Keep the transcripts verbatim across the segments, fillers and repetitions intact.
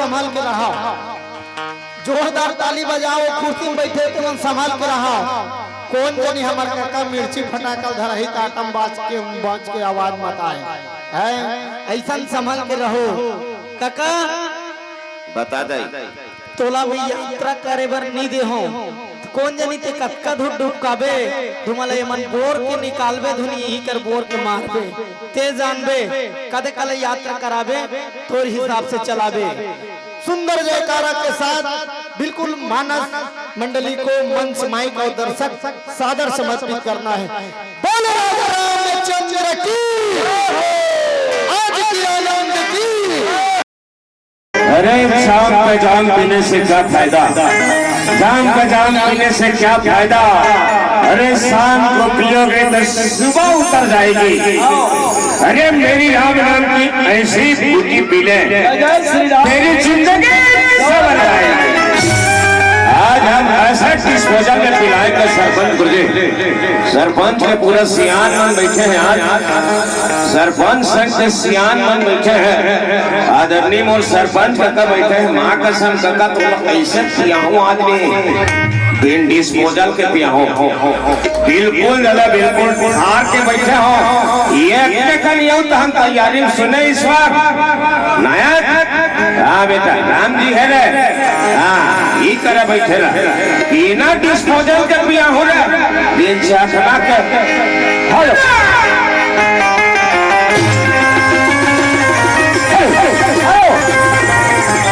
संभल के रहा। जोरदार ताली बजाओ, कुर्सी में बैठे तुमन संभल के रहा। कोन जनी हमर कका मिर्ची फटाका धरही त आटम बाज के, बाज के आवाज मत आए। हैं? अइसन संभल के रहो। कका, बता दई। तोला मैं यात्रा करे बर नी दे हूँ। कोन जनी ते कतका धुर ढुकाबे, धुमला एमन बोर के निकालबे, धुनी इही कर बोर के मारबे। ते जानबे, कदे काला यात्रा कराबे, तोर हिसाब से चलाबे। सुंदर जयकारा के साथ बिल्कुल मानस मंडली को मंच, माइक और दर्शक सादर समर्पित करना है। बोलो राजा रामचंद्र की, आज की आनंद की। अरे, शाम का जाम पीने से क्या फायदा, शाम का जाम पीने से क्या फायदा। अरे, शाम को पियोगे तो सुबह उतर जाएगी। अरे, मेरी राम नाम की ऐसी बूटी पी ले, तेरी जिंदगी संवर जाएगी। आज हम ऐसा डिस्पोजल में पिलाए का सरपंच गुरुजी, सरपंच के पूरा सियान मन बैठे हैं। आज सरपंच संग के सियान मन बैठे हैं। आदरणीय मोर सरपंच कका बैठे हैं। माँ कसम कका, तुम ऐसे पियाहू आदमी, बिन डिस्पोजल के पियाहू। बिल्कुल दादा, बिल्कुल हार के बैठे हो। ये कन ये तो हम तैयारी में सुने ईश्वर। नया, हाँ बेटा, राम जी है रे। हाँ, ई करे बैठे रह। बिना डिस्पोजल के पियाहू रे। दिन से आसमा के। Hello. Hello, hello, hello.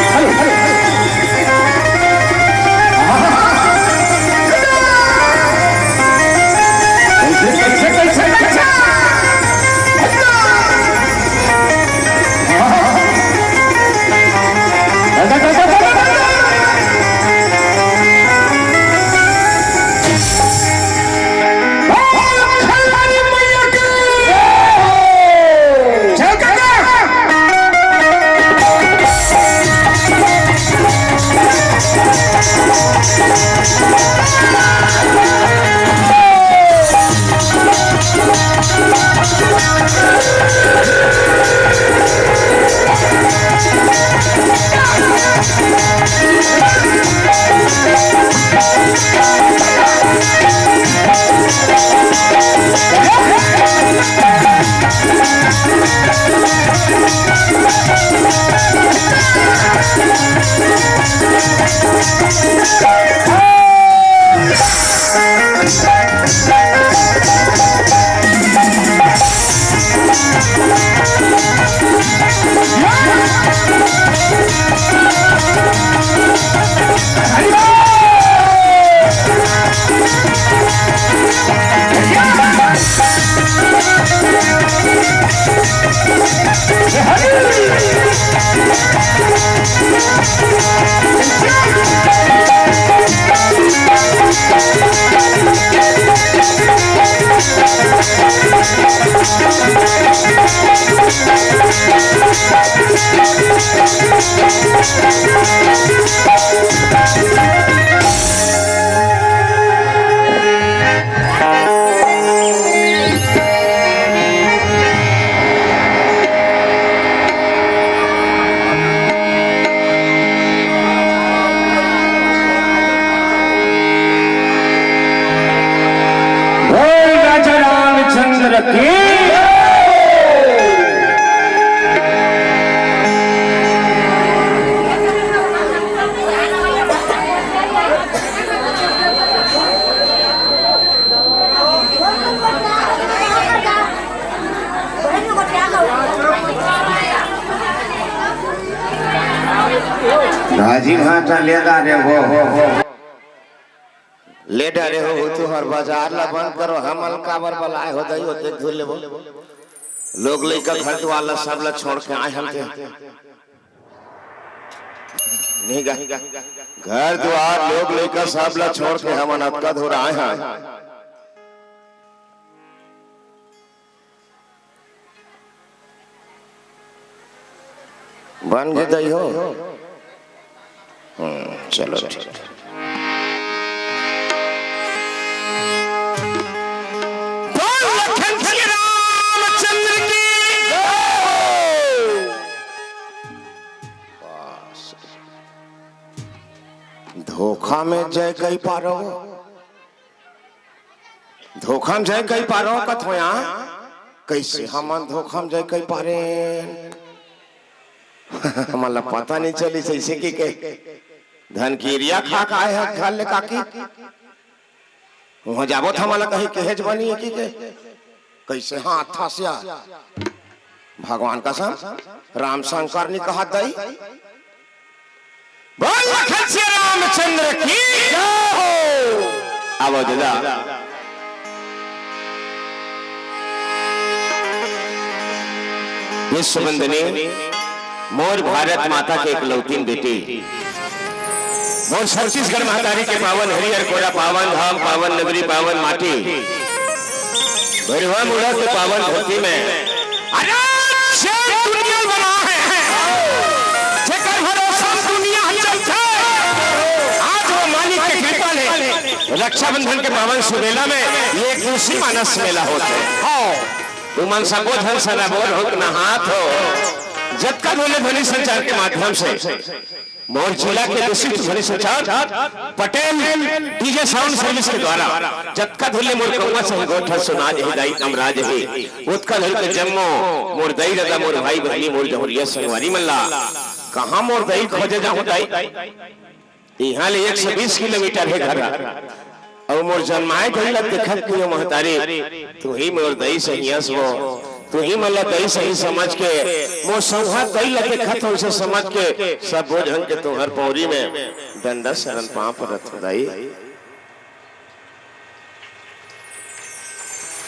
Hello, hello. कैसे, कैसे, कैसे, कैसे? बोल राजा रामचंद्र की। राजी भाटा ले डारे हो, हो, हो। ले डारे हो, हो तुहर बाजार ला बंद करो, हमन काबर बलाए हो दई, होते धुर लेबो। लोग लइका घर दुआर ला सब ला छोड़ के आए हम के। नहीं गा। घर दुआर, लोग लइका सब ला छोड़ के हमन अतका दूर आए हैं। बन गे दई हो। हम्म, चलो ठीक है। बोल लखन श्री रामचंद्र की। बस। धोखा में जय कई पारो, धोखा में जय कई पारो कथों या, कइसे हमन धोखा में जय कई पारेन? हमन ला पता नहीं चलिस अइसे कि के धन की एरिया खा का आए ह घर ले काकी। उहाँ जाबो त हमन ला कहीं कहेच बनी कि के कइसे हाथ था सिया। भगवान कसम, राम शंकर नहीं कहत दई। बोल लखन सिया रामचंद्र की जय हो। आवो दादा। विश्व वंदनी, मोर भारत माता के एकलौतीन बेटी, मोर छत्तीसगढ़ महतारी के पावन हरियर कोरा, पावन धाम, पावन नगरी, पावन माटी, भैरवा मुड़ा के पावन धरती में अरे जे दुनिया बना है, जेकर भरोसा दुनिया चलथे, आज वो मालिक के कृपा ले रक्षाबंधन के पावन सुबेला में ये खुशी मानस मेला होथे। हाँ, तुमन सबो झन सराबोर हो, नहात हो, जतका बोले ध्वनि संचार के माध्यम से मोर जिला के विशिष्ट ध्वनि संचार पटेल डीजे साउंड सर्विस के द्वारा जतका धुन ले मोर कौवा संगोठ सुना जही दाई कमरा जही, ओतका धुन के जम्मो मोर दाई दादा, मोर भाई बहिनी, मोर जहुरिया संगवारी मन ला। कहाँ मोर दाई खोजे जाहूँ दाई? इहाँ ले एक सौ बीस किलोमीटर हे घर। अउ मोर जनमाए दाई ला देखत के महतारी, तुही मोर दाई सही हस वो, तुही मन ला दाई सही समझ के, मोर सौहा दाई ला देखत हो, उसे समझ के, सब बोझन के तुहर पौरी में डंडा शरण पाँव परत हो दाई।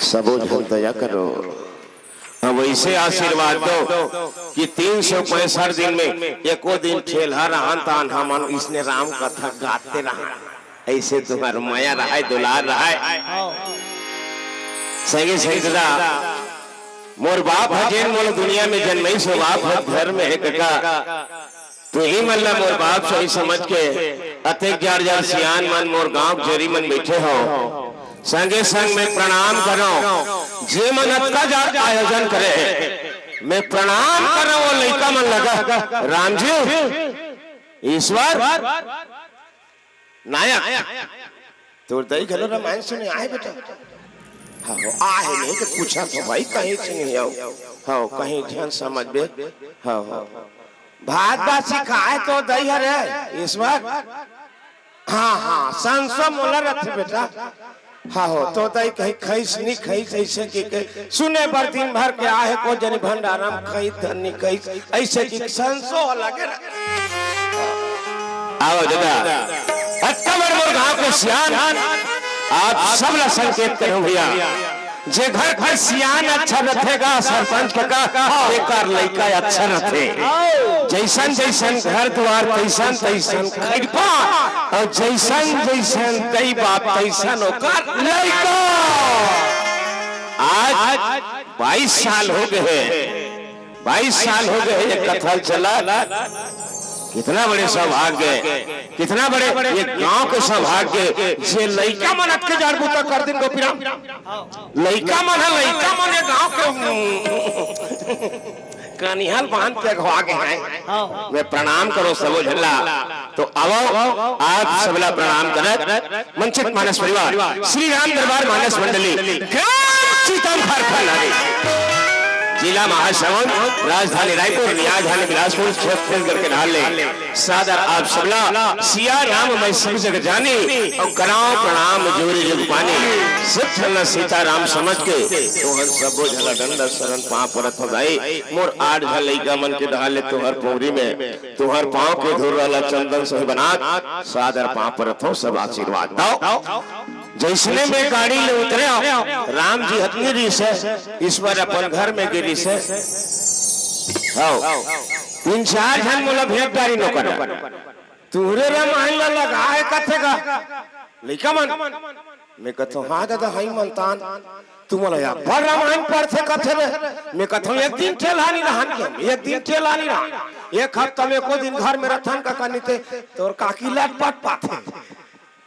सबो झन दया करो। अब ऐसे आशीर्वाद दो कि तीन सौ पैंसठ दिन में एको दिन ठेलहा रहन तान हमन इसने राम कथा गाते रहन। ऐसे तुम्हार मया रहाय, दुलार रहाय। संगे संगे दादा, मोर बाप ह जेन मोला दुनिया में जनमइस, वो बाप ह घर में हे कका। तुही मन ला मोर बाप सही समझ के अतेक जार जार सियान मन मोर गांव के जरी मन बैठे हो, संगे संग मैं प्रणाम करो, जे मन अतका जार आयोजन करे हे, मैं प्रणाम करो वो लइका मन लगा। राम जी, ईश्वर, नायक, तोर दाई घलो रामायण सुने आहे बेटा? हाँ हो, आहे नहीं तो पूछा तो भाई कहीं से नहीं आओ। हाँ, कहीं ध्यान समझ बे। हाँ हो, भात बासी खाए तो दाई हरे ईश्वर। हाँ हाँ, संसो मोला रथे बेटा। हाँ हो, तो दाई कहीं खइस नहीं खइस ऐसे कि के सुने बर दिन भर के आहे को जनी भंडारा में खइस धन नहीं खइस ऐसे कि संसो लगे ना। आओ दादा, अतका बड़ मोर गांव के सियान, आप सब ला संकेत करूं भैया, जे घर घर सियान अच्छा रथेगा, सरपंच कका, एकर लइका अच्छा रथे। जैसन जैसन घर द्वार, तैसन तैसन खैरपा, और जैसन जैसन दई बाप, तैसन ओकर लइका। आज बाईस साल हो गए हैं, बाईस साल हो गए हैं ये कथा चला। कितना बड़े सौभाग्य, कितना बड़े ये गांव के सौभाग्य, जे लइका मन अतके जाड़ बूता कर दिन गोपीराम। लइका मन ह, लइका मन ये गांव के कनिहाल बांध के अगवा के हैं। मैं प्रणाम करो सबो झन ला। तो आवो, आप सबला प्रणाम करत मंचित मानस परिवार, श्री राम दरबार मानस मंडली, ग्राम सीताम झारखंड, जिला महासमुंद, राजधानी रायपुर, न्यायधानी बिलासपुर, छत्तीसगढ़ के नाल ले सादर आप सबला सिया राम मैं सब जग जानी, और कराओ प्रणाम जोरी जुग पानी। सब झन ला सीता राम समझ के, तोहन सबो झन ला डंडा शरण पाँव परत हो दाई। मोर आठ झन लइका मन के डहार ले तोहर पौरी में, तोहर पाँव के धूर वाला चंदन सही बनात, सादर पाँव परत हो, सब आशीर्वाद दो। जैसने मैं गाड़ी ले उतरे हूँ, राम जी हतनी रहिस हे, ईश्वर अपन घर में गे रहिस हे। हव, तीन चार झन मोला भेंट डारी नोकर। तुहरे रामायण ला लगा हे कथे गा, लइका मन। मैं कथों, हाँ दादा, हई मन तान। तुमला या बड़ रामायण पढ़थे कथे रे। मैं कथों, एक दिन ठेलहा नहीं रहन के हम, एक दिन ठेलहा नहीं रहन। एक हफ्ता में एको दिन घर में रथन का कनिते, तोर काकी लटपट पाथे।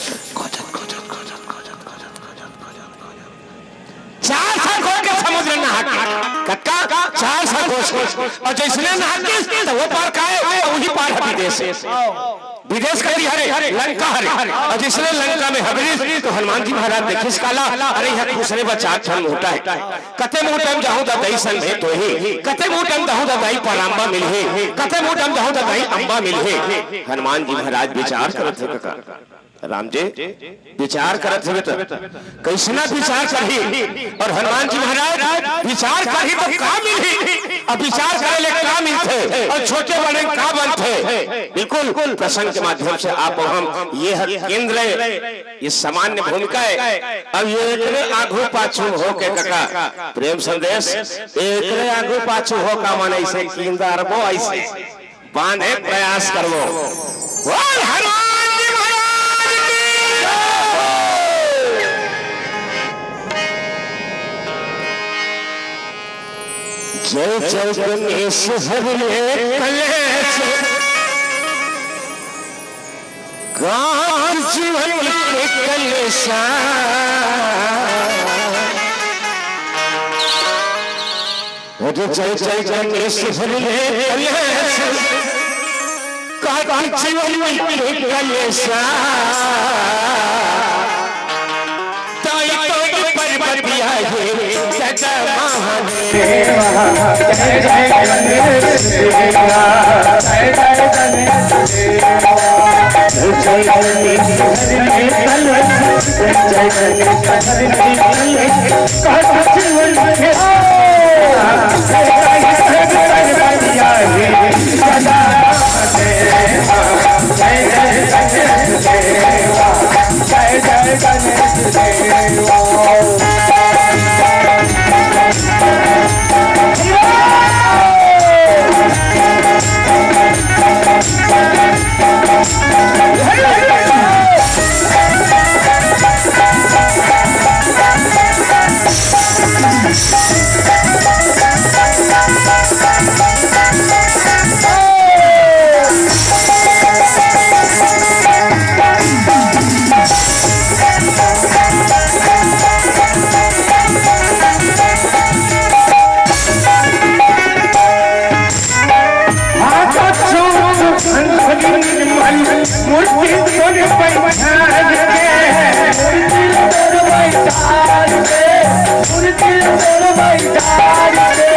चार सौ कोस के समुद्र नहाके, कतका? चार सौ कोस। अउ जइसने नहाके, त ओ पार काय? त उही पार ह विदेश। विदेश कती हरे, लंका हरे। अउ जइसने लंका में हबरिस, त हनुमान जी महाराज देखिस काला, अरे, इहाँ खुसरे बर चार ठन मोटा हे। कते मुहूँ टाइम जाहूँ त दई संग भेंट होही, कते मुहूँ टाइम जाहूँ त दई पराम्बा मिलही, कते मुहूँ टाइम जाहूँ त दई अम्बा मिलही। हनुमान जी महाराज विचार करत हे कका। राम जी विचार करत हवे त कइसना विचार करही? अउ हनुमान जी महाराज विचार करही त का मिलही? अब विचार करे ले का मिलथे? अउ छोटे बड़े का बनथे? बिल्कुल प्रसंग के माध्यम से आप अउ हम, ये ह केंद्र हे, ये सामान्य भूमिका हे। अब ये एकरे आगू पाछू होके कका, प्रेम संदेश, एकरे आगू पाछू होका मन अइसे किंदरबो, अइसे बांधे प्रयास करबो। बोल हनुमान जी महाराज की जय। जय जय गणेश हरि ले कलेश, काट जीवन के कलेशा। अरे जय जय गणेश हरि ले कलेश, काट जीवन के कलेशा। ताई तोड़ पर्वतिया हे सदा महादेवा। जय जय गणेश देवा, जय जय गणेश देवा। जय जय गणेश हरि ले कलेश, जय जय गणेश हरि ले कलेश, काट जीवन के हाथ चूम अंजलि निर्मल, मूर्ति तोर बैठार के, मूर्ति तोर बैठार के, मूर्ति तोर बैठार के।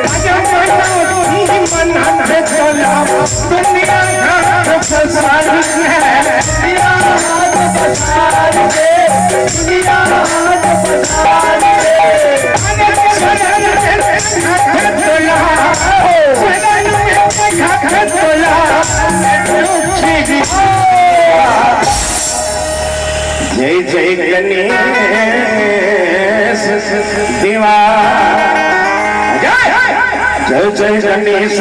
राजा मनोरंजन मन हाथ चला, दुनिया हाथ पसार के, दुनिया हाथ पसार के, दुनिया हाथ पसार के। जय जय गणेश देवा। जय जय गणेश।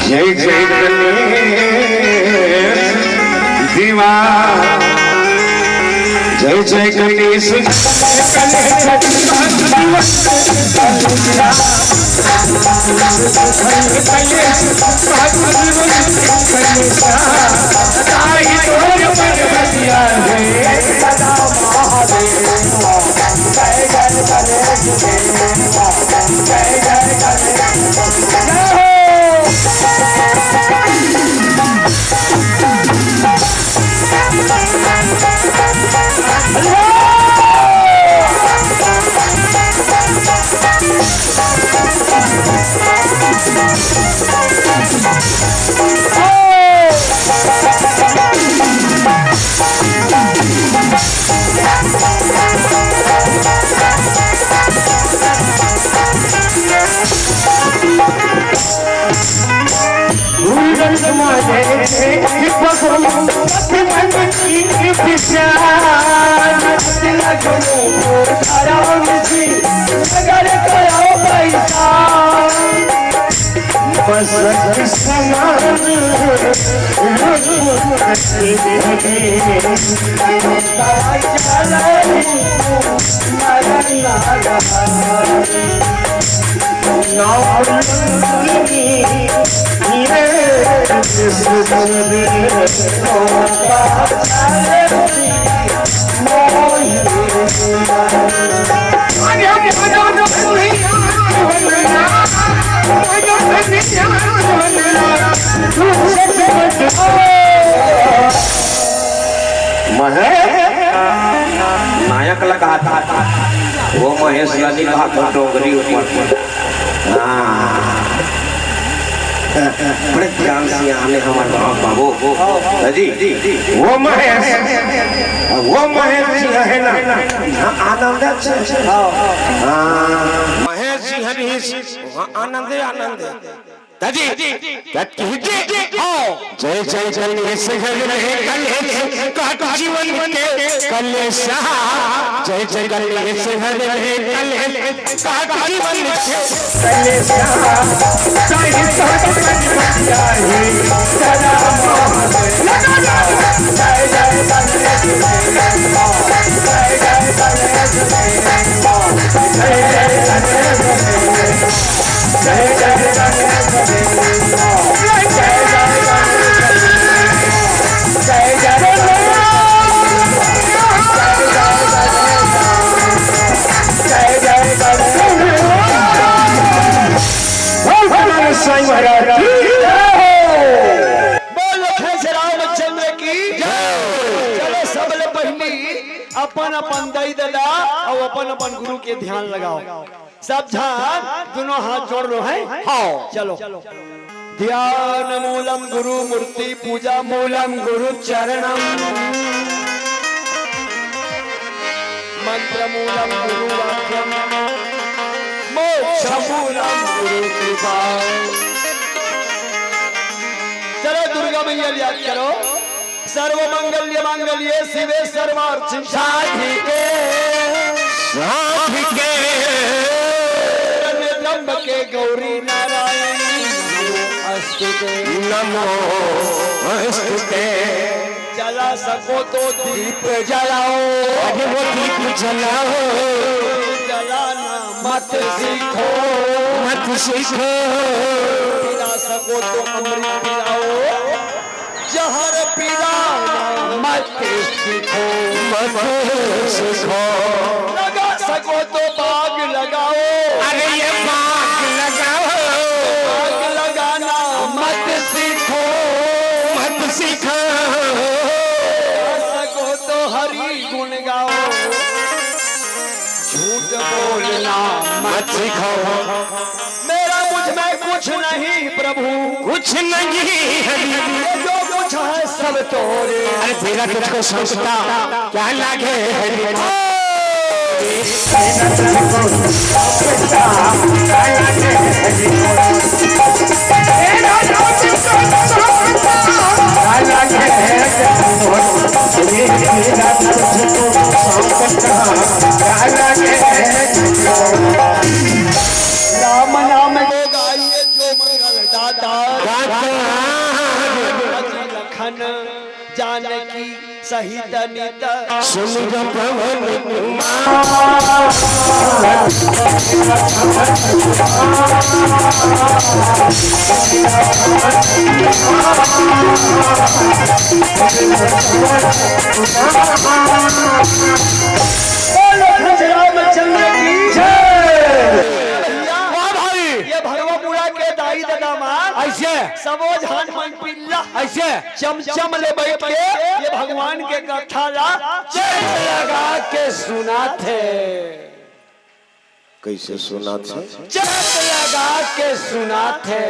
जय जय गणेश दीवा, जय जय गणेश। महेश, नायक लगा था वो महेश ला नहीं कहा था डोंगरी ऊपर। हाँ। बड़े ध्यान से आने हमारे बाप बाबू। जी, वो महेश, वो महेश जी है ना, हाँ, आनंद है। हाँ, महेश जी हरीश, वहाँ आनंद है, आनंद है। दादी, दादी, आओ। जय जय गणेश, गणेश, गणेश, काट जीवन के कलेश। जय जय गणेश, गणेश, गणेश, काट जीवन के कलेश। बोलो खेस रामचंद्र की जय। चलो, सबले पहिली अपन अपन दाई ददा अउ अपन अपन गुरु के ध्यान लगाओ। सब झन दोनों हाथ जोड़ लो, हैं? हाँ। चलो। ध्यान मूलम गुरु मूर्ति, पूजा मूलम गुरु चरणम, मंत्र मूलम गुरु वाक्यम, मोक्ष मूलम गुरु कृपा। चलो, दुर्गा मैया याद करो। सर्व मंगल्य मांगल्ये शिवे सर्वार्थ साधिके। साधिके। त्र्यंबके गौरी नारायणी नमोऽस्तुते। नमोऽस्तुते। जला सको तो दीप जलाओ। अरे वो दीप जलाओ। जलाना मत सीखो। मत सीखो। पिला सको तो अमृत पिलाओ। जहर पीना मत सीखो। मत सीखो। लगा सको तो बाग लगाओ। अरे ये बाग लगाओ। आग लगाना मत सीखो। मत सीखो। गा सको तो हरि गुण गाओ। झूठ बोलना मत सीखो। मेरा मुझ में कुछ नहीं प्रभु। कुछ नहीं है। ये जो कुछ है सब तोरे। अरे तेरा तुझको सौंपता क्या लागे है। राम नाम को गाइए जो मंगल दाता। दाता। लखन जानकी सहित नित। सुन ग पवन कुमार। बोलो रामचंद्र की जय। वाह भाई। ये भरवा मुड़ा के दाई ददा मान। ऐसे। सबो झन मन पिल्ला। ऐसे। चमचम ले बैठ के ये भगवान के कथा ला चेत लगा के सुनाथे। कैसे सुनाथे? चेत लगा के सुनाथे।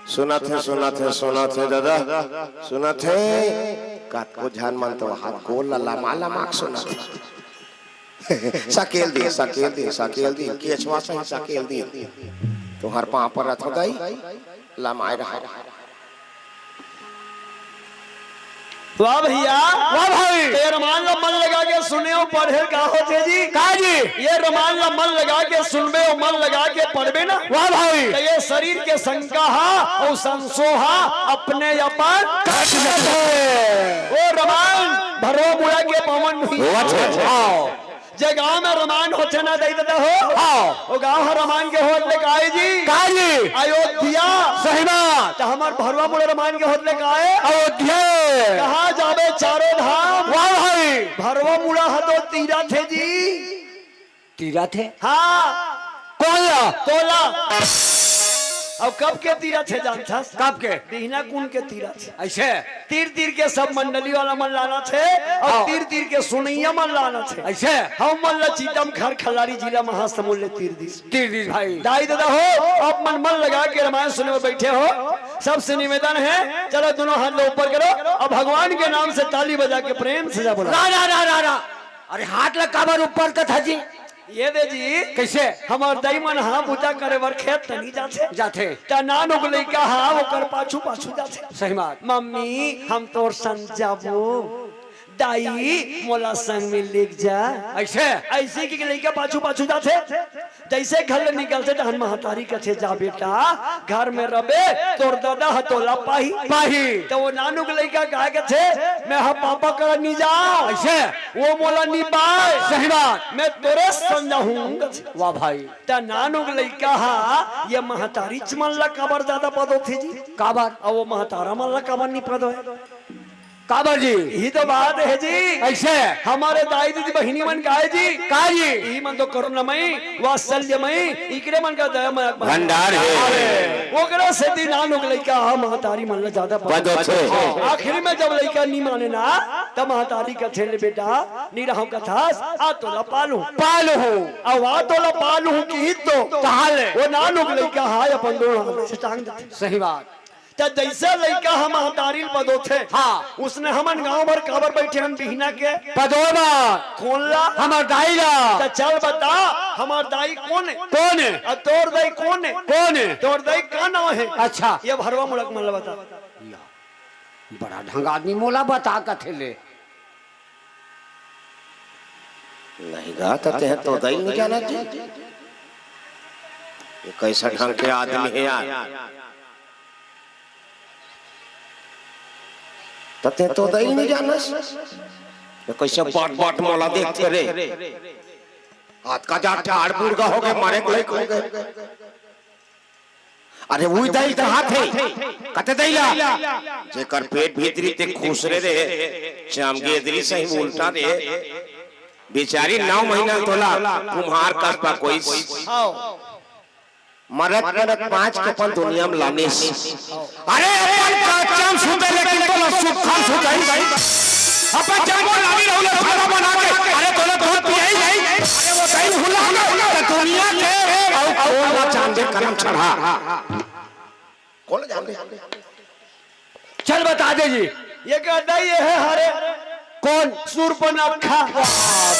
सुनाथे, सुनाथे, सुनाथे दादा, सुनाथे। कतको झन मन तो हाथ गोड़ ला लमा लमा के सुनाथे। सकेल दे, सकेल दे, सकेल दे, केछवा सही सकेल दे। तुंहर पाँव परत हों दाई, लमाए रहा। वाह भैया। वाह भाई। तो ये रमान ला मन लगा के सुने अउ पढ़े का होथे जी? का जी? ये रमान ला मन लगा के सुनबे अउ मन लगा के पढ़बे ना। वाह भाई। तो ये शरीर के शंका हा अउ संशय हा अपने अपन कट जाथे। ओ रमान भरवा मुड़ा के पवन भैया। वाह। जे गांव में रमान होथे ना, दई ददा हो। हाँ। ओ गांव ह रमान के होत ले काय जी? काय जी? अयोध्या। सही बात। त हमर भरवा मुड़ा रमान के होत ले काय? अयोध्या। कहाँ जाबे चारों धाम? वाह भाई। भरवा मुड़ा ह तो तीरथ हे जी। तीरथ हे? हाँ। कौन ला? तोला। अब कब के तीरथ हे जानथस? कब के? बिहना कुन के तीरथ हे। ऐसे? तीर तीर के सब मंडली वाला मन लानथे अउ हाँ। तीर तीर के सुनइया मन लानथे। ऐसे? हम मन ला चीतम खर खल्लारी जिला महासमुंद ले तीर दिस। तीर दिस भाई। दाई ददा हो, आप मन मन लगा के रमायन सुने बर बैठे हो, सबसे निवेदन हे, चलो दोनों हाथ ला ऊपर करो अउ भगवान के नाम से ताली बजा के प्रेम से जय बोलो। रा, रा, रा, रा, रा। अरे हाथ ला काबर ऊपर करथस जी? ये दे जी। कैसे? हमर दाई मन हा बूता करे बर खेत तनी जाथे। जाथे। त नानुक लइका हा ओकर पाछू पाछू जाथे। सही बात। मम्मी, हम तोर संग जाबो। दाई, मोला संग में लेग जा। ऐसे? ऐसे कि लइका पाछू पाछू जाथे। जैसे घर ले निकलथे तहन महतारी कथे, जा बेटा, घर में रबे, तोर ददा ह तोला पाही। पाही। त वो नानुक लइका का कथे, मैं ह पापा करा नी जाओ। ऐसे? वो मोला नी पाए। सही बात। मैं तोरे संग जाहूं। वाह भाई। त नानुक लइका हा ये महतारीच मन ला काबर ज्यादा पदोथे जी? काबर? अउ वो महतारा मन ला काबर नी पदोय? काबर जी? यही तो बात हे जी। ऐसे? हमर दाई दीदी बहिनी मन काय जी? काय जी? इही मन तो करुणामयी, वात्सल्यमयी, इकरे मन का दया मय भंडार हे। अरे, ओकरे सेती नानुक लइका हा महतारी मन ला ज्यादा पदोथे। आखिरी में जब लइका नी माने ना, तब महतारी कथे ले बेटा, नी रहंव कथस, आ तोला पालहूं। पालहूं। अउ आ तोला पालहूं किही तो। कहाँ ले? वो नानुक लइका हा अपन दोनों हाथ से टांग देथे। सही बात। त जैसे लइका हा महतारी ल पदोथे, हाँ। उसने हमन गांव भर काबर बैठे हन बिहना के? पदोय बर। कोन ला? हमर दाई ला। त चल बता, हमर दाई कोन हे? कोन हे? अउ तोर दाई कोन हे? कोन हे? तोर दाई का नांव हे? अच्छा। ये भरवा मुड़ा के मन ला बता। या, बड़ा ढंग आदमी मोला बता कथे ले। नहीं गा, त तेह तो दाई नहीं जाना जी। ये कैसा ढंग के आदमी हे यार? त तेह तो दाई नहीं जानस? ये कैसे बाट बाट मोला देखथे रे? आज का जा ठाड़ बुड़गा हो गए, मारे को लाइक हो गए। अरे उही दाई कहाथे, कते दाई ला? जेकर पेट भीतरी ते खुसरे रे, चामगेदरी सही उल्टा रे। बेचारी नौ महीना तोला कुम्हार कस पकोइस। आओ। मरत मरत पाँच के अपन दुनिया में लानिस। अरे अपन कच्चा में सुते लेकिन तोला सुक्खा में सुताइस। अपन जम्मो लाली रहू ले खाना बना के, अरे तोला दूध पियाइस। अरे वो दाई भुला ना, तो दुनिया के अउ कौन ला चांदे करम चढ़ा। कौन ला चांदे? चल बता दे जी। ये कहता ये है हरे। कौन? सूर्पनखा। वाह,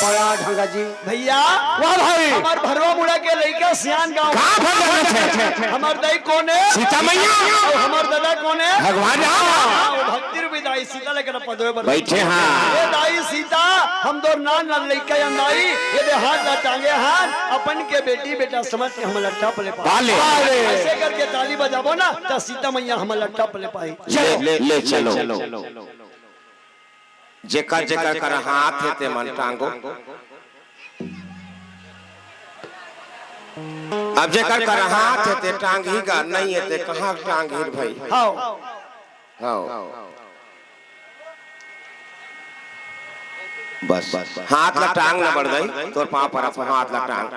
बड़ा ढंगा जी। भैया, वाह भाई। हमर भरवा मुड़ा के लइका सियान गाँव। कहाँ भरवा मुड़ा? हमर दाई कोन हे? सीता मैया। अउ हमर ददा कोन हे? भगवान राम। हाँ, वो भक्ति रूपी दाई सीता लेकर पदवे पर बैठे हैं। ये दाई सीता, हम दो नान नान लइका अन दाई, ये दे हाथ ला टांगे हन, अपन के बेटी बेटा समझ के हमला टप ले पाए। पाले। ऐसे करके ताली बजाबो ना, त सीता मैया हमला टप ले पाई। ले, ले, ले चलो। जेकर जेकर कर हाथ हे ते मन टांगो। अब जेकर कर हाथ हे ते टांगही गा, नहीं हे ते कहाँ टांगही रे भाई? हाँ। हाँ। बस, हाथ ला टांग ना बड़ दाई, तोर पाँव परत हँव, हाथ ला टांग।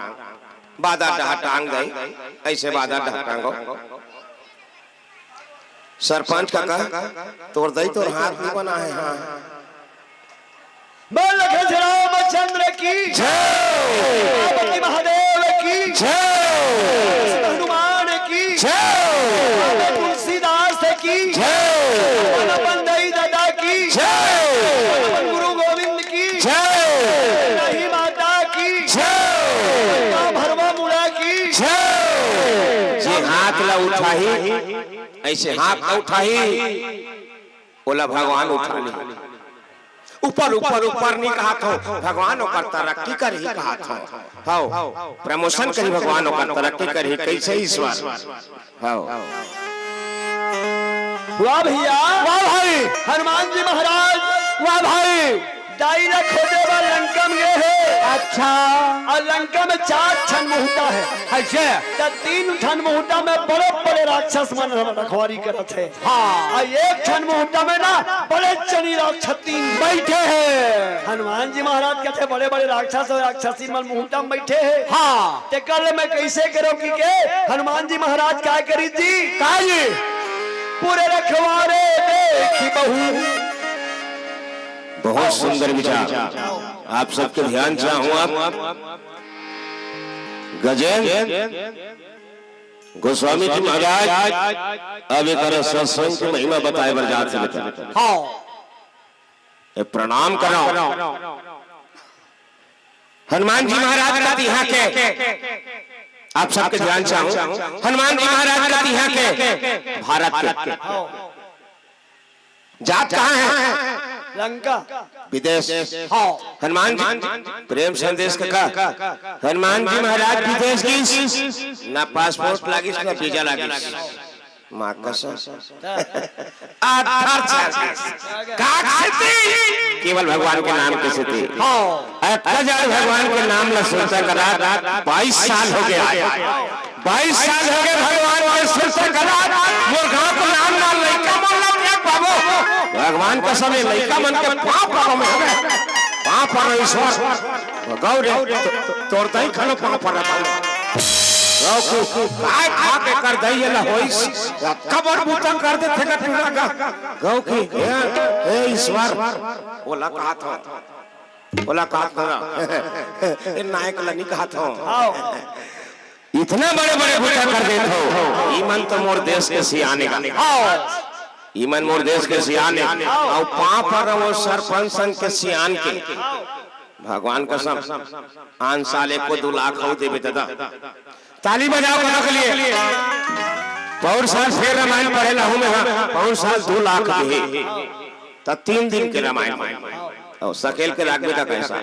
बादर डहा टांग दाई, ऐसे बादर डहा टांगो। सरपंच काका, तोर दाई तोर हाथ नहीं बना है, हाँ। बोल लखन रामचंद्र की जय। पार्वती महादेव की जय। हनुमान की जय। बाबा तुलसीदास की जय। अपन दाई ददा की जय। अपन गुरु गोविंद की जय। नहीं माता की जय। माँ भरवा मुड़ा की जय। जे हाथ ला उठाही, ऐसे हाथ ला उठाही, ओला भगवान उठा ली। ऊपर, ऊपर, ऊपर नहीं कहत हँव, भगवान ओकर तरक्की करही कहत हँव। हव, promotion करही भगवान, ओकर तरक्की करही। कैसे ईश्वर? हव। वाह भैया, वाह भाई। हनुमान जी महाराज, वाह भाई। दाई ला खोजे बर लंका में गे हे। अच्छा। अउ लंका में चार ठन मुहूता हे। ऐसे? त तीन ठन मुहूता में बड़े बड़े राक्षस मन रखवारी करत हे। हाँ। अउ एक ठन मुहूता में ना बड़े जनी राक्षस तीन बैठे हे। हनुमान जी महाराज कथे बड़े बड़े राक्षस अउ राक्षसी मन मुहूता में बैठे हे। हाँ। तेकर ले मैं कैसे करों कि के हनुमान जी महाराज का करी जी? का जी? पूरे रखवारे देखी बहू। बहुत सुंदर विचार। आप सबके ध्यान चाहूँ आप गजेंद्र गोस्वामी जी महाराज अब एक सत्संग की महिमा बताए बर जात हे बेटा। हाँ। ए, प्रणाम करो। हनुमान जी महाराज का तिहा के, आप सबके ध्यान चाहूँ, हनुमान जी महाराज का तिहा के, भारत के। जात कहाँ है? लंका। विदेश। हाँ। हनुमान जी, प्रेम संदेश का, हनुमान जी महाराज विदेश गिस, ना पासपोर्ट लागिस, ना वीजा लागिस। माँ कसम। आधार चार्ज। काक सेती? केवल भगवान के नाम के सेती। हाँ। अतका जान भगवान के नाम ला सुनता करा, बाईस साल हो गया। बाईस साल हो गए भगवान के सुनता करा, मोर गाँव के नाम ना लइका मन ला क्या पाबो? भगवान कसम, ये लइका मन के पाँव परो मैं, पाँव परो ईश्वर। गौरे, तो, तोर दाई खनो पाँव परत हँव। गौ की, काय खा के कर दई ये ला होइस? कबर बूता कर देथे का टूरा का? गौ की, हे, हे ईश्वर, ओला कहत हँव, ओला कहत हँव, ए नायक ला नहीं कहत हँव। इतना बड़े बड़े बूता कर देत हव, ई मन तो मोर देश के सियान हे। ई मन मोर देश के सियान हे। अउ पाँव परँव सरपंच संग के सियान के। भगवान कसम, आन साल एको दू लाख अउ देबे ददा। ताली बजाओ कथा के लिए। पौर साल फेर रामायण पढ़े ला हँव मैं, हाँ, पौर साल दू लाख देहे। त तीन दिन के रामायण। अउ सकेल के राखबे त कैसा?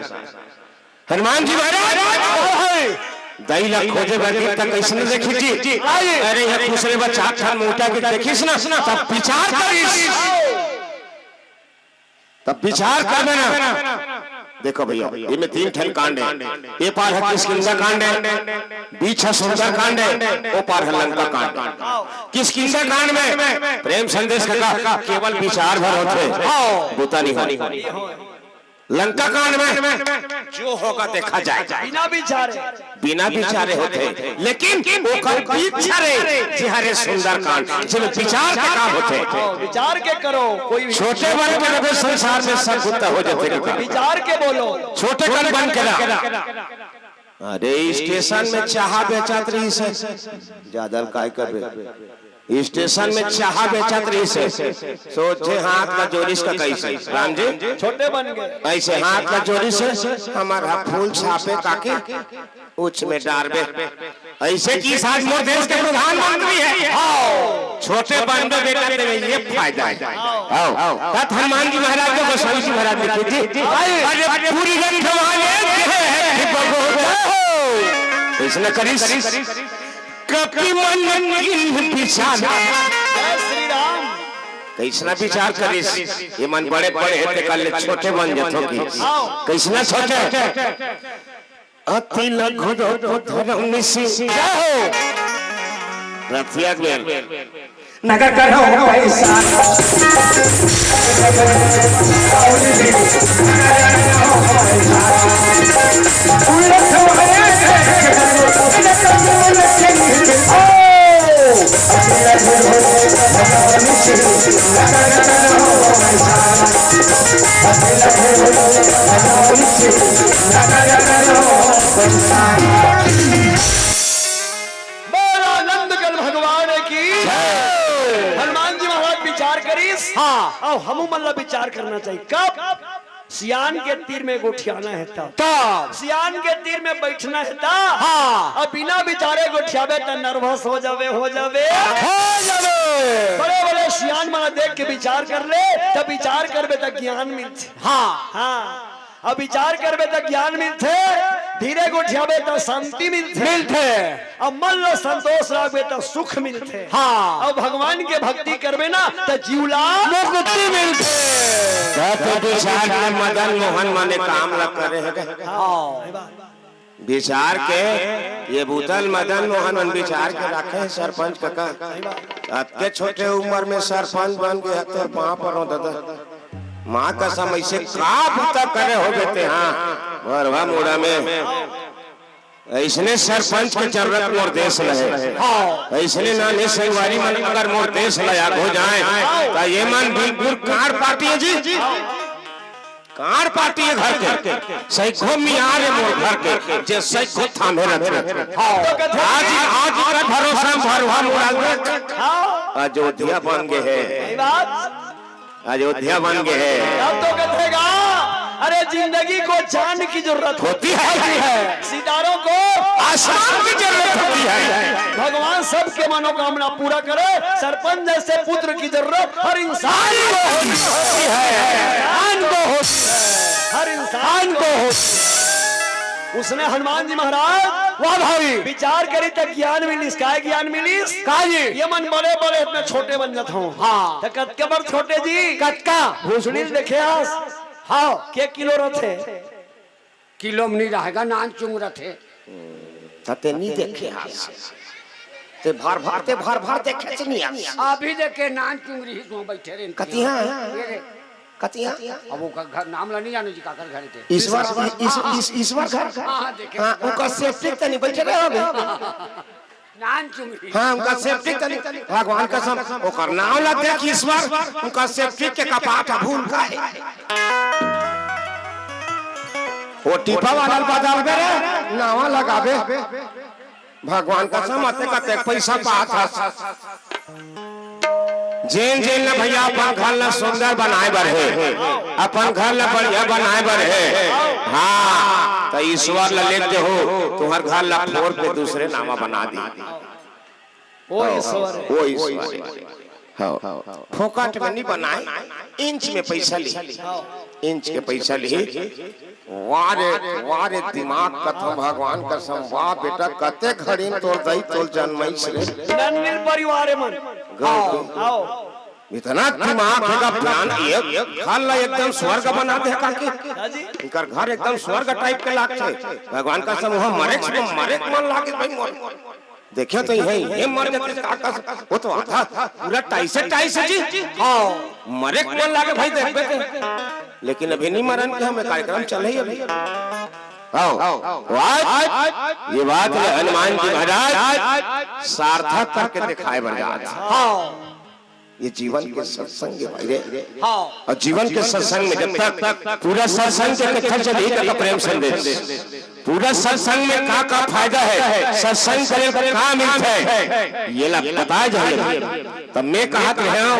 हनुमान जी महाराज, दाई ला खोजे बर गे त कइसने देखिस जी? अरे, ये खुसरे बच्चा ठन मोटा के देखिस ना, तब विचार करिस। तब विचार करबे ना। देखो भैया, एमे तीन ठन कांड हे। ए पार हे किष्किंधा कांड हे, बीच हे सुंदर कांड हे, ओ पार हे लंका कांड। किष्किंधा कांड में प्रेम संदेश का केवल विचार भर होथे, बूता नहीं होय। लंका कांड में जो होगा देखा जाएगा। बिना विचारे। बिना विचारे होथे, लेकिन ओकर बीच हरे, जे हरे सुंदरकांड, जेमे विचार के काम होथे। विचार के करो, कोई भी छोटे बन के रहे संसार में सब गुत्ता हो जाथे। विचार के बोलो। छोटे कन बन के रह। अरे स्टेशन में चाहा बेचत रहिस हे, ज्यादा काय करबे? स्टेशन में चाहा बेचत रहिस हे, सोझे हाथ ला जोरिस का कइसे, "राम जी।" छोटे बन गए। अइसे हाथ ला जोरिस हे, "हमर हा फूल छापे काकी, उच में डारबे।" अइसे कि आज मोर देश के प्रधानमंत्री हे। हाँ। छोटे बनबे बेटा, तेमे ये फायदा हे। हाँ। तब हनुमान जी महाराज को गोस्वामी जी महाराज लिखे जी, "अरे पूरी रंग वाले के बबोदा हो।" अइसना करिस। कपि मन कीन्ह बिचार। जय श्री राम। कइसना बिचार करिस, ये मन बड़े बड़े हे, तेकर ले छोटे बन जथो कि। हाँ। कइसना छोटे? अति लघु रूप धरम निसि। जय हो। रथिया के बेल। नगर करो पैसा। बोल आनंद कर भगवान की। जय। हनुमान जी महाराज विचार करिस। हाँ। अउ हमू मन ला विचार करना चाहिए। कब? सियान के तीर में गोठियाना हे तब। तब। सियान के तीर में बैठना हे तब। हाँ। अब बिना विचारे गोठियाबे त nervous हो जाबे, हो जाबे। हो जाबे। बड़े बड़े सियान मन देख के विचार कर ले, तब विचार करबे त ज्ञान मिलथे। हाँ। हाँ। अब विचार करबे त ज्ञान मिलथे, धीरे गोठियाबे त शांति मिलथे। मिलथे। अब मन ल संतोष रखबे त सुख मिलथे। हाँ। अब भगवान के भक्ति करबे ना त जीव ला मुक्ति मिलथे। कहते विचार के मदन मोहन माने काम ल करे हे। हाँ। विचार के ये बुतल मदन मोहन मन विचार के रखे हे सरपंच कका। अतके छोटे उम्र में सरपंच बन गे हे, तोर पाँव परो दादा। माँ कसम, अइसे का बुता करे होबे ते, हाँ, भरवा मुड़ा में। अइसने सरपंच के जरूरत मोर देश ल हे। हाँ। अइसने नान्हे संगवारी मन अगर मोर देश ल आगू जाए, त ये मन बिल्कुल कांड़ पार्टी हे जी। कांड़ पार्टी हे घर के। सइखो मियार हे मोर घर के, जे सइखो थामे रथे। हाँ। आज, आज का भरोसा भरवा मुड़ा में। हाँ। अयोध्या बन गे हे। सही बात। अयोध्या बन गे हे। तब तो कथे गा, अरे जिंदगी को चांद की जरूरत होती है। सितारों को आसमान की जरूरत होती है। भगवान सबके मनोकामना पूरा करे। सरपंच जैसे पुत्र की जरूरत हर इंसान को होती है। इंसान को होती है। हर इंसान को होती है। उसने हनुमान जी महाराज वाह भाई। विचार करी त ज्ञान मिलिस। काय ज्ञान मिलिस? काय जी? ये मन बड़े बड़े, इतने छोटे बन जात हों। हाँ। त कतके बर छोटे जी? कतका? भूसड़ी ल देखे हस? हाँ। के किलो रथे? किलो म नइ रहय गा, नान चुंग रथे। त ते नइ देखे हस। ते भर भर, ते भर भर देखे च नइ हस। अभी देखे नान चुंग रहिस, वहाँ बैठे रहे। कतिहा? ये रे। कतिहा? अब ओकर घर नाम ला नइ जानव जी, काकर घर हे ते। ईश्वर, ईश-, ईश-, ईश्वर घर? हाँ, हाँ, देखे। हाँ, ओकर सेप्टिक तनी बैठे रहे होबे। नान चुंगरी। हाँ, उनका सेफ्टी तनी, भगवान कसम, ओकर नाव ला देख ईश्वर, उनका सेफ्टी के कपाट ह भूल गए। वो टीपा वाला बदलबे रे, नावा लगाबे। भगवान कसम, अतेक अतेक पैसा पात हस। जेन जेन ल भैया अपन घर ल सुंदर बनाए बर हे, अपन घर ल बढ़िया बनाए बर हे, हाँ, त ईश्वर ल लेते हो, तुम्हर घर ल फोर के दूसरे नावा बना दी। वो ईश्वर हे। वो ईश्वर हे। हाँ। फोकट में नइ बनाए, इंच में पैसा ली, इंच के पैसा ली। वाह रे, वाह रे दिमाग कथम भगवान कसम, वाह बेटा, कते घड़ी में तोर दाई तोल जन्मइस रे। नन्निल परिवार हे मन। गौ-, आओ। इतना दिमाग हे का ज्ञान, एक घर ला एकदम स्वर्ग बना दे का कि? हाँ जी। इनकर घर एकदम स्वर्ग टाइप के लागथे। भगवान कसम, वहाँ मरे, मरे मन लागे भाई मोर। देखियो तो यही, ये मर जाते का कस-, वो तो आधा पूरा टाइस हे, टाइस हे जी। हाँ, मरे के मन लागे भाई, देखबे ते। लेकिन अभी नइ मरन के, हमें कार्यक्रम चल ही अभी। आओ, आज ये बात है, हनुमान जी महाराज सार्थक करके दिखाए बर जात। हाँ। ये जीवन के सत्संग हे भाई रे। हाँ। अउ जीवन के सत्संग में जब तक पूरा सत्संग के कथा चलही, तब प्रेम संदेश, पूरा सत्संग में का का फायदा हे, सत्संग करे ले का मिलथे, ये ला बताय जाही। त मैं कहत रहेंव,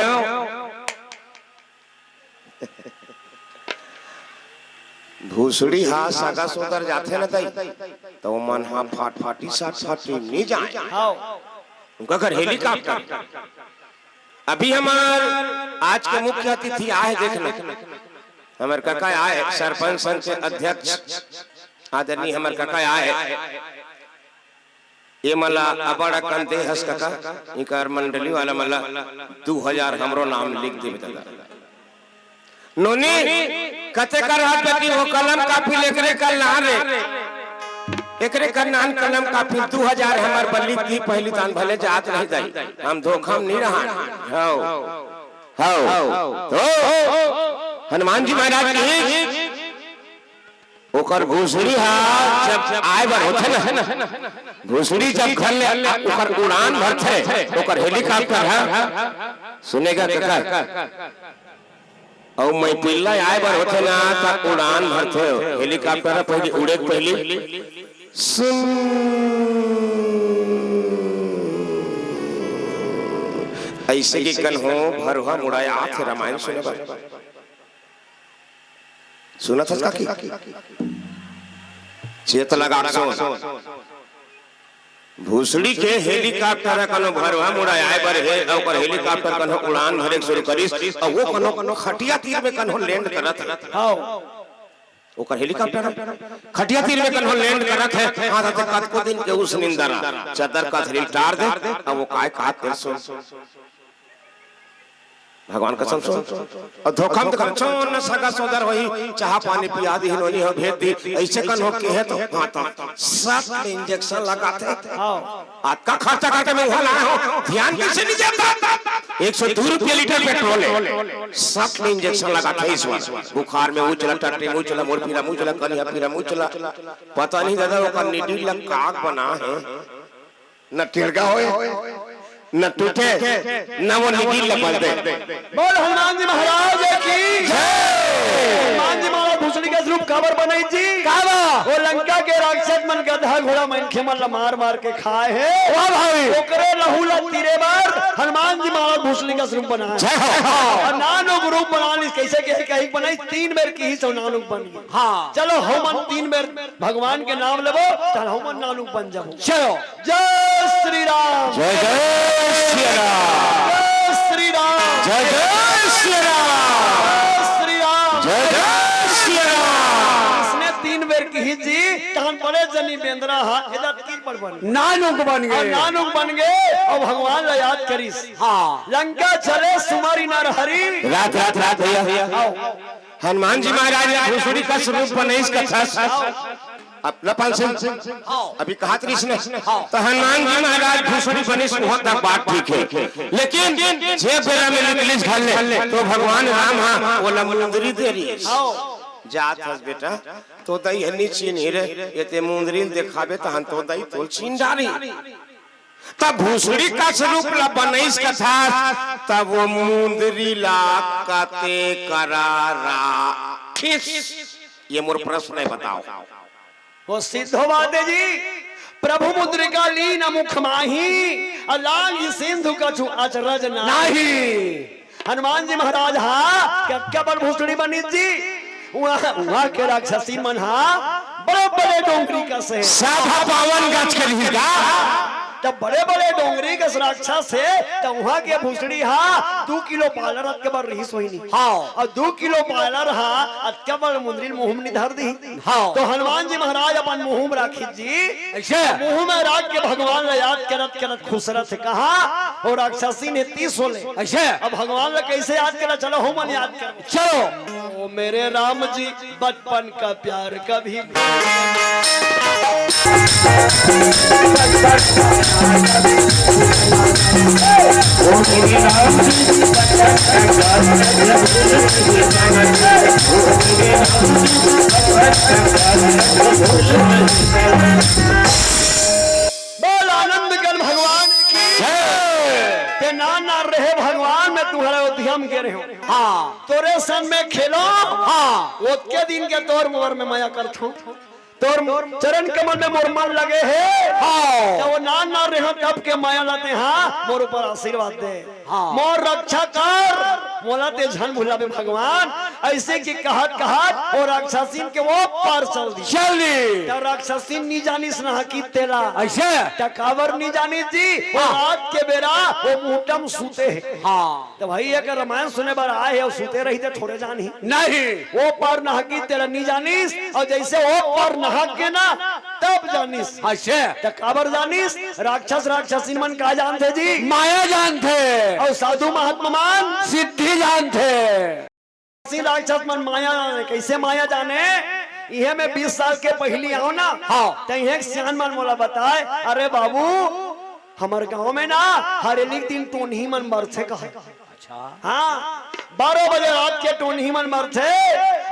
भूसड़ी हा सगा सोदर जाथे न दाई, त ओमन हा फटफटी सटफटी नइ जाय। हाँ। उनका घर हेलीकॉप्टर। अभी हमर आज के मुख्य अतिथि आय हे, देखना, हमर कका आय हे, सरपंच संघ के अध्यक्ष आदरणीय हमर कका आय हे। ये मन ला अबड़ अकन दे हस कका, इकर मंडली वाला मन ला दू हजार हमरो नाम लिख देबे दादा। नोनी, कते कर हाथ बेटी हो, कलम कापी लेकरे कर ला रे। एकरे कर नान कलम कापी दू हजार हमर बर लिख दी, पहिली तान भले जात रही जाई। हम धोखा म नइ रहन। हव। हव। तो हनुमान जी महाराज की ओकर भूसड़ी हा जब आय बर होथे ना, भूसड़ी जब घर ले आ, ओकर उड़ान भरथे, ओकर हेलीकॉप्टर हा, सुनेगा कका? अउ मैं पिल्ला आय बर होथे ना, त उड़ान भरथे, हेलीकॉप्टर हा पहिली उड़े के पहिली सुन, अइसे कि कन्हो भरवा मुड़ाय आथे रामायण सुने बर। सुनत हस काकी? चेत लगा के सुन। भूसड़ी के हेलीकॉप्टर ह कन्हो भरवा मुड़ाय आय बर हे, अउ ओकर हेलीकॉप्टर कन्हो उड़ान भरे के शुरू करिस, अउ वो कन्हो, कन्हो खटिया तीर में कन्हो लैंड करत हे। हाँ। ओकर हेलीकॉप्टर ह खटिया तीर में कन्हो लैंड करत हे। हाँ, त कतको दिन के उस निंदर चद्दर का थरी टार दे, अब वो काय कहत हे सुन। भगवान कसम सुन। अउ धोखा म तो कर, चो न सगा सोदर होही, चाहा पानी पिया दी, नोनी हो भेज दी, अइसे कन्हो केहे तो, हाँ तो, सट ले इंजेक्शन लगाथे। हाँ। अतका खर्चा करके मैं उहाँ लाय हँव, ध्यान कइसे नइ देत? एक सौ दू रुपया लीटर पेट्रोल हे, सट ले इंजेक्शन लगाथे इस बार। बुखार में उछला, टट्टी में उछला, मुड़ पीरा में उछला, कनिहा पीरा में उछला। पता नहीं दादा, ओकर निडी ल का बनाय हे। न टिड़गा होय, न टूटे, न वो निगिल ल बल दे। बोल हनुमान जी महाराज की जय। हनुमान जी महाराज भूसड़ी के स्वरूप काबर बनाइस जी? काबर? वो लंका के राक्षस मन गधा घोड़ा मनखे मन ल मार मार के खाय हे। वाह भाई। ओकरे लहू ल तीरे बर हनुमान जी महाराज भूसड़ी के स्वरूप बनाय। जय हो। अउ नानोक रूप बना लिस, कइसे के कहिके बनाइस, तीन बेर किहिस अउ नानोक बन गे। हाँ। चलो हमन तीन बेर भगवान के नाम लेबो, त हमन नानोक बन जाबो। चलो। जय श्री राम। जय जय श्री राम। जय श्री राम। जय जय श्री राम। जय श्री राम। जय जय श्री राम। अइसने तीन बेर किहिस जी, तहन बड़े जनी बेंदरा हा, एदा तीन बेर बन गे। नानोक बन गे। अउ नानोक बन गे, अउ भगवान ला याद करिस। हाँ। लंका चले सुमरि नर हरि। रात, रात, रात भैया। आओ। हनुमान जी महाराज भूसड़ी के स्वरूप बनाइस कथस। अब ल पान सिंह, हाँ। अभी कहत रहिस न, हाँ। त हनुमान जी महाराज भूसड़ी बनिस, उहाँ तक बात ठीक हे, लेकिन जे बेरा में निकलिस घर ले, त भगवान राम हा ओला मुंदरी दे रहिस। हाँ। जात हस बेटा, तोर दाई ह नइ चिन्ही रे, एते मुंदरी ल देखाबे तहन तोर दाई तोला चिन्ह डारही। त भूसड़ी के स्वरूप ल बनाइस कथस, त वो मुंदरी ल कते करा राखिस? ये मोर प्रश्न हे, बताओ। वो सिद्ध बात हे जी, प्रभु मुद्रिका लीन मुख माही, अउ लांघि सिंधु कछु अचरज नाही। नाही। हनुमान जी महाराज हा, कतका बड़ भूसड़ी बनिस जी। उहाँ, उहाँ के राक्षसी मन हा, बड़े-बड़े डोंगरी कस हे। साफा पावन गज के रहिस गा। त बड़े-बड़े डोंगरी कस राक्षस हे, त उहाँ के भूसड़ी हा, दू किलो बालर अतका बड़ रहिस होही नहीं। हाँ। अउ दू किलो बालर हा, अतका बड़ मुंदरी ल मुँह म नइ धर दिही। हाँ। त हनुमान जी महाराज अपन मुँह म राखिस जी। अइसे? मुँह म राख के भगवान ल याद करत करत खुसरत हे कहाँ? वो राक्षसी ने तीस होले। अइसे? अब भगवान ल कइसे याद करत? चलो, हमन याद करबो। चलो। ओ मेरे राम जी, बचपन का प्यार कभी भी बोल आनंद गण भगवान की। जय। ते नान नान रहे भगवान तुम्हारा अयोध्या में गे रहे हो। हाँ। तोरे संग में खेलो। हाँ। ओतके दिन के तोर मोर में मया करथो। तोर चरण कमल में मोर मन लगे हे। हाँ। त ओ नान नान रहेंव तब के मया ला तें हा मोर ऊपर आशीर्वाद दे। हाँ। मोर रक्षा कर, मोला तें झन भुलाबे भगवान। अइसे कि कहत कहत ओ राक्षसिन के ओ पार चल दिस। चल दिस। त राक्षसिन नी जानिस नहाकिस तेला। अइसे? त काबर नी जानिस जी? ओ हाँ। रात के बेरा ओ मुहूर्त म सुते हे। हाँ। त भाई, एक रामायण सुने बर आए हे अउ सुते रही त थोरे जानही। नहीं। ओ पार नहाकिस तेला नी जानिस, अउ जइसे ओ पार नहाके ना, तब जानिस। अइसे? त काबर जानिस? राक्षस राक्षसिन मन का जानथे जी? माया जानथे। अउ साधु महात्मा मन? सिद्धि जानथे। राक्षस मन माया जाने, कइसे माया जाने? इहे में बीस साल के पहिली आंव ना, हाँ। त इहे के सियान मन मोला बताय, "अरे बाबू, हमर गांव में ना हरेली के दिन टोनही मन मरथे," कहे। अच्छा। हाँ, बारह बजे रात के टोनही मन मरथे,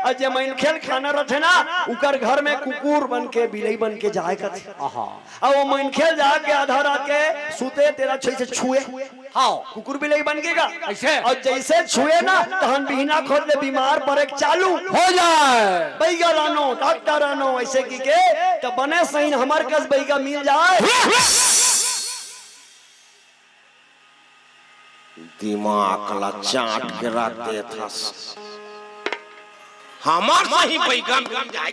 अउ जे मनखे ल खाना रथे ना, उकर घर में कुकुर बन के, बिलई बन के जाय कथे। आहा। अउ ओ मनखे ल जाके आधा रात के सुते तेला छुए से छुए। हाँ। कुकुर बिलई बन के गा। अइसे? अउ जइसे छुए ना, तहन बिहना खोर ले बीमार परे के चालू। हो जाय। बइगा लानो, डॉक्टर आनो, अइसे कहिके, त बने सही हमर कस बइगा मिल जाय। दिमाग ला चाट के रख देथस। हमर सही बइगा मिल जाय।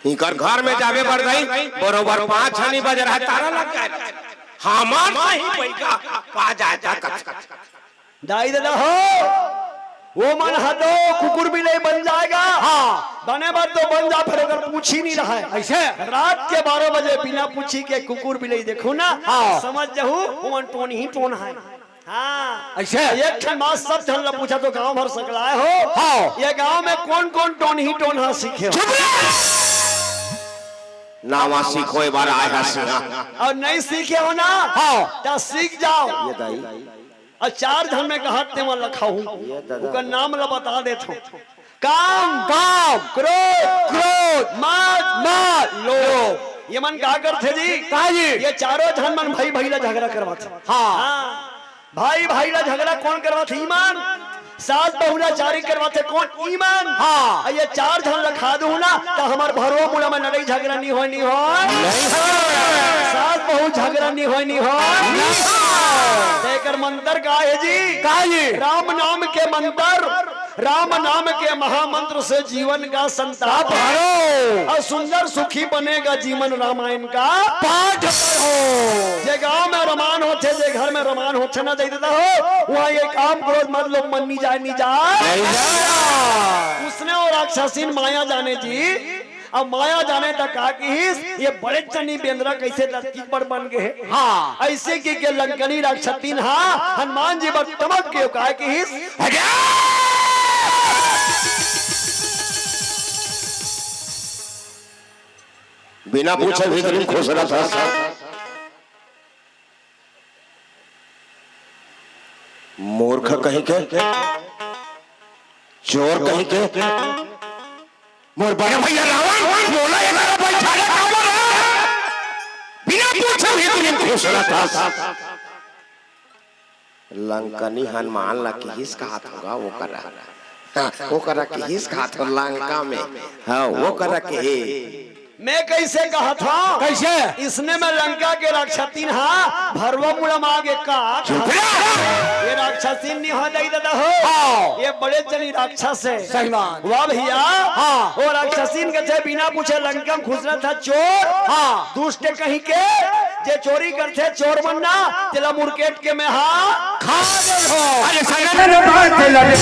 इकर घर में जाबे बर दाई, बरोबर पाँच छनी बज रहा, तारा लग जाय। हमर सही बइगा पा जाय। दाई ददा हो, ओ मन ह तो कुकुर बिलई बन जाय गा। हाँ। बने बर तो बन जा, फेर ओकर पूछी नी रहय। अइसे? रात के बारह बजे बिना पूछी के कुकुर बिलई देखहू ना, हाँ। समझ जहू, ओ मन टोनही टोनहा हे। हाँ। अइसे? एक ठन बात सब झन ला पूछा तो गांव भर सकलाय हो। हाँ। ये गांव में कोन कोन टोनही टोनहा सीखे हो? चुप रह! नावा सीखो, ए बार आय हस इहाँ। अउ नहीं सीखे हो ना? हाँ। त सीख जाव। ये दाई। अउ चार झन में कहत ते मन लखाहूं। ये दादा। ओकर नाम ला बता देथों। काम, काम, क्रोध, क्रोध, मद, मद, लोभ। ये मन का करथे जी? का जी? ये चारों झन मन भई भई ला झगरा करवाथे। हाँ। हाँ। भाई भाई ला झगरा कोन करवाथे? ईमन। सास बहू ला चारी करवाथे कोन? ईमन। हाँ। अउ ये चार झन लखा दूहूं ना, त हमर भरवा मुड़ा में लड़ई झगरा नी होय, नी होय? नहीं होय। सास बहू झगरा नी होय, नी होय? नहीं होय। त एकर मंतर का हे जी? का जी? राम नाम के मंतर। राम नाम के महामंत्र से जीवन का संताप हरो। अउ सुंदर सुखी बनेगा जीवन, रामायण का पाठ पढ़ो। जे गांव में रमान होथे, जे घर में रमान होथे ना, दाई ददा हो, उहाँ ये काम, क्रोध, मद, लोभ मन नी जाय, नी जाय। नहीं जाय। उसने ओ राक्षसिन माया जाने जी। अब माया जाने त का किहिस, ये बड़े जनी बेंदरा कइसे लतकी बर बन गे हे। हाँ। अइसे कहिके लंकनी राक्षसिन हा हनुमान जी बर तमक के का किहिस, हट जा! बिना पूछे भीतरी खुसरत हस। मूर्ख कहीं के, चोर कहीं के, मोर बड़े भैया रावण, मोला ये तरफ बैठा ले, काबर? बिना पूछे भीतरी खुसरत हस। लंकनी हनुमान ला किहिस कहत हों गा, वो करा। हाँ, वो करा किहिस कहत हों लंका में। हाँ, वो करा किहिस। मैं कइसे कहत हों? कइसे? इसने में लंका के राक्षसिन हा भरवा मुड़ा म आगे का? चुप रह। ये राक्षसिन नी होय दाई ददा हो। हाँ। ये बड़े जनी राक्षस हे। सही बात। वाह भैया। हाँ। ओ राक्षसिन कथे बिना पूछे लंका में खुसरत हस चोर। हाँ। दुष्ट कहीं के, जे चोरी करथे चोर मन ना, तेला मुरकेट के मैं हा खा देहूं। अरे सनन बात लगे,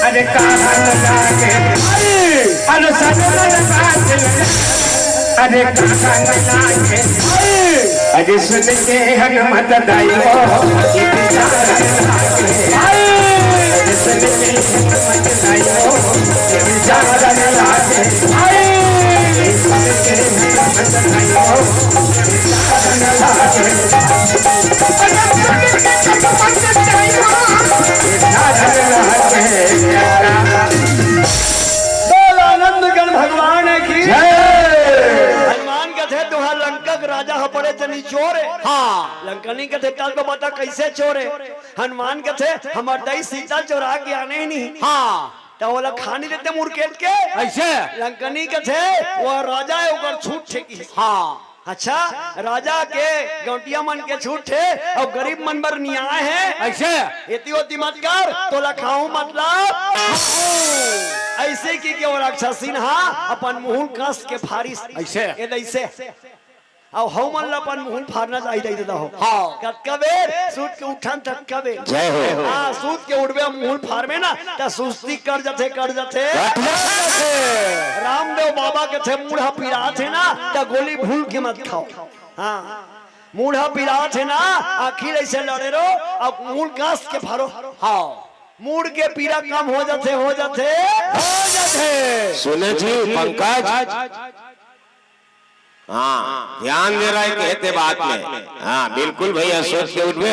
अरे कहाँ लगे, अरे सनन बात लगे, अरे कहाँ लगे, अरे सुन के हनुमत दाई हो, अरे सुन के हनुमत दाई हो, अरे सुन के हनुमत दाई हो। बोल आनंद गण भगवान की जय। हनुमान कथे तुहां लंका के राजा ह बड़े जनी चोर हे। हाँ। लंकनी कथे, "तब तो बता कइसे चोरे?" हनुमान कथे, "हमर दाई सीता चोरा के आने ही नहीं।" हाँ। त ओला खा नहीं देते मुरकेट के। अइसे? लंकनी कथे, "वो राजा हे, ओकर छूट ठेकी।" हाँ। अच्छा, राजा के गौंटिया मन के छूट हे अउ गरीब मन बर नियाय हे। अइसे? एती ओती मत कर, तोला खाहूं मतलब। अइसे कहिके वो राक्षसिन हा अपन मुहूं ल कस के फारिस। अइसे? ए दइसे। अउ हमन ल अपन मुहूं ल फारना चाही, दई ददा हो। हाँ। कतका बेर सूत के उठन ततका बेर। जय हो। हाँ, सूत के उठबे, मुहूं ल फारबे ना, त सुस्ती कर जथे, कर जथे। कर जथे। रामदेव बाबा कथे, "मूड़ ह पिरात हे ना, त गोली भूल के मत खाव।" हाँ, मूड़ ह पिरात हे ना, आँखी ल अइसे लड़े रहो, अउ मुहूं ल कस के फारो। हाँ। मूड़ के पीरा कम हो जथे, हो जथे। हो जथे। सुने जी पंकज, हाँ, ध्यान दे रहा हे कहे ते बात में। हाँ, बिल्कुल भइया, सोच के उठबे।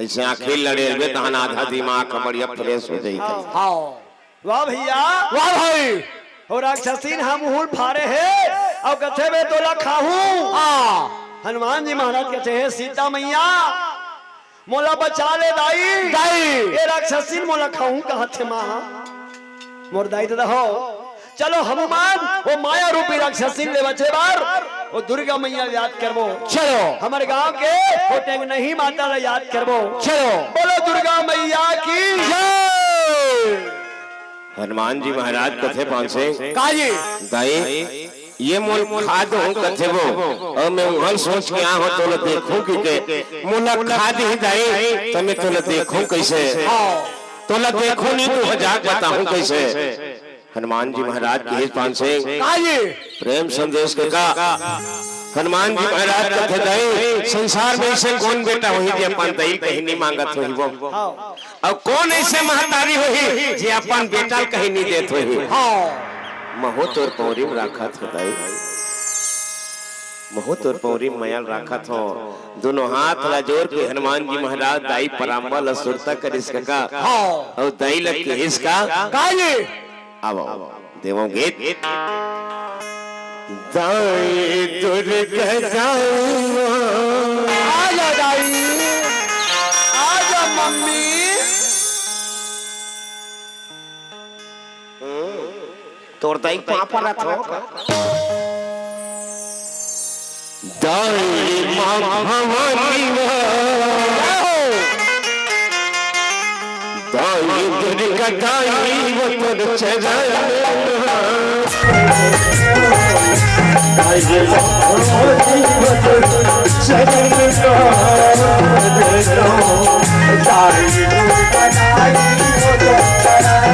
अइसे आँखी लड़े रहिबे, तहन आधा दिमाग का बढ़िया fresh हो जाई। हाँ। वाह भइया। वाह भाई। हो राक्षसिन हा मुहूं ल फारे हे, अउ कथे, "मैं तोला खाहूं।" हाँ। हनुमान जी महाराज कथे, "हे सीता मइया, मोला बचा ले दाई।" दाई। ए राक्षसिन मोला खाहूं कहत हे माँ। मोर दाई ददा हो, चलो हनुमान, वो माया रूपी राक्षसिन ले बचे बर, वो दुर्गा मइया ल याद करबो। चलो। हमर गांव के वो टेंगनही माता ल याद करबो। चलो। बोलो दुर्गा मइया की जय। हनुमान जी महाराज कथे पान सिंह, का जी? दाई, ये मोला खा देहूं कथे वो, अउ मैं उहल सोच के आ हों, तोला देखूं कि के, मोला खा देही दाई, त मैं तोला देखूं कइसे? हाँ। तोला देखूं नहीं, तू हजार बताहूं कइसे? हनुमान जी महाराज कहे पान सिंह, का जी? प्रेम संदेश के का? हनुमान जी महाराज कथे, दाई, संसार में अइसे कोन बेटा होही जे अपन दाई कहीं नहीं मांगत होही वो? हाँ। अउ कोन अइसे महतारी होही जे अपन बेटा ल कहीं नहीं देत होही? हाँ। महूं तोर पौरी म राखत हों दाई, महूं तोर पौरी म मया ल राखत हों। दूनों हाथ ला जोर के हनुमान जी महाराज दाई परांबा ला सुरता करिस कका। हाँ। अउ दाई ला कहिस का? का जी? आवो, आवो, देवो गीत। दाई दुर्गा दाई माँ। आजा दाई, आजा मम्मी। हम्म, तोर दाई पाँव परत हों का? दाई माँ भवानी माँ। दाई दुर्गा दाई वो तोर चरण। दाई माँ भवानी वो तोर चरण। दाई दुर्गा दाई वो तोर चरण।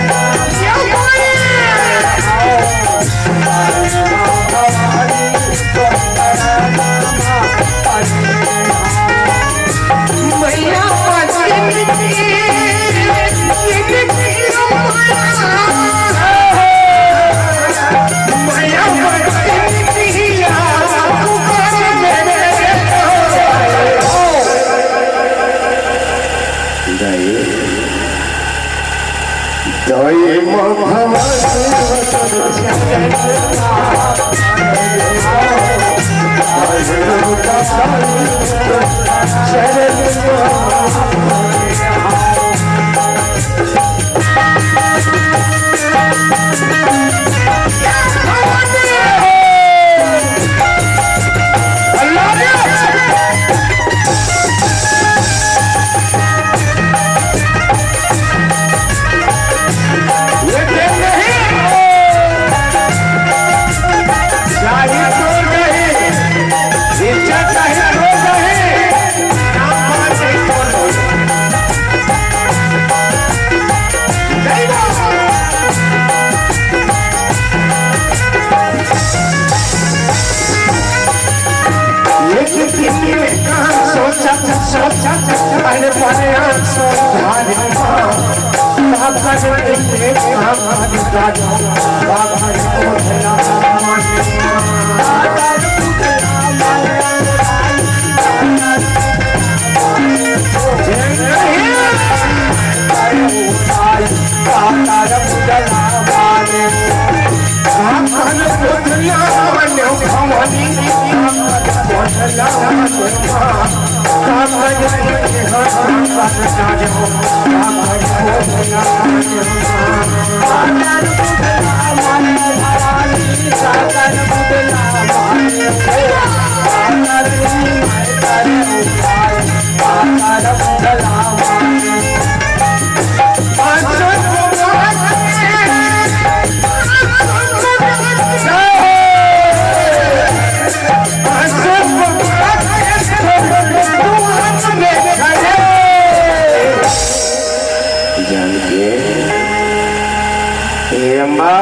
जान के, हे अम्बा,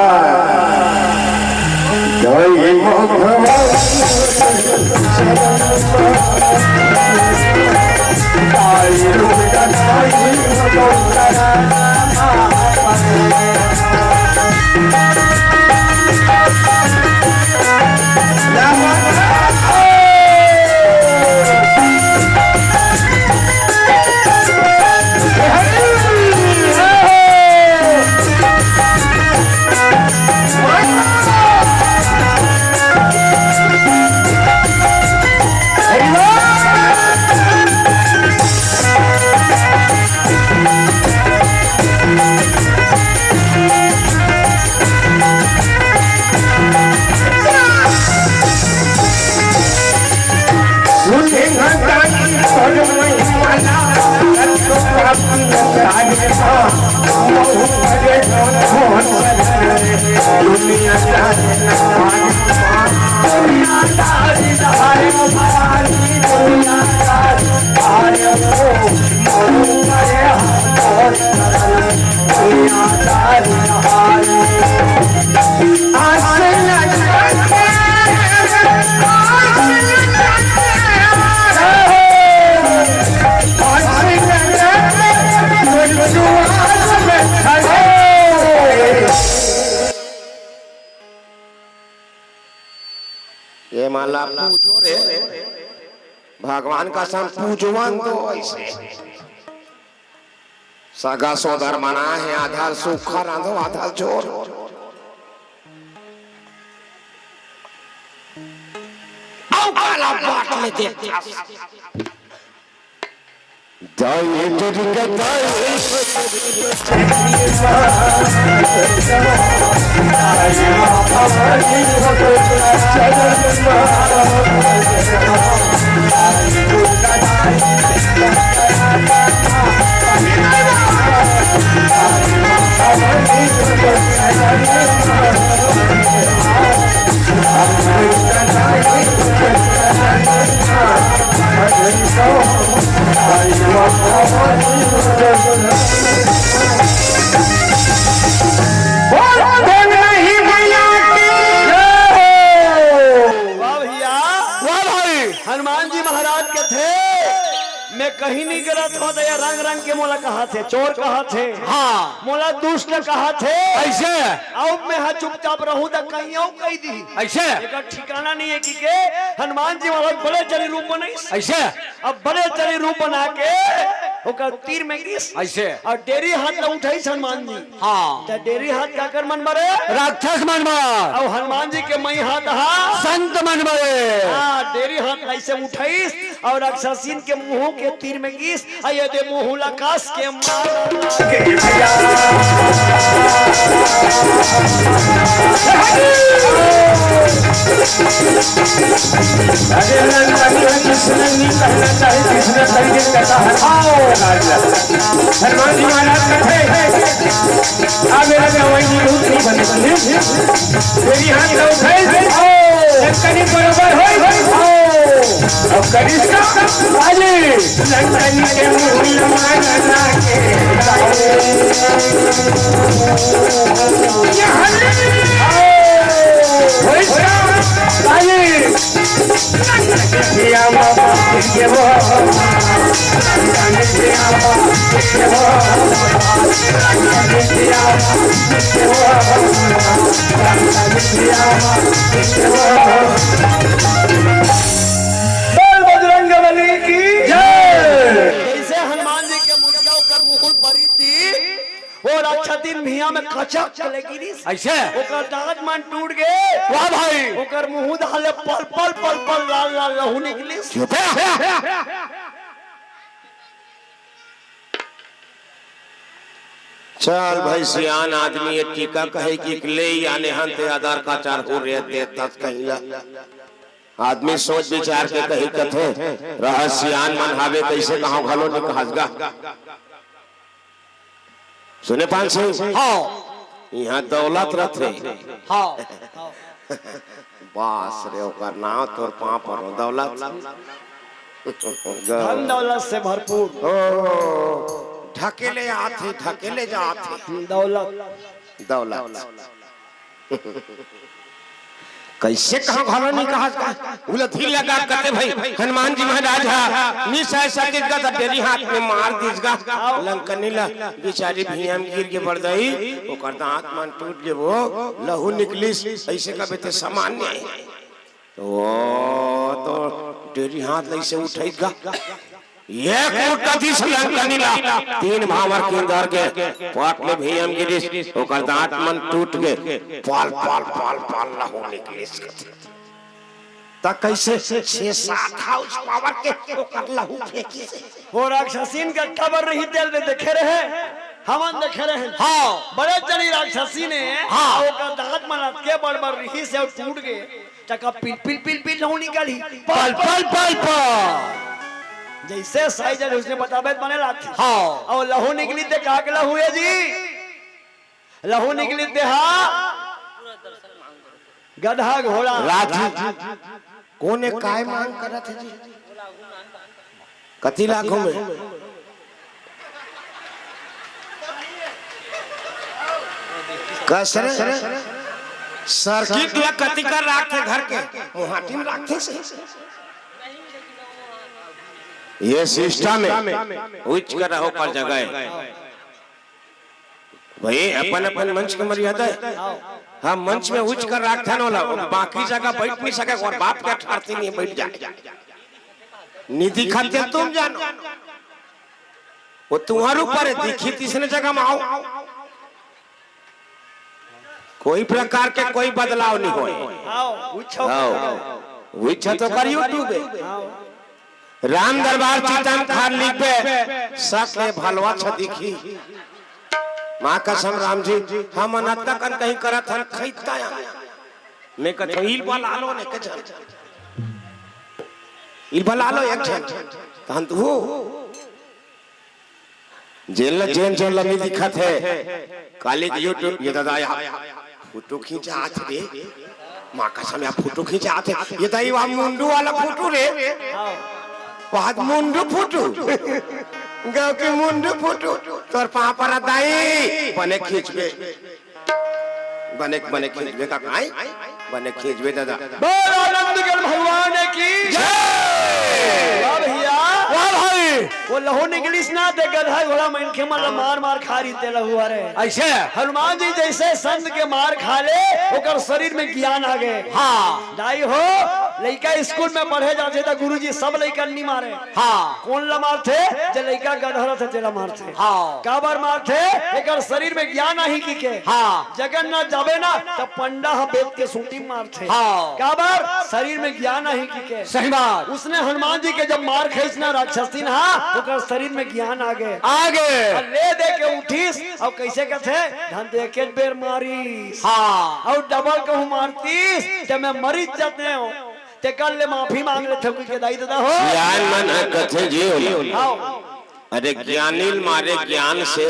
जय माधव। ये माला पूजो रे, भगवान कसम पूजवन तो ऐसे। सगा सोदर मना हे, आधा ल सूखा रांधो, आधा ल जोर। अउ काला बांट ले देख। वाह भैया, वाह भाई। हनुमान जी महाराज के थे, मैं कहीं नहीं गलत हो तो ये रंग रंग के मोला कहा थे, चोर कहा थे, हाँ। मोला दुष्ट कहा थे। ऐसे? अब मैं हा चुपचाप रहूं तो कहीं और कह दी। ऐसे? एकर ठिकाना नहीं है कि के हनुमान जी महाराज बड़े चली रूप बनाइस। ऐसे? अब बड़े चली रूप बना के ओकर तीर में गिस। ऐसे? और डेरी हाथ ला उठाइस हनुमान जी। हाँ। त डेरी हाथ काकर मन बरे? राक्षस मन बर। अउ हनुमान जी के मई हाथ हा? संत मन बरे। हाँ, डेरी हाथ ला ऐसे उठाइस अउ राक्षसीन के मुंह के तीर में गिस, अउ ये दे मुंह ला कस के मार। अरे लंका में जिसने नहीं कहना चाहिए, जिसने कही के कहता है, आओ राजा। हनुमान जी महाराज कहते हैं, आ मेरा गवाही नहीं, भूत नहीं बने। मेरी हाथ लो भाई, आओ। लंकनी बरोबर होई, आओ। अब कनिष्का, बाजी। लंकनी के मुंह में मारना के। यहाँ ले। आओ। होई क्या? बाजी। बोल बजरंग बली की जय। जैसे हनुमान जी के मुखिया ओकर मुकुल परी थी, वो रात छतिन भिया में कचक ले गिरिस। अइसे? ओकर दांत मन टूट गे। वाह भाई। ओकर मुंह डाले पल पल पल पल लाल लाल लहू निकलिस। चुप। चल भाई, सियान आदमी ये टीका कहे कि ले आने हन ते आधार का चार हो रे दे दस कहिला। आदमी सोच विचार के कही कथे, रह सियान मन हावे, कइसे कहां घलो नहीं कहस गा। सुने पान सिंह? हाँ। इहां दौलत रथे। हाँ। बास रे, ओकर नाव तोर पांव पर हो, दौलत। धन दौलत से भरपूर। ओ, ढकेले आथे, ढकेले जाथे। दौलत। दौलत। कइसे कहां घलो नहीं कहस गा। उला धीर लगा कते भाई, हनुमान जी महाराज हा, निस ऐसा किस गा, तब डेरी हाथ में मार दिस गा। लंकनी ला, बेचारी भुइयां गिर गे बड़दई, ओकर दांत मन टूट गे वो, लहू निकलिस, अइसे कबे ते सामान्य हे। तो वो तो डेरी हाथ लइसे उठई गा। एक मुक्का दिस लंकनी ला, तीन भांवर किंदर के, पट ले भुइयां गिरिस, ओकर दांत मन टूट गे, पाल, पाल, पाल, पाल लहू निकलिस। त कइसे छह सात हाउस पावर के ओकर लहू फेंकिस। वो राक्षसीन के कबर रही तेल में देखे रहे, हमन देखे रहे। हाँ। बड़े जनी राक्षसीन हे, हाँ। ओकर दांत मन अतके बड़ बड़ रहिस हे अउ टूट गे। चका पिल पिल पिल पिल लहू निकलही। पल पल पल पल। जइसे साई जन उसने बताबे त बने लागथे। हाँ। अउ लहू निकली ते का के लहू हे जी? लहू निकली ते हा गधा घोड़ा। राजू, कोने काय मांग करत हे जी? कति लाख में? कस रे? सर्किट ला कति कर राखथे घर के? मुहाटी में राखथे से। ये सिस्टम हे, उच्च कर रहो पर जगह हे। भाई, अपन अपन मंच के मर्यादा हे। हाँ, मंच में उच्च कर राखथन ओला, बाकी जगह बैठ नहीं सके, ओकर बाप के अठारती नहीं बैठ जाए। नहीं दिखाते तुम जानो, वो तुम्हारे ऊपर हे, दिखही तइसने जगह में आओ। कोई प्रकार के कोई बदलाव नहीं होय। हाँ, उच्च। हाँ, उच्च तो कर YouTube हे। हाँ। राम दरबार चितम खार लिखबे, सच ले भलवा छ दिखही। माँ कसम राम जी, हमन अतका कन कहीं करत हन, खइता या। मैं कथों, इल बला लो ने के झन। इल बला लो एक झन। तहन तो हो। जेन ल, जेन, जेन ल नहीं दिखत हे, काली के YouTube, ये दादा, या फोटो खींचात रे, माँ कसम, या फोटो खींचात हे, ये दाई, वह मुंडू वाला फोटो रे, वह मुंडू फोटो, गाँव के मुंडू फोटो, तोर पाँव पर दाई, बने खींचबे। बने, बने खींचबे का काई? बने खींचबे दादा। बोल आनंद गढ़ भगवान की जय। वाह भैया। वाह भाई। वो लहू निकलिस ना ते गधा घोड़ा मनखे मन ला मार मार खा रही ते लहू हरे। अइसे? हनुमान जी जइसे संत के मार खा ले, ओकर शरीर में ज्ञान आ गे। हाँ। दाई हो, लइका स्कूल में पढ़े जाथे त गुरुजी सब लइका नहीं मारे। हाँ। कोन ला मारथे? जे लइका गधा रथे तेला मारथे। हाँ। काबर मारथे? एकर शरीर में ज्ञान आही कहिके। हाँ। जगन्नाथ जाबे ना, त पंडा ह बेत के सूंटी मारथे। हाँ। काबर? शरीर में ज्ञान आही कहिके। सही बात। उसने हनुमान जी के जब मार खाइस ना राक्षसीन हा, ओकर शरीर में ज्ञान आ गे। आ गे। अउ ले दे के उठिस, अउ कइसे कथे? धन दे के बेर मारिस। हाँ। अउ डबल कहूँ मारतिस, त मैं मरिच जातेंव। तेकर ले माफी मांग लेथंव कहिके दाई ददा हो। सियान मन ह कथे जी। हाँ। अरे ज्ञानी ल मारे ज्ञान से।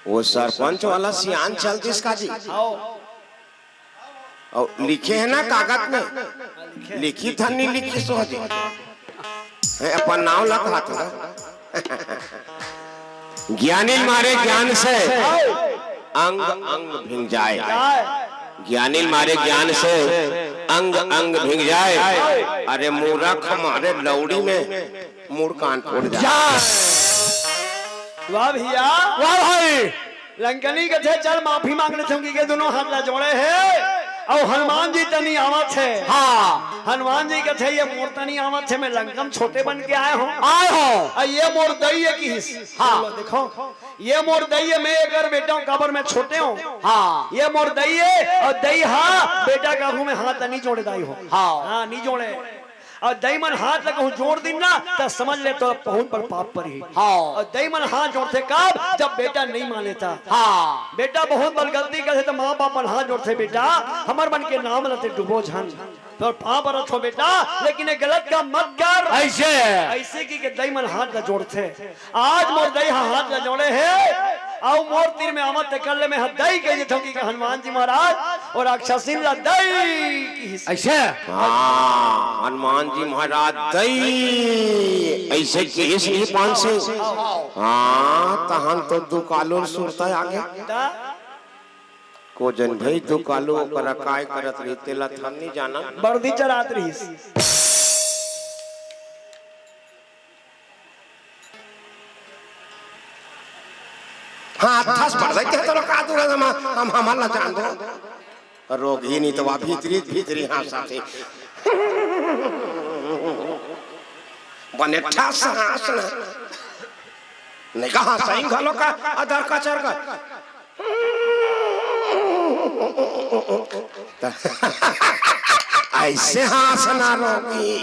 वो सरपंच वाला सियान चलतिस का जी? हाँ। अउ लिखे हे ना कागज में, लिखिस धन नहीं लिखिस हो जी। हे, अपन नाव ला कहत हंव। ज्ञानी ल मारे ज्ञान से अंग अंग भिंग जाय। ज्ञानी ल मारे ज्ञान से अंग अंग भिंग जाय। अरे मूरख मारे लौड़ी में मुड़ कान फोड़ जाय। वाह भैया। वाह भाई। लंकनी कथे, "चल माफी मांग लेथंव," कहिके दोनों हाथ ला जोड़े हे, अउ हनुमान जी तनी आवत हे। हाँ। हनुमान जी कथे, "ये मोर तनी आवत हे, मैं लंका म छोटे बन के आए हों।" आए हों। अउ ये मोर दई ए किहिस। हाँ। बोलो, देखो, ये मोर दई ए, मैं एकर बेटा हों, काबर मैं छोटे हों। हाँ। ये मोर दई ए, अउ दई हा बेटा के आघू में हाथ नी जोड़े दाई हो। हाँ। हाँ, नी जोड़े। अउ दई मन हाथ ला कहूँ जोड़ दिन ना, त समझ ले तो बहुत बड़ पाप परही। हाँ। अउ दई मन हाथ जोड़थे कब? जब बेटा नी माने त। हाँ। बेटा बहुत बड़ गलती करथे त माँ बाप मन हाथ जोड़थे, "बेटा, हमर मन के नाम ल ते डुबो झन।" तोर पाँव परत हों बेटा, लेकिन ये गलत काम मत कर। अइसे? अइसे कहिके दई मन हाथ ला जोड़थे। आज मोर दई हा हाथ ला जोड़े हे, अउ मोर तीर में आवत हे, तेकर ले मैं हा दई कहि देथों कहिके हनुमान जी महाराज अउ राक्षसिन ला दई किहिस। अइसे? हाँ, हनुमान जी महाराज दई, अइसे किहिस नहीं पान सिंह। हाँ, तहन तो दुकालू ल सुरता आगे। त? को जन भई दुकालू ओकरा काय करत रही, तेला त हम नी जानन। बरदी चरात रहिस। हाँ, थस बरदी के तो का तू हम, हम, हमन ला जान दो। रोगही नी तो वा भीतरी, भीतरी हाँसथे। बने ठस हाँस ना। नहीं कहा सही घलो का, अदर का चर का। अइसे हाँस ना रोगही।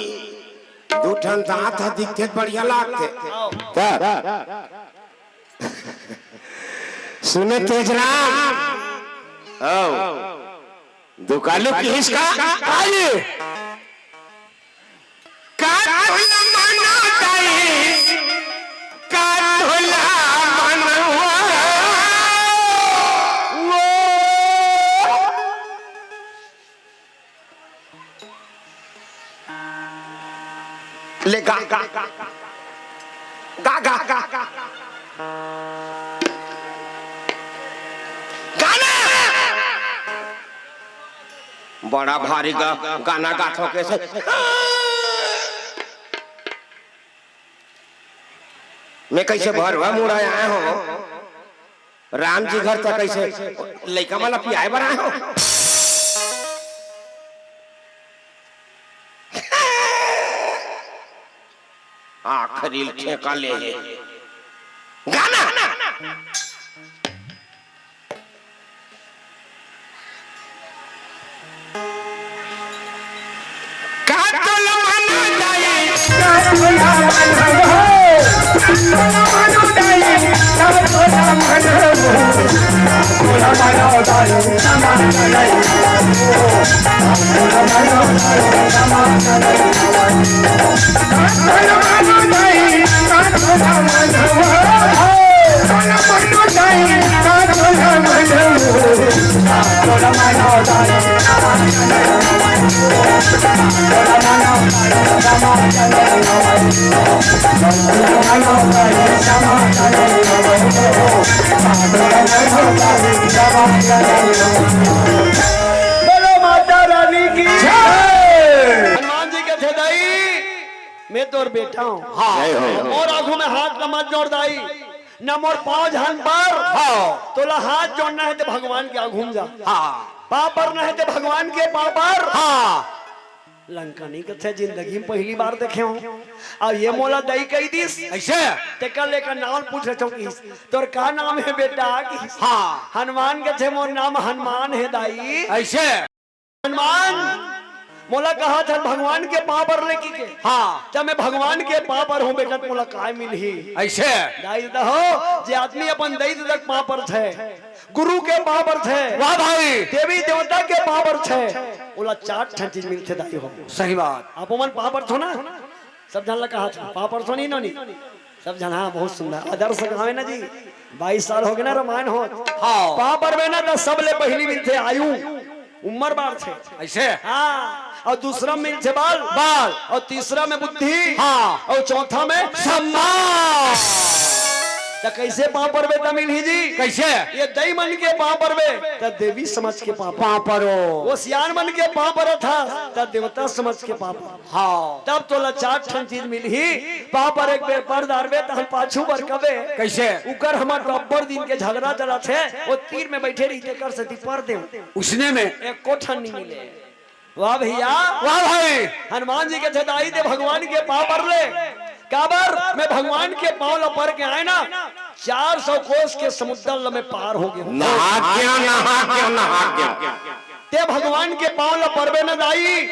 दू ठन दाँत ह दिखथे त बढ़िया लागथे। त सुने तेजराम। हव। दुकालू किहिस का? काली। का तोला मना दाई? का तोला मना? ले गा, गा, गा। गाना। बड़ा भारी गा-, गाना गाथो कइसे। मैं कइसे भरवा मुड़ा आए हों। राम जी घर तक कइसे लइका मन ला पियाए बर आए हों। आखिरी ठेका ले हे। गाना। का तोला मना दाई? का तोला मना हो? का तोला मना दाई? का तोला मना हो? बोलो माता रानी की जय। हनुमान जी कथे, "दाई, मैं तोर बेटा हों। हाँ। जय हो। मोर आघू में हाथ ला मत जोड़ दाई, न मोर पाँव झन पर। हाँ। तोला हाथ जोड़ना हे त भगवान के आघू में जा। हाँ। पाँव परना हे त भगवान के पाँव पर।" हाँ। लंकानी कथे, "जिंदगी में पहली बार देखे हों। अब ये मोला दई कहि दिस।" अइसे? तेकर ले एकर नाम पूछ रहे हों किहिस, "तोर का नाम हे बेटा?" किहिस। हाँ। हनुमान कथे, "मोर नाम हनुमान हे दाई।" अइसे? हनुमान, मोला कहत हन भगवान के पाँव पर ले कहिके। हाँ। जब मैं भगवान के पाँव पर हों बेटा, त मोला काय मिलही? अइसे? दाई ददा हो, जे आदमी अपन दई ददा के पाँव परथे, गुरु के पाँव परथे, वाह भाई। देवी देवता के पाँव परथे, ओला चार ठन चीज मिलथे दाई हो। सही बात। आप मन पाँव परथो ना? सब झन ला कहत हँव, पाँव परथो नहीं नोनी? सब झन, हाँ, बहुत सुंदर। आदर्श गाँव हे ना जी, बाईस साल होगे ना रामायण होत। हाँ। पाँव परबे ना त सबले पहिली मिलथे आयु, उम्र बाढ़थे। अइसे? हाँ, अउ दूसरा में मिलथे बल। बल। अउ तीसरा में बुद्धि। हाँ। अउ चौथा में सम्मान। त कइसे पाँव परबे त मिलही जी? कइसे? ये दई मन के पाँव परबे त देवी समझ के पाँव पर। पाँव परो। वो सियान मन के पाँव परत हस त देवता समझ के पाँव पर। हाँ। तब तोला चार ठन चीज मिलही, पाँव पर एक बेर पर डारबे, तहन पाछू बर कबे। कइसे? उकर हमर बब्बर दिन के झगड़ा चलत हे, वो तीर में बइठे रहिथे, कर सेती पर देव। उसने में? एको ठन नइ मिले। वाह भैया। वाह भाई। हनुमान जी कथे, दाई, तैं भगवान के पाँव पर ले। काबर? मैं भगवान के पाँव ल पर के आए ना, चार सौ कोस के समुद्र ल मैं पार हो गेंव। नहा गेंव, नहा गेंव, नहा गेंव। तैं भगवान के पाँव ल परबे ना दाई,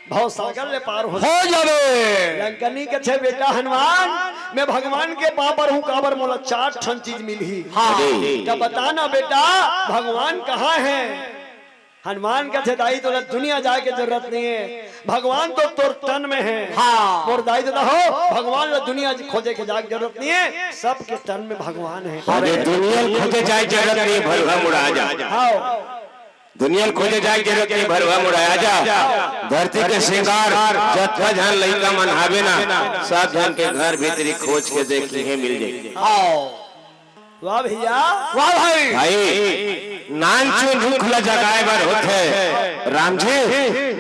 भवसागर ले पार हो हो जाबे। लंकनी कथे, बेटा हनुमान, मैं भगवान के पाँव परहूँ, काबर मोला चार ठन चीज मिलही। हाँ। अरे। त बता ना बेटा, भगवान कहाँ हे? हनुमान कथे, दाई, तोला दुनिया जाए के जरूरत नइ हे, भगवान तो तोर तन में हे। हाँ। मोर दाई ददा हो, भगवान ला दुनिया खोजे के जाए के जरूरत नइ हे, सबके तन में भगवान हे। अरे, दुनिया ल खोजे जाए के जरूरत नइ हे, भरवा मुड़ा जा। हाँ। दुनिया ल खोजे जाए के जरूरत नइ हे, भरवा मुड़ा जा। धरती के सिंगार, जतका झन लइका मन हावे ना, सब झन के घर भीतरी खोज के देखिहे, मिल जाही। हाँ। वाह भैया। वाह भाई। भाई, नानचुन रुख ल जगाए बर होथे, राम जी,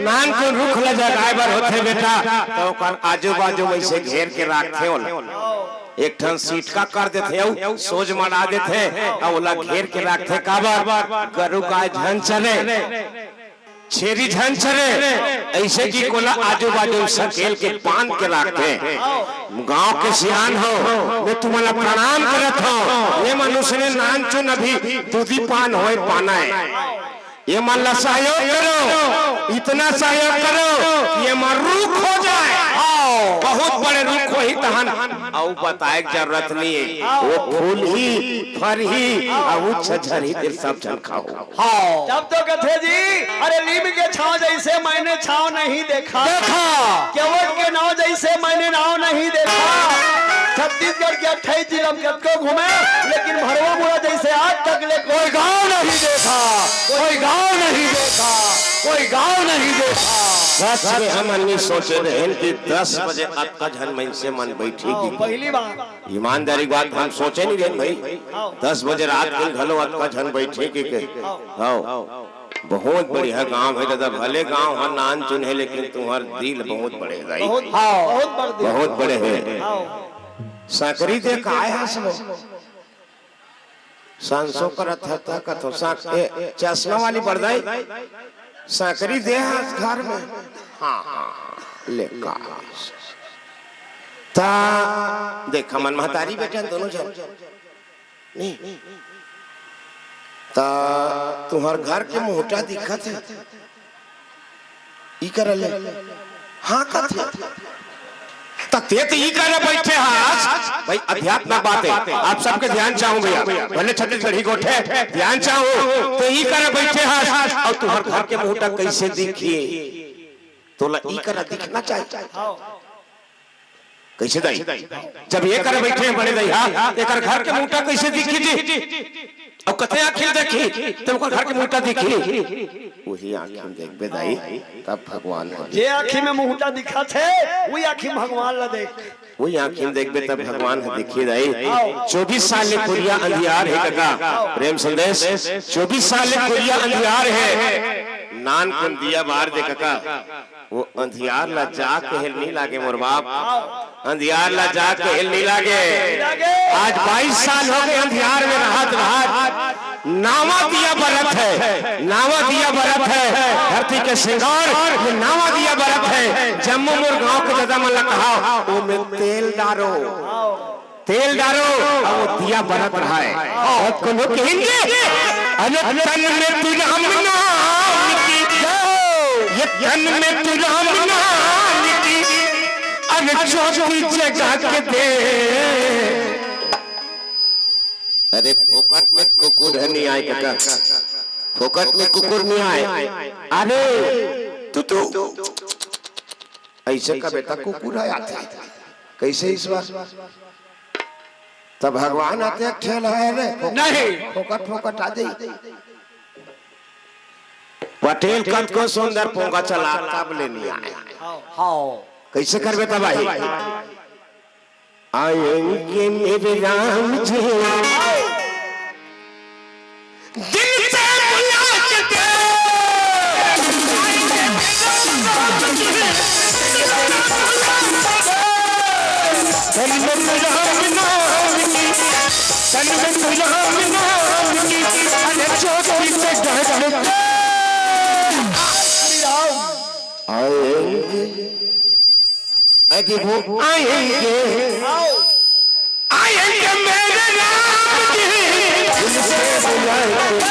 नानचुन रुख ल जगाए बर होथे बेटा, त ओकर आजू-बाजू म अइसे घेर के राखथे ओला। एक ठन सीटका कर देथे अउ सोज मड़ा देथे, अउ ओला घेर के राखथे। काबर? गरू गाय झन चरे। छेरी झन चरे, अइसे कि ओला आजू-बाजू सकेल के बांध के राखथे। गांव के सियान हो, मैं तुमन ला प्रणाम करत हंव। ये मनुष्य ने नानचुन अभी दूधी पान होए पाना हे। ये मन ला सहयोग करो, इतना सहयोग करो कि ये मन रुख हो जाए। हाँ। बहुत बड़े रुख होही तहन अउ बताए के जरूरत नइ हे। वो फूलही, फरही, अउ उच्छ झरही, तैं सब झन खाहू। हाँ। तब तो कथे जी, अरे लीम के छांव जइसे मैंने छांव नहीं देखा। देखा। केवट के नाव जइसे मैंने नाव नहीं देखा। छत्तीसगढ़ के अट्ठाईस जिला म कतको घूमे, लेकिन भरवा मुड़ा जइसे आज तक ले कोई गांव नहीं देखा, कोई गांव नहीं देखा, कोई गांव नहीं देखा। सच में हमन नइ सोचे रहेन कि दस बजे अतका झन मइनसे मन बइठही। हाँ, पहली बार। ईमानदारी के बात, हम सोचे नइ रहेन भाई। हाँ। दस बजे रात के घलो अतका झन बइठही के। हाँ। हाँ। बहुत बढ़िया गांव हे दादा, भले गांव ह नानचुन हे, लेकिन तुम्हर दिल बहुत बड़े हे दाई। बहुत, हाँ। बहुत बड़ दिल। बहुत बड़े हे। हाँ। सांकरी दे काय हस वो? सांसो करत हे त कथो सांक-, ए, चश्मा वाली बरदाई, सांकरी दे हस घर में। हाँ, हाँ, हाँ, ले का। त देख, हमन महतारी बेटा दोनों झन। नहीं। त तुम्हर घर के मुहटा दिखत हे। ई करा ले। हाँ कथे। त तैं त ई करा बइठे हस। भाई, अध्यात्म बात हे। आप सबके ध्यान चाहूं भैया। भले छत्तीसगढ़ी गोठ हे, ध्यान चाहूं। तैं ई करा बइठे हस अउ तुम्हर घर के मुहटा कइसे दिखही? तोला ई करा दिखना चाहिए। कइसे दाई? जब ये करा बइठे हे बड़े दाई, हाँ, एकर घर के मुहटा कइसे दिखही जी? अउ कते आँखी म देखही, तब ओकर घर के मुहटा दिखही। वही आँखी म देखबे दाई, तब भगवान ह। जे आँखी में मुहटा दिखत हे, वही आँखी में भगवान ला देख। वही आँखी म देखबे, तब भगवान ह दिखही दाई। चौबीस साल ले कुरिया अंधियार हे कका। प्रेम संदेश, चौबीस साल ले कुरिया अंधियार हे। नानकुन दिया बार दे कका। वो अंधियार ला जाके हेल नइ लागे मोर बाप, अंधियार ला जाके हेल नइ लागे। आज बाईस साल हो गे अंधियार में रहत रहत, नावा दिया बरत हे, नावा दिया बरत हे, धरती के सिंगार, ये नावा दिया बरत हे। जम्मो मोर गांव के ददा मन ला कहा, ओमे तेल डारो। तेल डारो, अउ वो दिया बरत रहा हे। अउ कोनो कहिन के, "अरे तन में तू राम नाम की, ये तन में तू राम नाम की, अरे ज्योति जगा के दे।" अरे फोकट में कुकुर ह नइ आय कका, फोकट में कुकुर नइ आय। अरे तू, तू अइसे कबे त कुकुर ह आथे। कइसे ईश्वर? त भगवान आथे एक ठेल हे रे, फोकट, नहीं। फोकट, फोकट आ जाई। पटेल कतको सुंदर पोंगा चला, तब ले नइ आय। हाँ। कइसे करबे तब आही? आएंगे मेरे राम जी। दिल से बुला के दे। तन में तू राम नाम की, तन में तू राम नाम की, अरे चोटी से ढक दे। कि वो आएंगे, आएंगे मेरे राम जी, उनसे बुलाएंगे।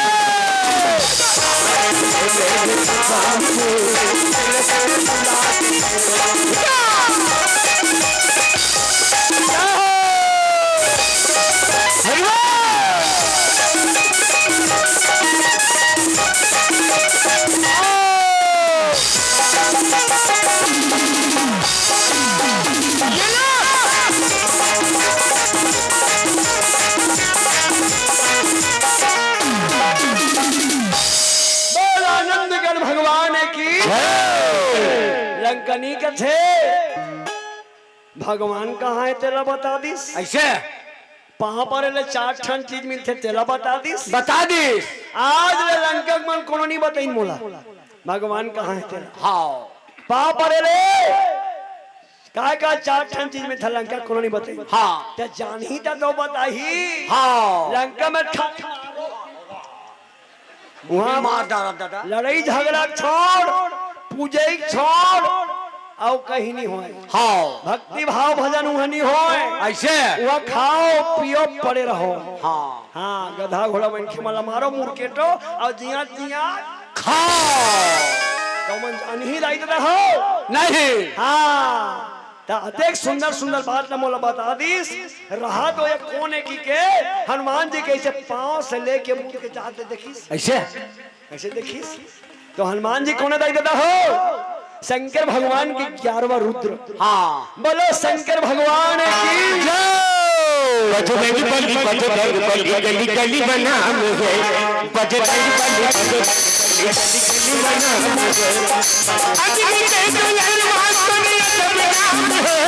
बोल आनंद गण भगवान की। लंकनी कथे, भगवान कहाँ हे तेला बता दिस। अइसे? पाँव परे ले चार ठन चीज मिलथे, तेला बता दिस। बता दिस। आज ले लंका के मन कोनो नइ बताइन मोला, भगवान कहाँ हे तेला। हाँ। पाँव परे ले, काय का चार ठन चीज मिलथे लंका कोनो नइ बताइन। हाँ। त जानही त तो बताही। हाँ। लंका में ठा-, उहाँ मार डारा दादा। लड़ई झगड़ा छोड़, पूजई छोड़, अउ कहीं नइ होय। हाँ। भक्ति भाव भजन उहाँ नइ होय। अइसे? उहाँ खाव, पियो, पड़े रहो। हाँ। हाँ, गधा घोड़ा मनखे मन ला मारो, मुरकेटो, अउ जिया जिया खाव। त मन जानही दाई दादा हो? नहीं। हाँ। त अतेक सुंदर सुंदर बात ला मोला बता दिस। रहा तो ये कोन हे कि के हनुमान जी कइसे पाँव से लेके मुड़ के जात देखिस। अइसे? अइसे देखिस। त हनुमान जी कोन हे दाई दादा हो? शंकर भगवान के ग्यारहवाँ रुद्र। हाँ। बोलो शंकर भगवान की जय। बजरंग बली, बजरंग बली, गली गली में नाम है। बजरंग बली, बजरंग बली, गली गली में नाम है। अग्नि के दुल्हन महात्मा में सब नाम है।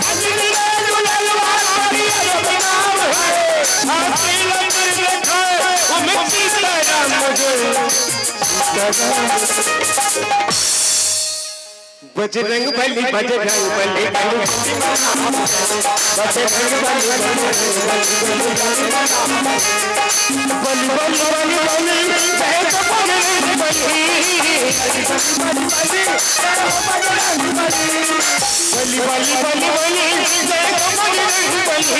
अग्नि के दुल्हन महात्मा में सब नाम है। आखिर लंदन में खाए, वो मिट्टी का राम मुझे। बजरंग बली, बजरंग बली, बजरंग बली, बजरंग बली, बजरंग बली, बली, बली, बली, बली, जय तो बजरंग बली। बली, बली, बली, बली, जय हो बजरंग बली। बली, बली, बली, बली, जय हो बजरंग बली।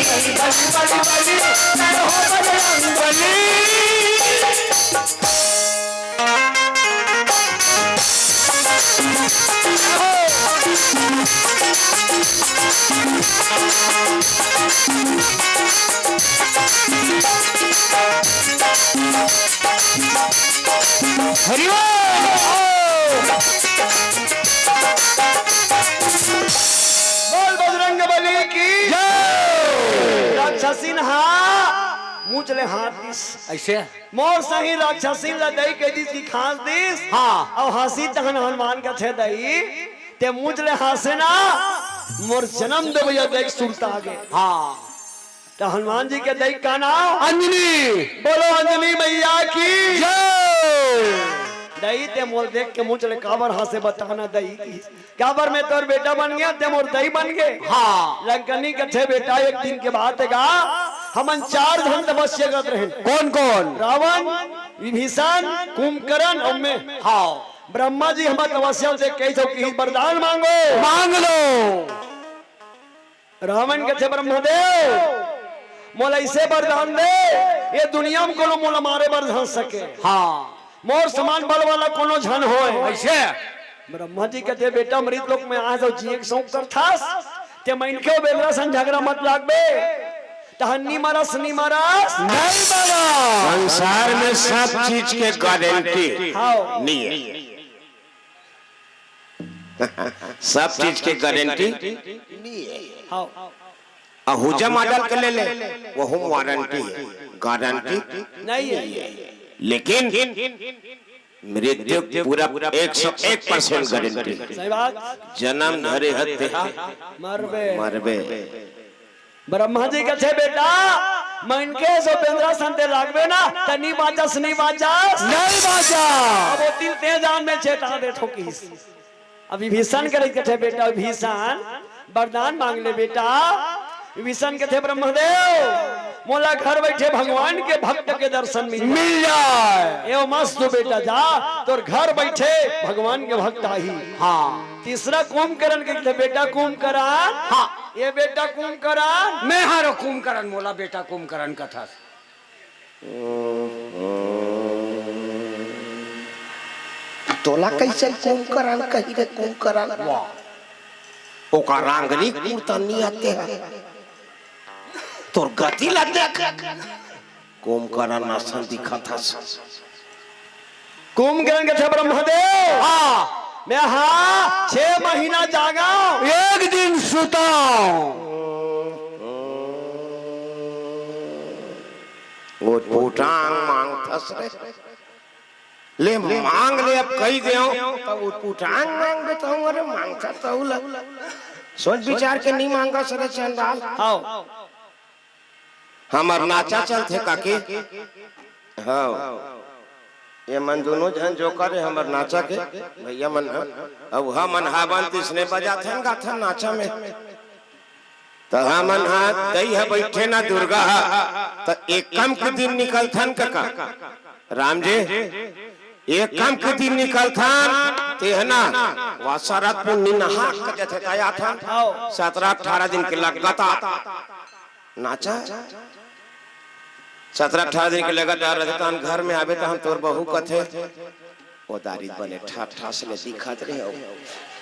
बली, बली, बली, बली, जय हो बजरंग बली। हरि बोल। बोल बजरंग बली की जय। राक्षसिन हा मुँह ले हाथ दिस। अइसे? मोर सही राक्षसिन ला दई के दिस कि खांस दिस। हाँ। अउ हंसी तहन हनुमान कथे दई, ते मुँह ले हंसे ना, मोर जनम देवइया दई सुरता आगे। हाँ। त हनुमान जी के दई का नाम? अंजनी। बोलो अंजनी मैया की जय। दई ते मोला देख के मुँह ले काबर हंसे बता ना दई। काबर मैं तोर बेटा बन गेंव, ते मोर दई बन गे। हाँ। लंकनी कथे बेटा, एक दिन के बात हे गा, हमन चार झन तपस्या करत रहेन। कोन कोन? रावण, विभीषण, कुंभकर्ण अउ मैं। हाँ। ब्रह्मा जी हमर तपस्या ल देख के कहिस कि वरदान मांगो। मांग लो। रावण कथे, ब्रह्मदेव, मोला अइसे वरदान दे, ये दुनिया में कोनो मोला मारे बर झन सके। हाँ। मोर समान बल वाला कोनो झन होय। अइसे? ब्रह्मा जी कथे, बेटा, मृत लोक में आए हस अउ जिए के शौक करथस, ते मनखे अउ बेंदरा सन झगरा मत लागबे। तहन नी मरस, नी मरस। नहीं मरस। संसार में सब चीज के गारंटी हाँ। नइ हे। सब चीज के गारंटी नइ हे। हाँ। अहूजा मॉडल के ले ले, वहू वारंटी हे, गारंटी नइ हे। लेकिन मृत्यु पूरा एक सौ एक परसेंट गारंटी हे। सही बात। जनम धरे हस तेहा मरबे। मरबे। ब्रह्मा जी कथे, बेटा, मनखे अस बेंदरा सन ते लागबे ना, त नी बाचस, नी बाचस। नहीं बाचा। अब ओ तिल ते जान में चेता दे ठोकिस। अब विभीषण करे कथे, बेटा विभीषण, वरदान मांग ले बेटा। विभीषण कथे, ब्रह्मदेव, मोला घर बइठे भगवान के भक्त के दर्शन मिल जाए। मिल जाए। ए मस्त बेटा, जा, तोर घर बइठे भगवान के भक्त आही। हाँ। तीसरा कुंभकर्ण के कथे, बेटा कुंभकर्ण। हाँ। ये बेटा कुंभकर्ण। मैं हरो कुंभकर्ण, मोला बेटा कुंभकर्ण कथस। तोला कैसे कुंभकर्ण कही रे, कुंभकर्ण? वाह। ओकर आंगरी कुर्ता नियत हे। तोर गति ला देख। कुंभकर्ण असन दिखत हस। कुंभकर्ण कथे, ब्रह्मदेव, हाँ। मैं हा छह महीना जागव, एक दिन सुतव। वो पोटांग मांगथस रे। ले मांग ले, अब कही देव, तब वो पोटांग मांग देता हूँ। अरे मांगता तहू ला। सोच विचार के नहीं मांगा सरे चंडाल। हाँ। हमर नाचा चलथे काकी। हाँ, ये मन दोनों झन जोकर हे हमर नाचा के भैया मन ह। अब हमन हावन तइसने बजाथन गाथन नाचा में। त हमन ह दई ह बइठे ना दुर्गा ह, त एकम के दिन निकलथन कका। राम जी, एकम के दिन निकलथन, तेहना वासरत पुन्नी नहा के जथे तय आथन। सतरा अठारा दिन के लगत आ नाचा। सतरा अठारा दिन के लगातार रहिथे, तहन घर में आबे, तहन तोर बहू कथे, "ओ दारी बने ठा-, ठास ले दिखत रहे हो,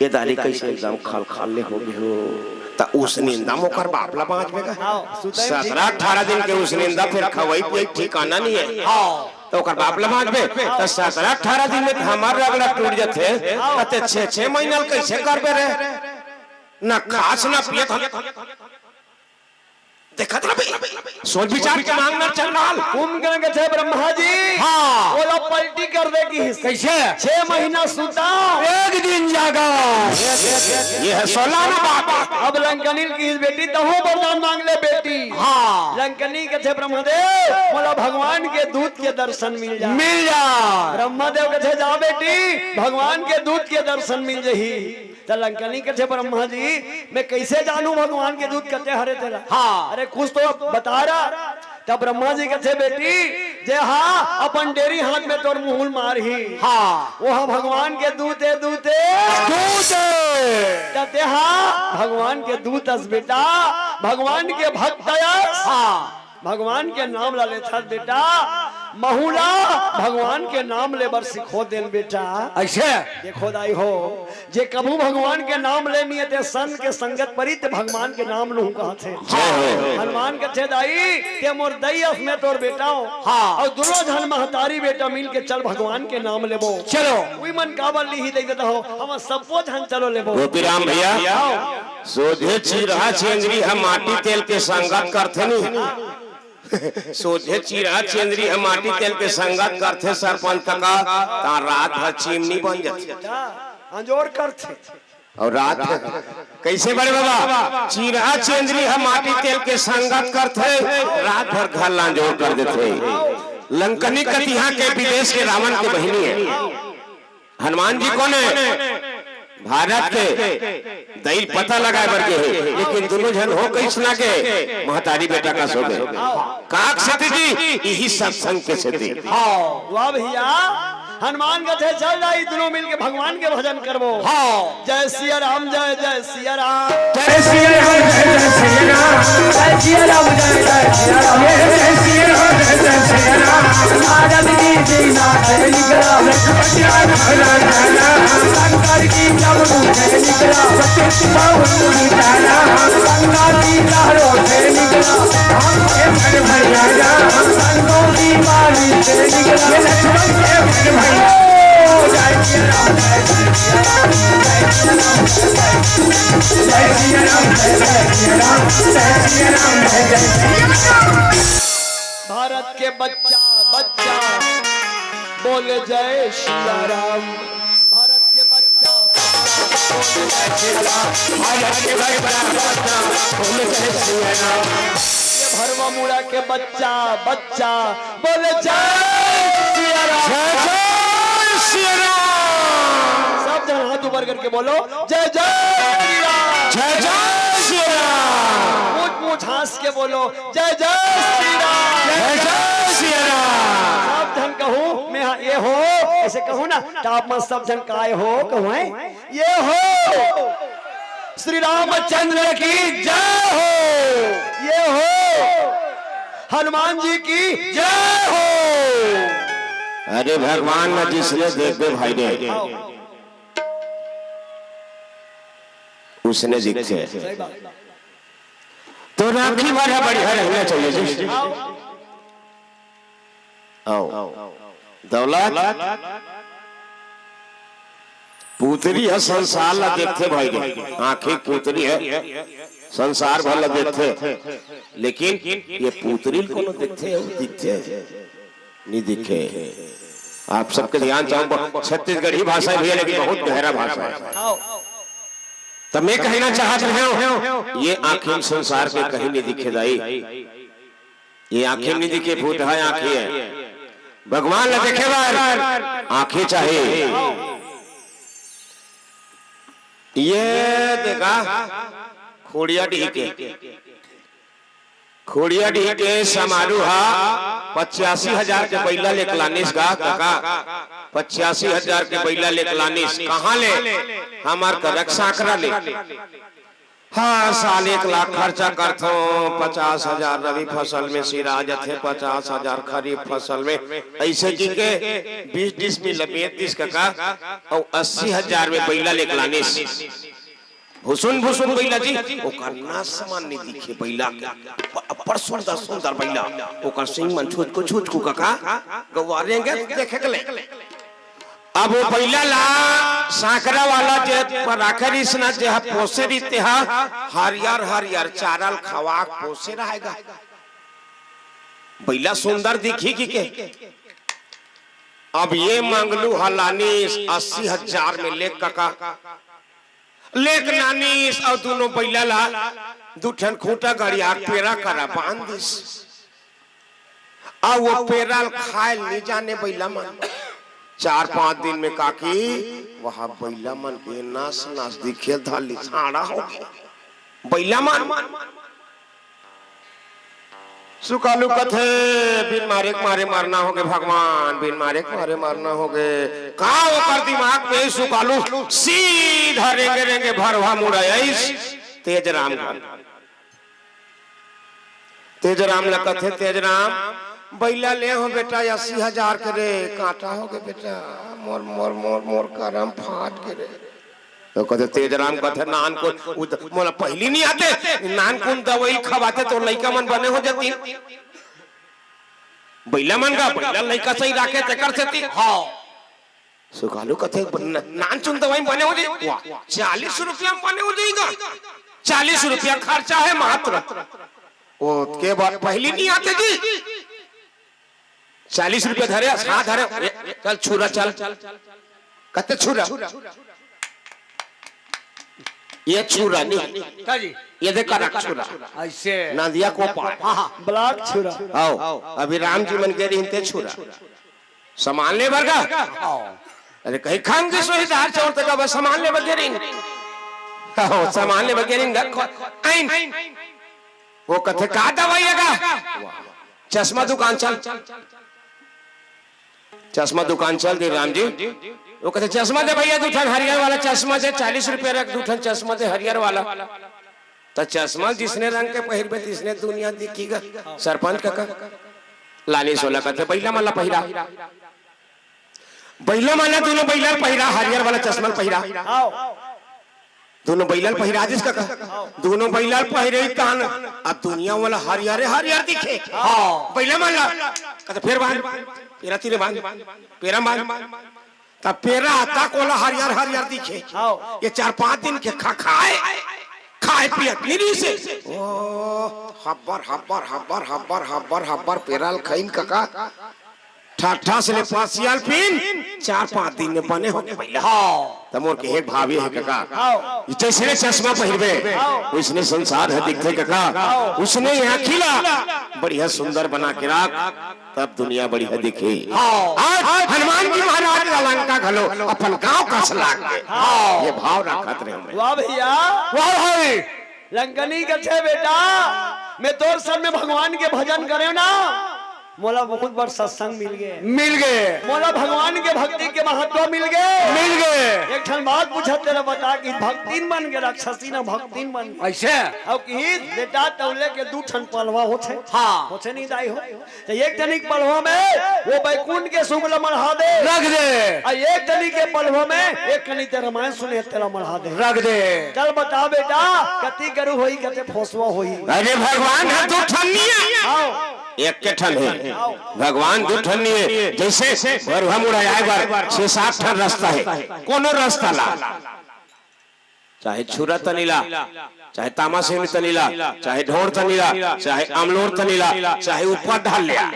ये दारी कैसे एकदम खल-खल ले हो गे हो।" त उसनिंदा म ओकर बाप ला बांचबे का? हाँ, सुतई में ठीक सतरा अठारा दिन के उसनिंदा, फिर खवई पियई ठिकाना नहीं है। हाँ। त ओकर बाप ला बांचबे, त सतरा अठारा दिन में त हमर रगड़ा टूट जथे, त ते छे, छे महीना ल कैसे करबे रे? ना खास ना पियत हम। देखत रह बे, सोच विचार के मांग ना चंडाल। कुंभकर्ण कथे, ब्रह्मा जी, हाँ। ओला पलटी कर दे किहिस। कैसे? छह महीना सुता, एक दिन जागा। ये है सोलह ना बात। अब लंकनी ल किहिस, बेटी, तहूँ वरदान मांग ले बेटी। हाँ। लंकनी कथे, ब्रह्मदेव, मोला भगवान के दूत के दर्शन मिल जा। मिल जा। ब्रह्मदेव कथे, जा बेटी, भगवान के दूत के दर्शन मिल जही। त लंकनी कथे, ब्रह्मा जी, मैं कैसे जानूं भगवान के दूत कते हरे तेला? हाँ। अरे कुछ तो बता रहा। तब ब्रह्मा जी कथे, बेटी, जे हा अपन डेरी हाथ में तोर मुंह ल मारही, हाँ। वो हा भगवान के दूत ए, दूत ए। दूत ए। त ते हा भगवान के दूत अस बेटा, भगवान के भक्त अस। हाँ। भगवान के नाम ला लेथस बेटा, महू ला भगवान के नाम ले बर सिखो देन बेटा। ऐसे? देखो दाई हो, जे कभू भगवान के नाम ले नहीं ते सन के संगत परी ते भगवान के नाम नहू कहत हे। जय हो। हनुमान कथे दाई, ते मोर दई अस, मैं तोर बेटा हो। हाँ। अउ दुनो झन महतारी बेटा मिल के चल भगवान के नाम लेबो। चलो। उही मन काबर लिही दई देता हो, हम सबो झन चलो लेबो। गोपीराम भैया, हाँ। सोझे चीरहा चेंदरी ह माटी तेल के संगत करथे नी। सोझे चीरहा चेंदरी ह माटी तेल के संगत करथे सरपंच कका, ता रात भर चिमनी बन जाथे। अंजोर करथे। अउ रात कैसे बड़े बाबा? चीरहा चेंदरी ह माटी तेल के संगत करथे, रात भर घर ला अंजोर कर देथे। लंकनी कतिहा के विदेश के रावण के बहिनी हे। हनुमान जी कोन हे? भारत के दई ल पता लगाए बर गे हे, लेकिन दुनो झन हो कइसना के महतारी बेटा कस हो गे। काक सेती जी, इही सत्संग के सेती। हाँ, वाह भैया, हनुमान कथे चल दाई, दुनो मिल के भगवान के भजन करबो। हाँ। जय सिया राम, जय जय सिया राम। जय सिया राम, जय जय सिया राम। जय सिया राम, जय जय सिया राम। जय सिया राम, जय जय सिया राम। नारद जी जी नाथ निकला। लक्ष्मण राम राम राम। शंकर जी जब मुझे निकला। सत्य बाबू निकला। गंगा जी लहरों से निकला। हम के भर भैया राम। संतों की बारी से निकला। ये लक्ष्मण के भर भैया। जय सिया राम, जय सिया राम। भारत के बच्चा, बच्चा, बोले जय सिया राम। भारत के बच्चा, बच्चा, बोले जय सिया राम। भारत के बच्चा, बच्चा, बोले जय सिया राम। ये भरवा मुड़ा के बच्चा, बच्चा, बोले जय सिया राम। जय जय सिया राम। सब जन हाथ ऊपर करके बोलो, जय जय श्री राम। जय जय श्री राम। ऊंच ऊंच हंस के बोलो, जय जय श्री राम। जय जय श्री राम। सब झन कहूँ मैं हा ये हो, ऐसे कहूँ ना, त आप मन सब झन काय हो कहूँ, हैं? ये हो। श्री रामचंद्र की जय हो। ये हो। हनुमान जी की जय हो। अरे भगवान ला जिसने देखे भाई ने, उसने दिखे। तो राखी वाला बढ़िया रहना चाहिए जी। आओ। दौलत, पुतरी ह संसार ला देखथे भाई रे, आँखी पुतरी ह संसार भर ला देखथे, लेकिन ये पुतरी ल कोनो देखथे, अउ दिखथे? नहीं दिखे। आप सबके ध्यान चाहूँ, छत्तीसगढ़ी भाषा है भैया, लेकिन बहुत गहरा भाषा है। तब मैं कहना चाहत रहे हूँ, ये आँखी म संसार के कहीं नहीं दिखे दाई। ये आँखी म नहीं दिखे, फूटहा आँखी है। भगवान ला देखे बर आँखी चाहिए। ये देखा, खोड़िया डीह के, खोड़िया डीह के समारू हा पचासी हजार के बइला लेके लानिस गा कका, पचासी हजार के बइला लेके लानिस। कहाँ ले? हमर करक सांकरा ले। हाँ, साल एक लाख खर्चा करथों, पचास हजार रबी फसल में सिरा जथे, पचास हजार खरीफ फसल में, ऐसे की के बीस डिसमिल ल बेच दिस कका, अउ अस्सी हजार में बइला लेके लानिस। भुसुन भुसुन बइला जी, ओकर नस मन नइ दिखे बइला के। ब-, अब्बड़ सुंदर सुंदर बइला, ओकर सींग मन छुचकू छुचकू कका, गौवा रेंगे देखे के ले। अब वो बइला ला सांकरा वाला जे पर राखे रिहिस ना, जे ह पोसे रिहिस, ते ह हरियर हरियर चारा ल खवा के पोसे रहय गा। बइला सुंदर दिखही कि के। अब ये मंगलू ह लानिस अस्सी हजार में ले कका, लेके लानिस अउ दूनों बइला ला दू ठन खूंटा गड़िया के पेरा करा बांध दिस। अउ वो पेरा ल खाय ल नइ जाने बइला मन। चार पांच दिन में काकी, वहाँ बइला मन के नस नस दिखे धर लिस, आड़ा होगे बइला मन। सुकालू कथे, "बिन मारे के मारे मरना होगे भगवान, बिन मारे के मारे मरना होगे।" का ओकर दिमाग में सुकालू सीधा रेंगे रेंगे भरवा मुड़ा आइस तेज राम घर। तेज राम ला कथे, "तेज राम, बइला ले हो बेटा अस्सी हजार के रे, कांटा होगे बेटा, मोर, मोर, मोर, मोर करम फाट गे रे।" तो कथे, तेज राम कथे, "नानकुन, मोला पहिली नइ आते, नानकुन दवई खवाते त लइका मन बने हो जातिन।" बइला मन गा, बइला लइका सही राखे तेकर सेती। हाँ। सुकालू कथे, "न-, नानचुन दवई बने हो जाही।" वाह, चालीस रुपया में बने हो जाही गा। चालीस रुपया खर्चा है मात्र। ओतके बाद पहिली नइ आते जी। चालीस रुपया धरे, हाँ धरे, ए, चल छुरा चल। कथे छुरा? ये छुरा नहीं। का जी? ये देख करक छुरा। ऐसे। नदिया को पार। हाँ, हाँ। ब्लॉक छुरा। आओ, अभी राम जी मन गे रिहिन ते छुरा। सामान ले बर गा? आओ। अरे कहीं खंग सोही दार चौर तक अब सामान ले बर गे रिहिन। आओ, सामान ले बर गे रिहिन, रखो। आइन। वो कथे, "का दवाई है गा?" चश्मा दुकान चल। चश्मा दुकान चल दे राम जी। वो कथे, "चश्मा दे भैया, दू ठन हरियर वाला चश्मा दे, चालीस रुपया रख, दू ठन चश्मा दे हरियर वाला।" त चश्मा जिसने रंग के पहिरबे, तिसने दुनिया दिखी गा। सरपंच कका, लानिस ओला कथे, "बइला मन ला पहिरा।" बइला मन ला, दूनों बइला ल पहिरा, हरियर वाला चश्मा ल पहिरा। हाँ। दूनों बइला ल पहिरा दिस कका। दूनों बइला ल पहिरे तहान अब दुनिया वाला हरियर हरियर दिखे। हाँ। बइला मन ला। कथे, "फेर बांध, पेरा तीर बांध, पेरा बांध।" त पेरा तक ओला हरियर हरियर दिखे। हाँ। ये चार पांच दिन के खा खाए, खाए पियत नइ रिहिसे। ओ, हब्बर, हब्बर, हब्बर, हब्बर, हब्बर, हब्बर पेरा ल खइन कका। ठठा से ले पासियाल पिन, चार पांच दिन में बने होगे बइला। हाँ। त मोर कहे भाव ये हे कका, हाँ। जइसने चश्मा पहिरबे, हाँ। वइसने संसार ह दिखथे कका, हाँ। वइसने आँखी ला बढ़िया सुंदर बना के राख, तब दुनिया बढ़िया दिखे। हाँ। आज हनुमान जी महाराज ला लंका घलो अपन गाँव कस लाग गे। हाँ। ये भाव रखत रहे मैं। वाह भैया। वाह भाई। लंकनी कथे, "बेटा, मैं तोर संग में भगवान के भजन करेंव ना, मोला बहुत बड़ सत्संग मिल गे। मिल गे। मोला भगवान के भक्ति के महत्व मिल गे। मिल गे। एक ठन बात पूछत तेला बता कि भक्तिन बन गे, राक्षसी न भक्तिन बन गे। अइसे? अउ कि बेटा तौले के दू ठन पलवा होथे। हाँ। होथे नहीं दाई हो? त एक तनिक पलवा में वो बैकुंठ के सुख ल मढ़ा दे। रख दे। अउ एक तनिक के पलवा में एक कनी ते रामायण सुने तेला मढ़ा दे। रख दे। चल बता बेटा, कति गरु होई, कते फोसवा होई। अरे भगवान ह दू ठन नहीं हे। हाँ। एक के ठन हे। भगवान दू ठन नहीं हे। जइसे बरुहा मुड़ा आए बर छह सात ठन रस्ता हे। कोनो रस्ता ला, चाहे छुरा तनी ला, चाहे तामासिनी तनी ला, चाहे ढोर तनी ला, चाहे अमलोर तनी ला, चाहे ऊपर ढाल ले आ।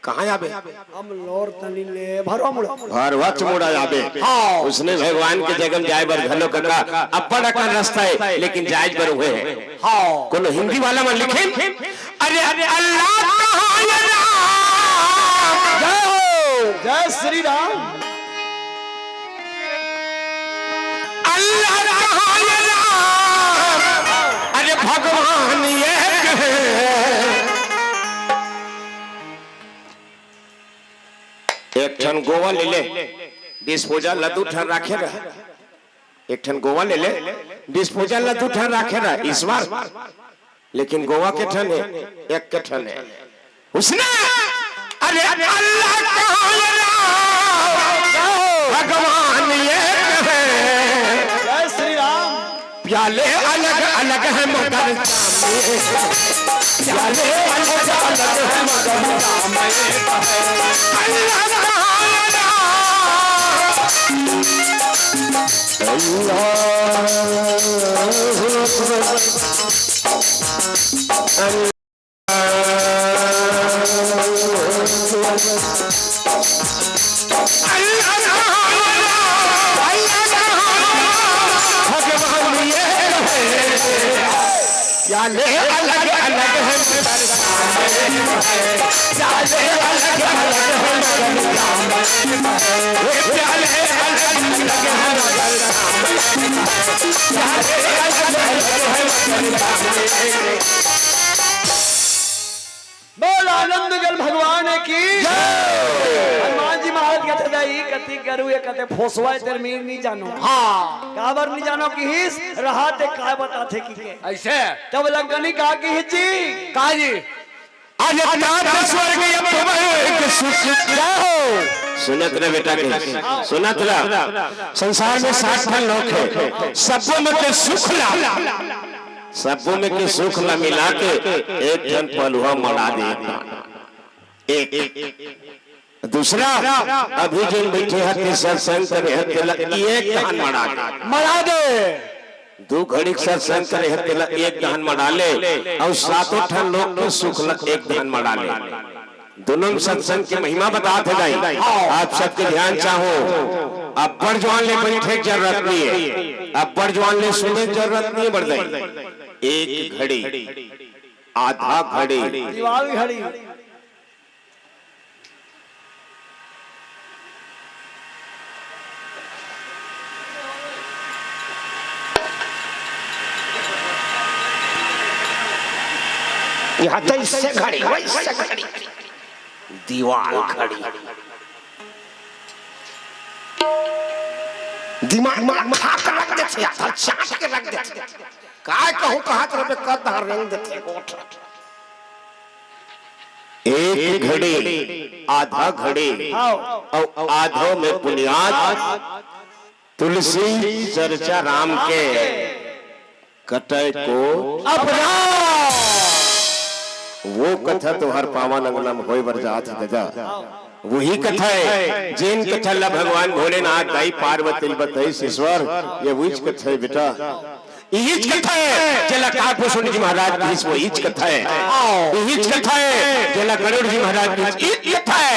कहाँ आबे? अमलोर तनी ले भरवा मुड़ा। भरवा च मुड़ा आबे। हाँ। उसने भगवान के जगह जाए बर घलो कका अब्बड़ अकन रस्ता हे, लेकिन जाए बर उहे हे। हाँ। कोनो हिंदी वाला मन लिखे, अरे, अरे, अल्लाह कहाँ ये राम? जय हो, जय श्री राम। अल्लाह कहाँ ये राम? अरे, भगवान एक हे। एक ठन गोवा ले ले, डिस्पोजल ला दू ठन राखे रह। एक ठन गोवा ले ले, डिस्पोजल ला दू ठन राखे रह, ईश्वर। लेकिन गोवा के ठन हे, एक के ठन हे। उसने, अरे, अरे, अल्लाह कहाँ ये राम? भगवान एक हे। जय श्री राम। प्याले अलग अलग हैं मगर जाम एक। प्याले अलग अलग हैं मगर जाम एक। अल्लाह कहाँ ये राम? अल्लाह अकबर। बोल आनंद गल भगवान की जय। हनुमान जी महाराज कथे, "दाई, कति गरु ए, कते फोसवा ए, तेर मीर नी जानो।" हाँ। काबर नी जानो किहिस, रहा ते काय बताथे किके। अइसे? तब लंकनी का किहिस जी? का जी? अरे तात स्वर्ग अपुवर्ग सुख। जय हो। सुनत रह बेटा के, सुनत रह। संसार में सात ठन लोक हे, सबो में के सुख ला, सबो में के सुख ला मिला के एक ठन पलवा मड़ा दे। एक दूसरा, अभी जोन बइठे हस ते सत्संग करे हस तेला एक ठन मड़ा दे। मड़ा दे। दू घड़ी के सत्संग करे हस तेला एक ठन मड़ा ले, अउ सातों ठन लोक के सुख ला एक ठन मड़ा ले। दोनों में सत्संग के महिमा बतात हे दाई। आप सबके ध्यान चाहूं, अब्बड़ जुवान ले बइठे के जरूरत नहीं हे, अब्बड़ जुवान ले सुने के जरूरत नहीं हे बड़ दाई। एक घड़ी, आधा घड़ी, दीवाल घड़ी। यहाँ तो इससे घड़ी, वैसे घड़ी, दीवाल घड़ी। दिमाग में खा के रख देथे, चाट के रख देथे। काय कहूँ, कहाँ तरफ कद धर रेंग देथे गोठ। एक घड़ी, आधा घड़ी, हाँ। अउ आधो में पुनियाद, तुलसी चर्चा राम के, कटय को अपराध। वो कथा तोहर पावन अंगना में होय बर जात हे ददा। वही कथा हे, जेन कथा ला भगवान भोलेनाथ दाई पार्वती ल बताइस, ईश्वर, ये वहीच कथा हे बेटा। इहीच कथा हे, जेला काकभूषण जी महाराज कहिस, वो इहीच कथा हे। इहीच कथा हे, जेला गरुड़ जी महाराज कहिस, इहीच कथा हे।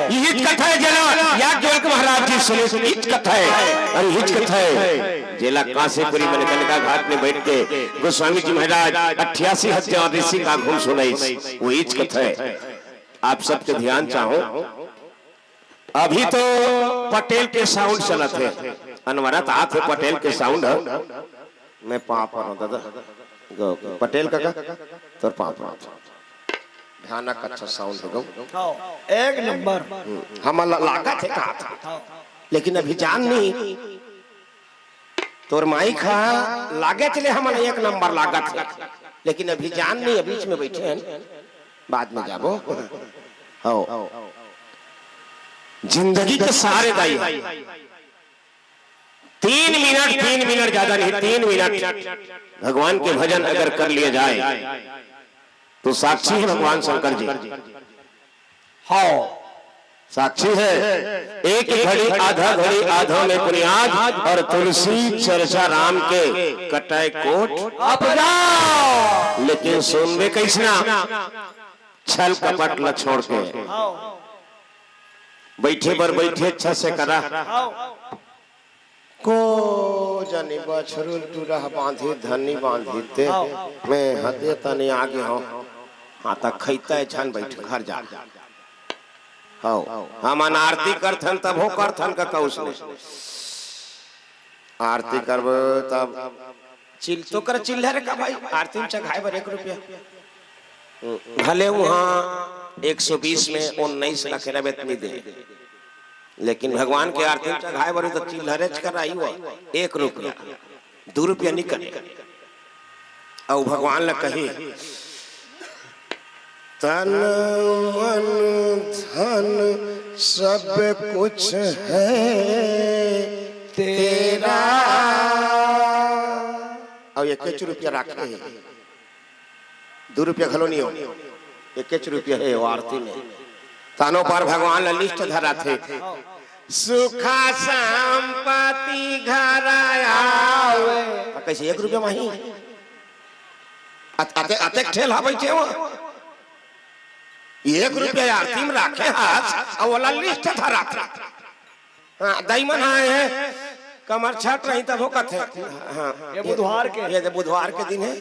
इहीच कथा हे, जेला याज्ञवल्क्य महाराज जी सुनिस, इहीच कथा हे। अउ इहीच कथा हे, जेला कांसीपुरी मणिकर्णिका घाट में बइठ के गोस्वामी जी महाराज अट्ठासी हजार ऋषि के आघू म सुनाइस, वो इहीच कथा हे। आप सबके ध्यान चाहूं, अभी तो पटेल के sound चलत हे, अनवरत आत हे पटेल के sound ह। मैं पाँव परहूं ददा, गो, पटेल कका, तोर पाँव परहूं। भयानक अच्छा साउंड हे गो। हाँ, एक नंबर। हम्म, हमन ला लागत हे कहा था, हाँ। लेकिन अभी जान नहीं। तोर माइक हा लागे चले हमन एक नंबर लागत हे, लेकिन अभी जान नहीं, बीच में बैठे हैं, बाद में जाबो। हो, जिंदगी के सारे दाई हे। तीन मिनट, तीन मिनट ज्यादा नहीं, तीन मिनट भगवान के भजन अगर कर लिया जाए तो साक्षी है भगवान शंकर जी। हाँ, साक्षी है। एक घड़ी आधा घड़ी आधा में पुनियाद और तुलसी चर्चा राम के कटाए कोट। अब जाओ। लेकिन सुनबे कैसना? छल कपट ल छोड़ के। हाँ। बैठे बर बैठे अच्छा से करा। हाँ। को जनी बछरू टूरा बांधी धनी बांधी ते। हाँ। मैं हदे तनी आगे हूँ। हाँ, त खैता है छन बैठ घर जा। हौ, हमन आरती करथन तभो करथन का कौस नहीं। आरती करबो तब चिल तो कर चिल्ला रे का भाई, आरती में चघाए बर एक रुपया। हम्म, भले वहाँ एक सौ बीस में उन्नीस रखे रहे त नहीं दे, लेकिन भगवान के आरती में चघाए बर तो चिल्ला रे चकर आई हुआ एक रुपया। दू रुपया निकले। अउ भगवान ला कही, "तन मन धन सब कुछ है तेरा।" अउ एकेच रुपया राखे हे, दू रुपया घलो नहीं हो, एकेच रुपया हे वो आरती में। तानो पर भगवान ला लिस्ट धरा थे, "सुखा संपत्ति घर आवे।" त कैसे एक रुपया माही? अत-, अते-, अतेक ठेल हा बैठे हो। एक रुपया आरती में राखे हाथ, अउ वाला लिस्ट धरा थे। हाँ, दाई मन आए हैं, कमर छठ रही तब हो कथे। हाँ, ये बुधवार के। ये दे बुधवार के दिन है,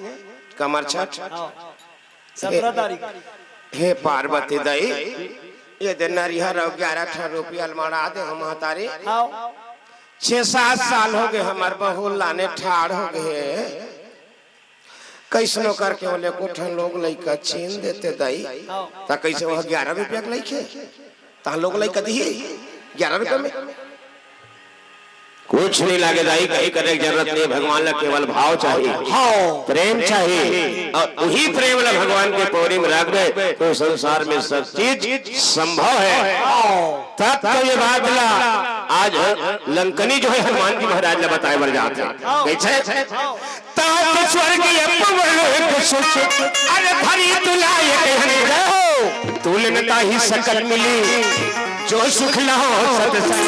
कमर छठ। हाँ, सत्रह तारीख। हे पार्वती दाई, ये दे नरिहर अउ ग्यारह ठन रुपया ल मड़ा दे हम महतारी। हाँ। छह सात साल हो गए हमर बहू लाने ठाड़ हो गए। कैसनो करके ओले कुछ लोग लइका छीन देते दाई, हाँ। त कैसे वह ग्यारह रुपया के लइके, त लोग लइका दिए ग्यारह रुपया में। कुछ नहीं लागे दाई, कहीं करे के जरूरत नहीं, भगवान ला केवल भाव चाहिए, हाँ। प्रेम चाहिए, और वही प्रेम ला भगवान के पौड़ी में रख दे तो संसार में सब चीज संभव है। हाँ। तब तो ये बात ला आज लंकनी जो है हनुमान जी महाराज ला बताए बर जात हे। हाँ। कैसे? तात स्वर्ग अपर लोक सुख, अरे धरी तुला एक हंड हो। तुल न ताहि सकल मिली, जो सुख लहो सत संग।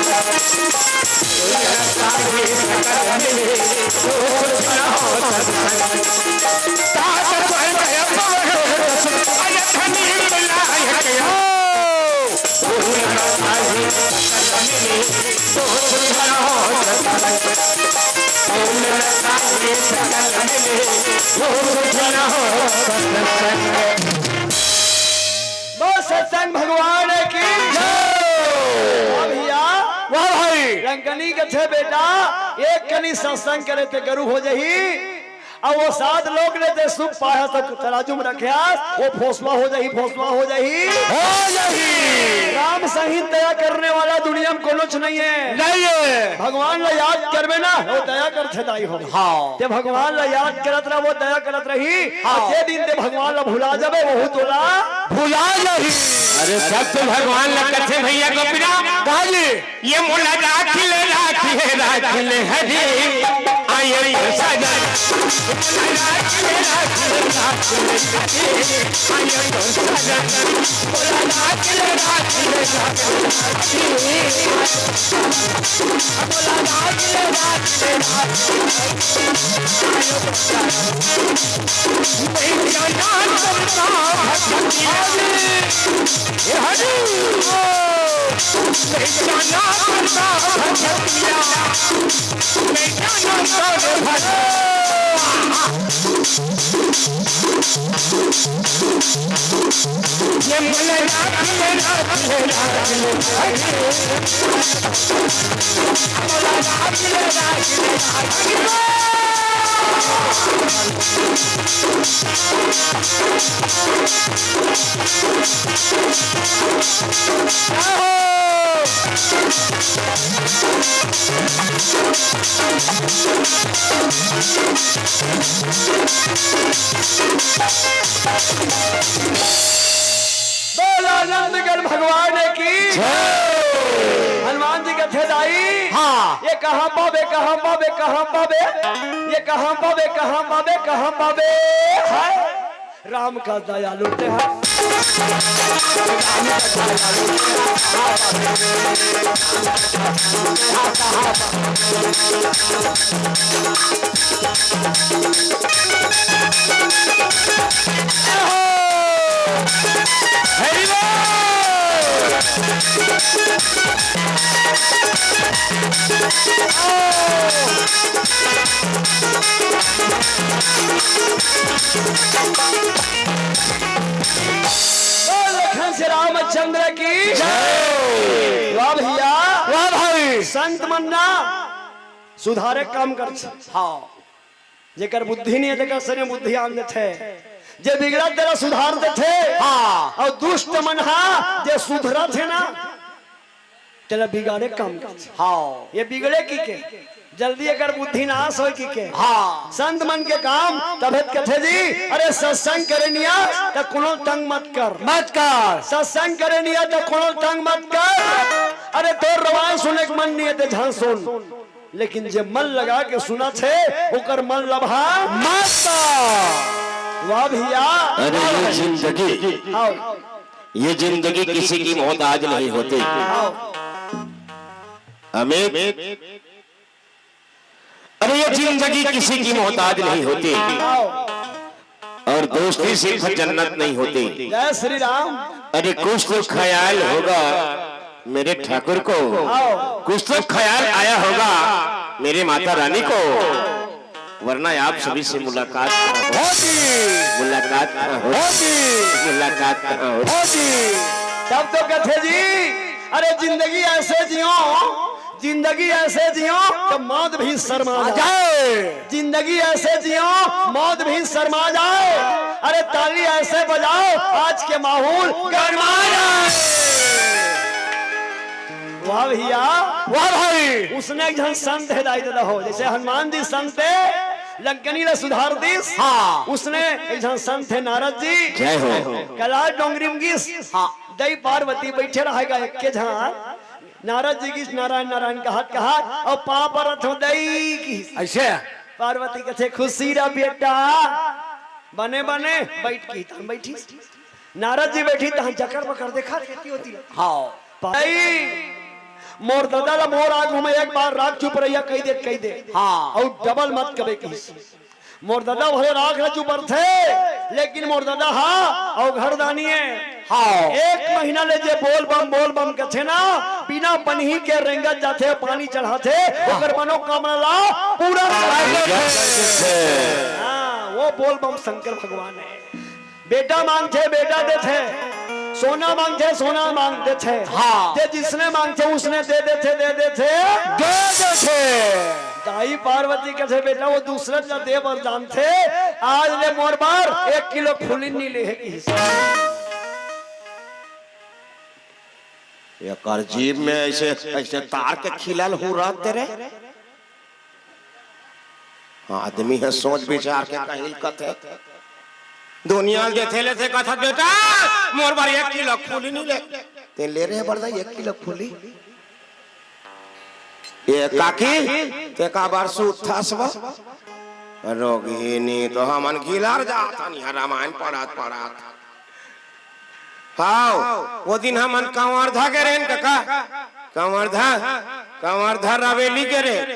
तात स्वर्ग अपर लोक सुख, अरे धरी तुला एक हो। बोल सत्संग भगवान की जय। वाह भैया। वाह भाई। लंकनी कथे बेटा, एक कनी सत्संग करे ते गरु हो जही, अउ वो सात लोक ले ते सुख पाया, सब तराजू में रख्या, वो फोसवा हो जाही, फोसवा हो जाही। हो जाही। राम सहित दया करने वाला दुनिया में कोनो नहीं है। नहीं है। भगवान ला याद करबे ना, वो दया करथे दाई हो। हाँ। ते भगवान ला याद करत रह, वो दया करत रही। हाँ। अउ जे दिन ते भगवान ला भुला जाबे, वहू तोला भुला जाही। अरे सब तो भगवान ला कथे भैया गोपीनाथ। कहा जी? ये मोला राख ले, राख ले, राख ले हरी। आये तो सजन, मोला राख ले, राख ले, राख ले हरी। आये तो सजन, मोला राख ले, राख ले, राख ले हरी। मोला राख ले, राख ले, राख ले हरी। आये तो सजन। बोल आनंद गढ़ भगवान की। जय। हनुमान जी कथे दाई। हाँ। ये कहाँ पाबे, कहाँ पाबे, कहाँ पाबे? ये कहाँ पाबे, कहाँ पाबे, कहाँ पाबे? हाय। राम का दयालु तेहा। हरि बोल। बोल लखन से रामचंद्र की जय। वाह भैया, वाह भाई। संत मन ना सुधारे काम कर। हाँ, जेकर बुद्धि नहीं है, तेकर सने बुद्धि आन देथे। जे बिगड़ा तेला सुधार देथे। हाँ। अउ दुष्ट मन हा जे सुधरथे ना, तेला बिगाड़े काम करथे। हाँ। ये बिगड़े की के, जल्दी एकर बुद्धि नाश होय की के। हाँ। संत मन के काम तभे त कथे जी, अरे सत्संग करे निया त कोनो तंग मत कर। मत कर। सत्संग करे निया त कोनो तंग मत कर। अरे तोर रवायन सुने के मन नहीं है ते झन सुन। लेकिन जे मन लगा के सुनथे, ओकर मन लभा मत। वाह भैया। अरे ये जिंदगी, हाँ। ये जिंदगी किसी की मोहताज नहीं होती। हाँ। अमित, अरे ये जिंदगी किसी की मोहताज नहीं होती। हाँ। और दोस्ती सिर्फ जन्नत नहीं होती। जय श्री राम। अरे कुछ तो ख्याल होगा मेरे ठाकुर को, आओ। कुछ तो ख्याल आया होगा मेरी माता रानी को, वरना आप सभी से मुलाकात कहाँ होती? होती। मुलाकात कहाँ होती? होती। मुलाकात कहाँ होती? होती। तब तो कथे जी, अरे जिंदगी ऐसे जियो, जिंदगी ऐसे जियो कि मौत भी शर्मा जाए। जिंदगी ऐसे जियो, मौत भी शर्मा जाए। अरे ताली ऐसे बजाओ, आज के माहौल गरमा जाए। वाह भैया, वाह भाई। उसने एक झन संत हे दाई ददा हो, जैसे हनुमान जी संत हे, लंकनी ला सुधार दिस। हाँ। उसने एक झन संत हे नारद जी। जय हो। कैलाश डोंगरी म गिस। हाँ। दई पार्वती बैठे रहेगा एक के झन। नारद जी गिस नारायण नारायण कहत कहत, अउ पाँव परत हो दई गिस। ऐसे? पार्वती कथे, खुशी रह बेटा, बने बने बैठ की तहन बैठी। नारद जी बैठी तहन जकर बकर देखा देती होती। हाँ। भाई, मोर ददा ला मोर आगू में एक बार राख चुप रहिया कह दे, कह दे। हाँ। अउ डबल मत कबे कहिस। मोर ददा भले राख ल चुपरथे, लेकिन मोर ददा हा अउ घरदानी हे। हाँ। एक महीना ले जे बोल बम, बोल बम कथे ना, बिना पनही के रेंगत जाथे, पानी चढ़ाथे, हाँ। ओकर मनोकामना ला पूरा कर देथे। हाँ, वो बोल बम शंकर भगवान हे। बेटा मांगथे, बेटा देथे, सोना मांगथे, सोना मांग देथे। हाँ। जे जिसने मांगथे, उसने दे देथे, दे देथे। दे देथे। दाई पार्वती कथे, बेटा, वो दूसरे ला दे बर जानथे, आज ले मोर बर एक किलो फूली नी ले हे किहिस। एकर जीभ में ऐसे, ऐसे तार के खिलल हुरत रे। आदमी ह सोच विचार के कहिल कथे। दुनिया ल देथे लेथे कथत, बेटा, मोर बर एक किलो फूली नी ले। ते ले रहे बरदा एक किलो फूली। ए काकी, ते का बर सुतथस बा? रोगहिनी तो हमन गिलर जात हन, इहाँ रामायण पढ़त पढ़त। हाव, वो दिन हमन कंवरधा गे रेन कका, कंवरधा, कंवरधा रवेली गे रेन,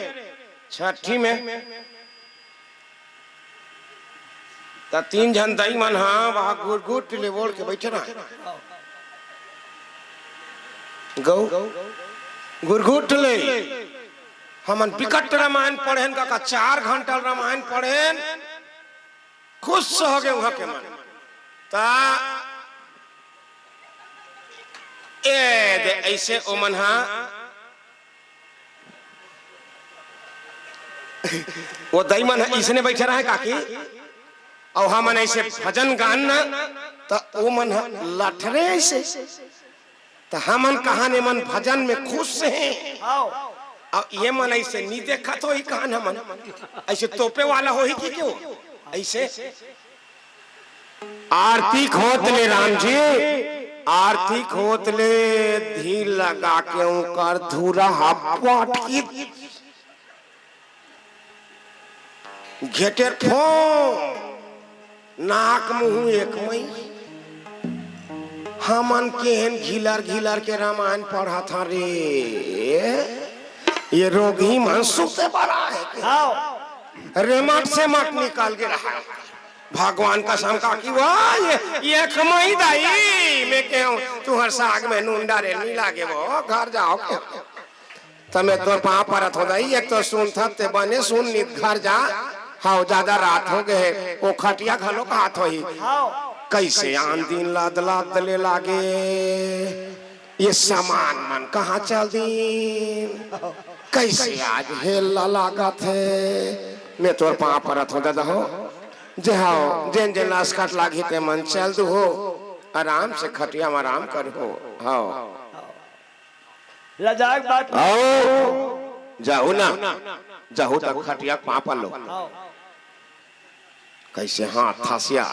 छठी में। त तीन झन दाई मन, हाँ, वहाँ गुरगुट ले ओढ़ के बैठे रहे। गौ, गुरगुट ले। हमन बिकट रामायण पढ़ेन कका, चार घंटा रामायण पढ़ेन। खुश हो गे उहाँ के मन। त ए दे, ऐसे ओमन हा वो दई मन ह इसने बैठे रहे काकी, अउ हमन ऐसे भजन गान ना, त वो मन ह लठरे ऐसे। त हमन कहान ये मन भजन में खुश हैं। अउ ये मन ऐसे नी देखत होही कहान हमन, ऐसे तोपे वाला होही कि क्यों ऐसे। आरती खोत ले राम जी, आरती खोत ले धीर लगा के ओकर धूरा हा पाट की घेटेर फो, नाक मुंह एक मई। हमन केहन घिलर घिलर के रामायण पढ़त हन रे। ये रोगही मन सुते बर आए के। हाव। रेमट से मत निकल के रहा। भगवान कसम काकी, वाह, ये, ये एक मई दाई, मैं कहूँ, तुहर साग में नून डारे नहीं लागे वो, घर जाओ के। त मैं तोर पाँव परत हो दाई, एक तो सुनथस ते बने सुन नित घर जा। हाव, जादा रात हो गे हे, वो खटिया घलो हाथ होही। हाव। कैसे आन दिन लाद लाद ले लागे, ये सामान मन कहाँ चल दिन, कैसे आज हेल ला लागत हे। मैं तोर पाँव परत हो दादा हो, जे हाव, जेन जेन ला असकट लागही ते मन चल दू हो, आराम से खटिया में आराम कर हो। हाव। लजाए के बात नहीं। आओ, जाहू ना, जाहू त खटिया के पाँव पर लो। आओ। कैसे हाथ थासिया,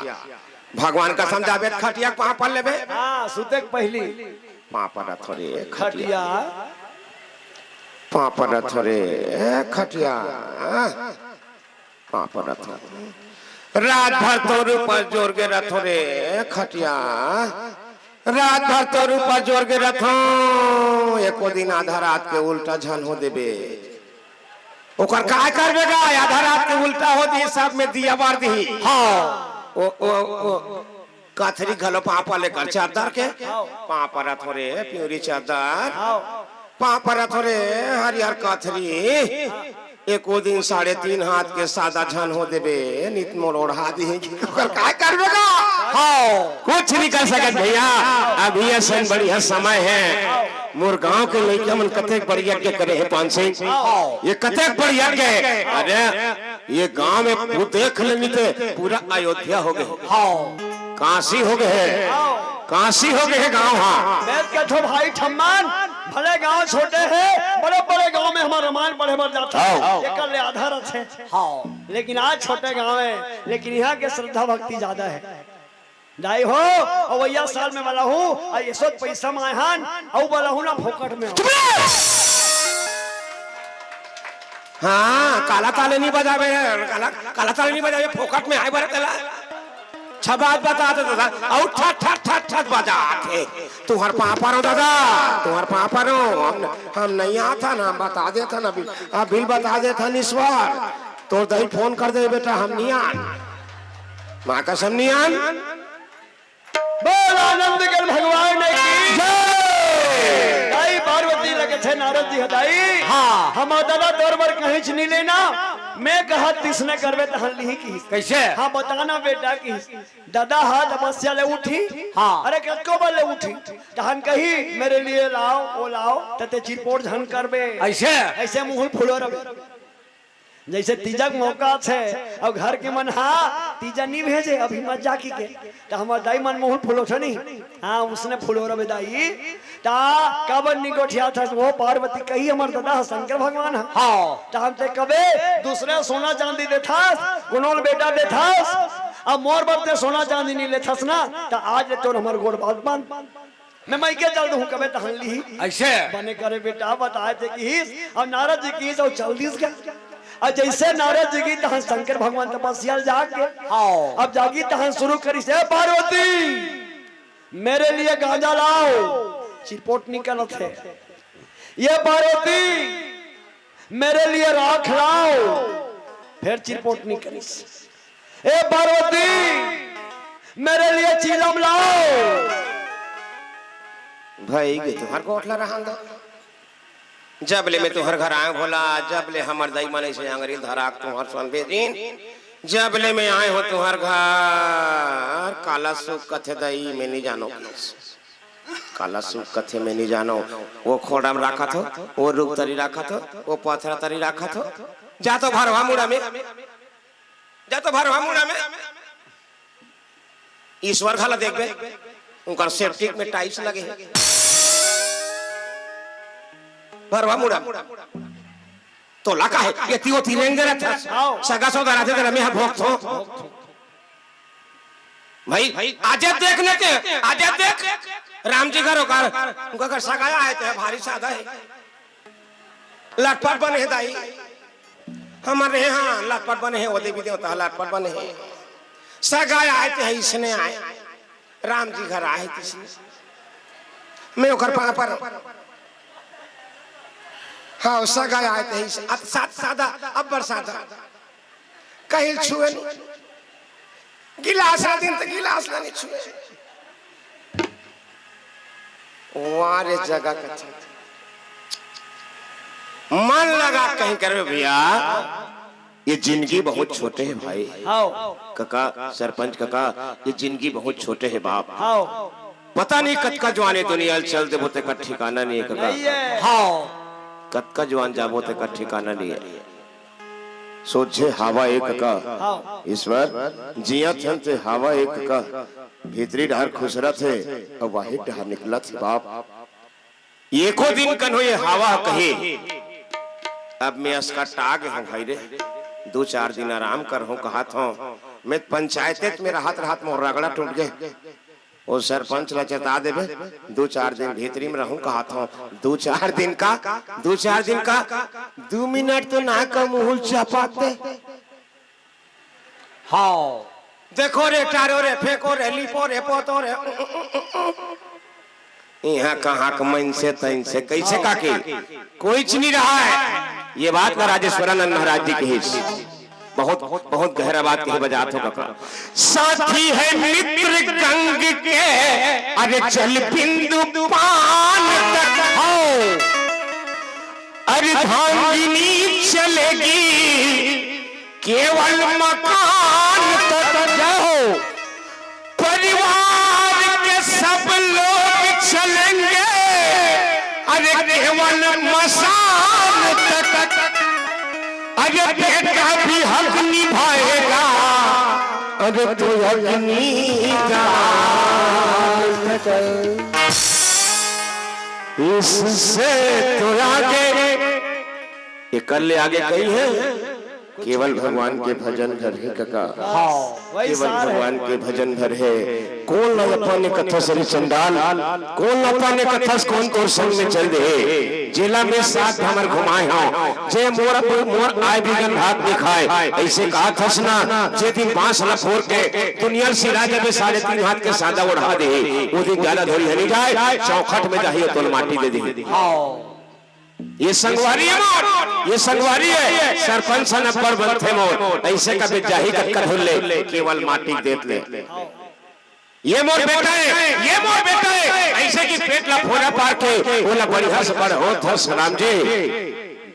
भगवान कसम जाबे त खटिया के पाँव पर लेबे। हाँ, सुते के पहली। पाँव पर रथो रे खटिया। खटिया। पाँव पर रथो रे खटिया। पाँव पर रथो। रात भर तोर ऊपर जोर के रथो रे खटिया। रात भर तोर ऊपर जोर के रथो। एको दिन आधा रात के उल्टा झन हो देबे। ओकर काय करबे गा? आधा रात के उल्टा हो दी, सब में दिया बार दी। हाँ। ओ, ओ, ओ, कथरी घलो पाँव पर लेकर चद्दर के। पाँव पर रथो रे पियोरी चद्दर। पाँव पर रथो रे हरियर कथरी। एको दिन साढ़े तीन हाथ के सादा झन हो देबे, नित मोर ओढ़ा दिही। ओकर काय करबे गा? हाँ। कुछ नहीं कर सकत भैया, अभी असन बढ़िया समय है। मोर गांव के लइका मन कतेक बड़ यज्ञ करे हे पान सिंह, ये कतेक बड़ यज्ञ है। अरे ये गांव में तू देख ले निते, पूरा अयोध्या हो गे। हाँ। काशी हो गे हे, काशी हो गे हे गांव। हाँ। मैं कथो भाई ठम्मन, भले गांव छोटे हे, बड़े बड़े गांव में हमर रामायण पढ़े बर जाथे। हाँ। एकर ले आधा रथे। हाँ। लेकिन आज छोटे गांव हे, लेकिन यहाँ के श्रद्धा भक्ति जादा हे। दाई हो, अवइया साल में वाला हूँ, आ ये सब पैसा में आए हन, अउ वाला हूँ ना फोकट में हो। चुप रह! हाँ, काला ताले नहीं बजावे, काला, काला ताले नहीं बजावे, फोकट में आए बरे तेला। छबात बता दे दादा, अउ ठट, ठट, ठट, ठट बजात हे। तुहर पाँव परो दादा, तुहर पाँव परो, हम, हम नहीं आथन, हम बता देथन अभी, अभी बता देथन ईश्वर। तोर दही फोन कर दे बेटा, हम नहीं आन। माँ कसम नहीं आन। बोल आनंद कर भगवान की जय। दाई पार्वती लगे थे नारद जी ह दाई। हाँ। हमर दादा तोर बर कहींच नहीं लेना। मैं कहा तिसने करबे तहन लिही की। कैसे? हाँ बताना बेटा की। दादा हा तपस्या ले उठी। हाँ। अरे कतको बार ले उठी। तहन कही मेरे लिए लाओ, वो लाओ, तते चिरपोट झन करबे। ऐसे? ऐसे मुँह फुलो रबे। जैसे तीजा के मौका छे, अउ घर के मन हा तीजा नहीं भेजे, अभी मत जाकी के, त हमर दाई मन मुँह फुलो छनी। हाँ, उसने फुलो रबे दाई, त काबर नहीं गोठिया था वो पार्वती कही हमर दादा ह शंकर भगवान ह। हाँ। त हम ते कबे दूसरे सोना चांदी देथस, कोनो ल बेटा देथस, अब मोर बर ते सोना चांदी नहीं लेथस ना, त आज ले तोर हमर गोड़ बात बांध। मैं मइके चल दूँ, कबे तहन लिही। ऐसे? बने करे बेटा, बताए थे किहिस, अब नारद जी किहिस, अउ चल दिस गा। अब जैसे नारद जी की तहन शंकर भगवान तपस्या ल जाके, हाँ। अब जागी तहन शुरू करिस, "ए पार्वती, मेरे लिए गांजा लाओ।" चिरपोट निकलत हे। "ये पार्वती, मेरे लिए राख लाओ।" फिर चिरपोट निकलिस। "ए पार्वती, मेरे लिए चीलम लाओ।" भई गे तुहर गोठ ला रहन दो। जब ले मैं तुहर घर आए भोला, जब ले हमर दाई मन ऐसे अंगरी धरा के तुहर सन भेजिन, जब ले मैं आए हो तुहर घर, काला सुख कथे दाई, मैं नहीं जानो। काला सुख कथे मैं नहीं जानो। वो खोड़ा में राखत हो, वो रुख तरी राखत हो, वो पथरा तरी राखत हो। जा तो भरवा मुड़ा में, जा तो भरवा मुड़ा में। ईश्वर घला देखबे, उनकर सेप्टिक में टाइल्स लगे हे। भरवा मुड़ा। तोला का हे, ये तियो तिरेंगे रहता। सगा सौदा रहते तेरा मैं भोग थो। भाई, आजे देख लेते, आजे देख। राम जी घर ओकर, उनका घर सगाया है, तो भारी सादा है। लटपट बने हे दाई। हमर रहे, हाँ, लटपट बने हे, वो देवी देवता लटपट बने हे। सगाया आए ते है, इसने आए। राम जी घर आए ते इसने। मैं ओकर पाँव पर। हाँ, सगाया आए ते है, इस-, अत सात सादा, अब्बर सादा। कहीं छुए नहीं। गिलास ला दिन तो गिलास ला नहीं छुए। वारे जगह कथे। मन लगा कहीं करबे भैया, ये जिंदगी बहुत छोटे हे भाई। हाव। कका, सरपंच कका, ये जिंदगी बहुत छोटे हे बाप। हाव। पता नहीं कतका जुवान ए दुनिया ल चल देबो तेकर ठिकाना नहीं हे कका। नहीं हे। हाव। कतका जुवान जाबो तेकर ठिकाना नहीं हे। सोझे हवा एक का। हाँ। ईश्वर, जियत हन ते हवा एक का। भीतरी डहर खुसरत हे, अउ बाहिर डहर निकलत हे बाप। एको दिन कन्हो ये हवा कहे, अब मैं असकटा गे हंव भाई रे, दू चार दिन आराम करहूं कहत हंव। मैं पंचायतेच में रहत रहत मोर रगड़ा टूट गे। ओ सरपंच ला चेता देबे, दू चार दिन भीतरी में रहूं कहत हंव। दू चार दिन का, दू चार दिन का, दू मिनट तो ना का मुहुल चपाक दे। हाव। देखो रे, टारो रे, फेंको रे, लिपो रे, पोतो रे। इहां कहां के मनसे तनसे, कइसे काकी? कोईच नहीं रहा है। ये बात मैं राजेश्वरानंद महाराज जी कहिस। बहुत, बहुत गहरा बात कहे बजात हो कका। साथी है मित्र गंग के, अरे जल बिंदु पान तक हो। अर्धांगिनी चलेगी केवल मकान तक। जय हो। परिवार के सब लोग चलेंगे, अरे केवल मसान तक। अरे बेटा भी हक निभाएगा, अरे तो अग्निदान तक। इससे तो आगे, एकर ले आगे कहीं हे? केवल भगवान के भजन भर हे कका। हाँ, वही केवल सार हे। भगवान के भजन भर हे। कोन ला अपन कथस रे चंडाल, कोन ला अपन कथस, कोन तोर संग में चल दे हे। जेला मैं सात हमर घुमाए हंव, जे मोर, मोर आय बिगन भात नहीं खाए, अइसे कहा थस ना, जे दिन बांस ला फोर के दुनिया ल सिरा देबे, साढ़े तीन हाथ के सादा ओढ़ा दे हे, ओ दिन जादा धोरी हनी जाए, चौखट में जाही तोल माटी दे दे। हाँ। ये संगवारी हे मोर, ये संगवारी हे, सरपंच सन अब्बड़ बनथे मोर, अइसे कबे जाही कतका धुन ले, केवल माटी देत ले। ये मोर बेटा हे, ये मोर बेटा हे, अइसे कि पेट ला फोड़ा पार के, ओला बढ़िया से बढ़ो धस राम जी।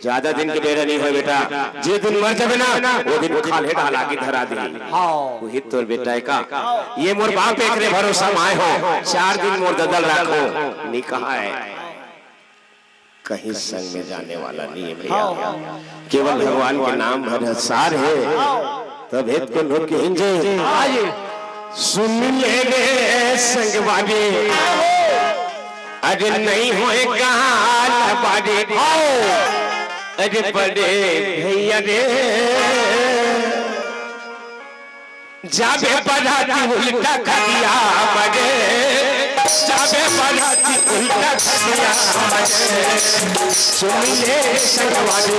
जादा दिन के बेरा नहीं होय बेटा, जे दिन मर जाबे ना, ओ दिन खाल्हे ढाला के धरा दी। हाँ। उही तोर बेटा हे का? ये मोर बाप एकरे भरोसा माय हो, चार दिन मोर ददल राखो, नहीं कहा है। कहीं संग में जाने वाला नहीं है भैया। हाँ, हाँ। केवल भगवान के नाम भर सार हे। हाँ। तब हेत को लोग के हिंजे। हाँ जी। सुन ले रे संगवारी, अरे नहीं होय गाल बारी। हाँ। अरे बड़े भैया रे, जाबे बराती उल्टा खटिया मरे, जाबे बराती उल्टा खटिया मरे। सुन ले संगवारी,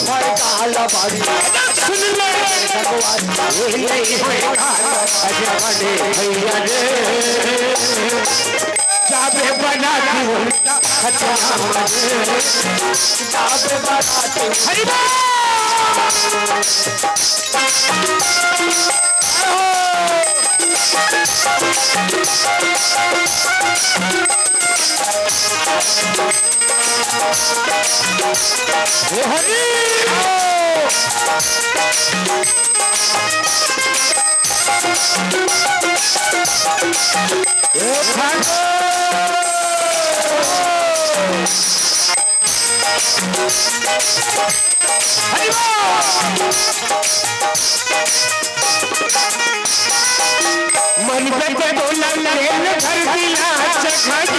होय गाल बारी। सुन ले संगवारी, ये नहीं होय गाल, अरे बड़े भैया रे। जाबे बराती उल्टा खटिया मरे, जाबे बराती। हरि बोल। हरि बोल। मरबे तो तोला तेल धर दिला चखाई,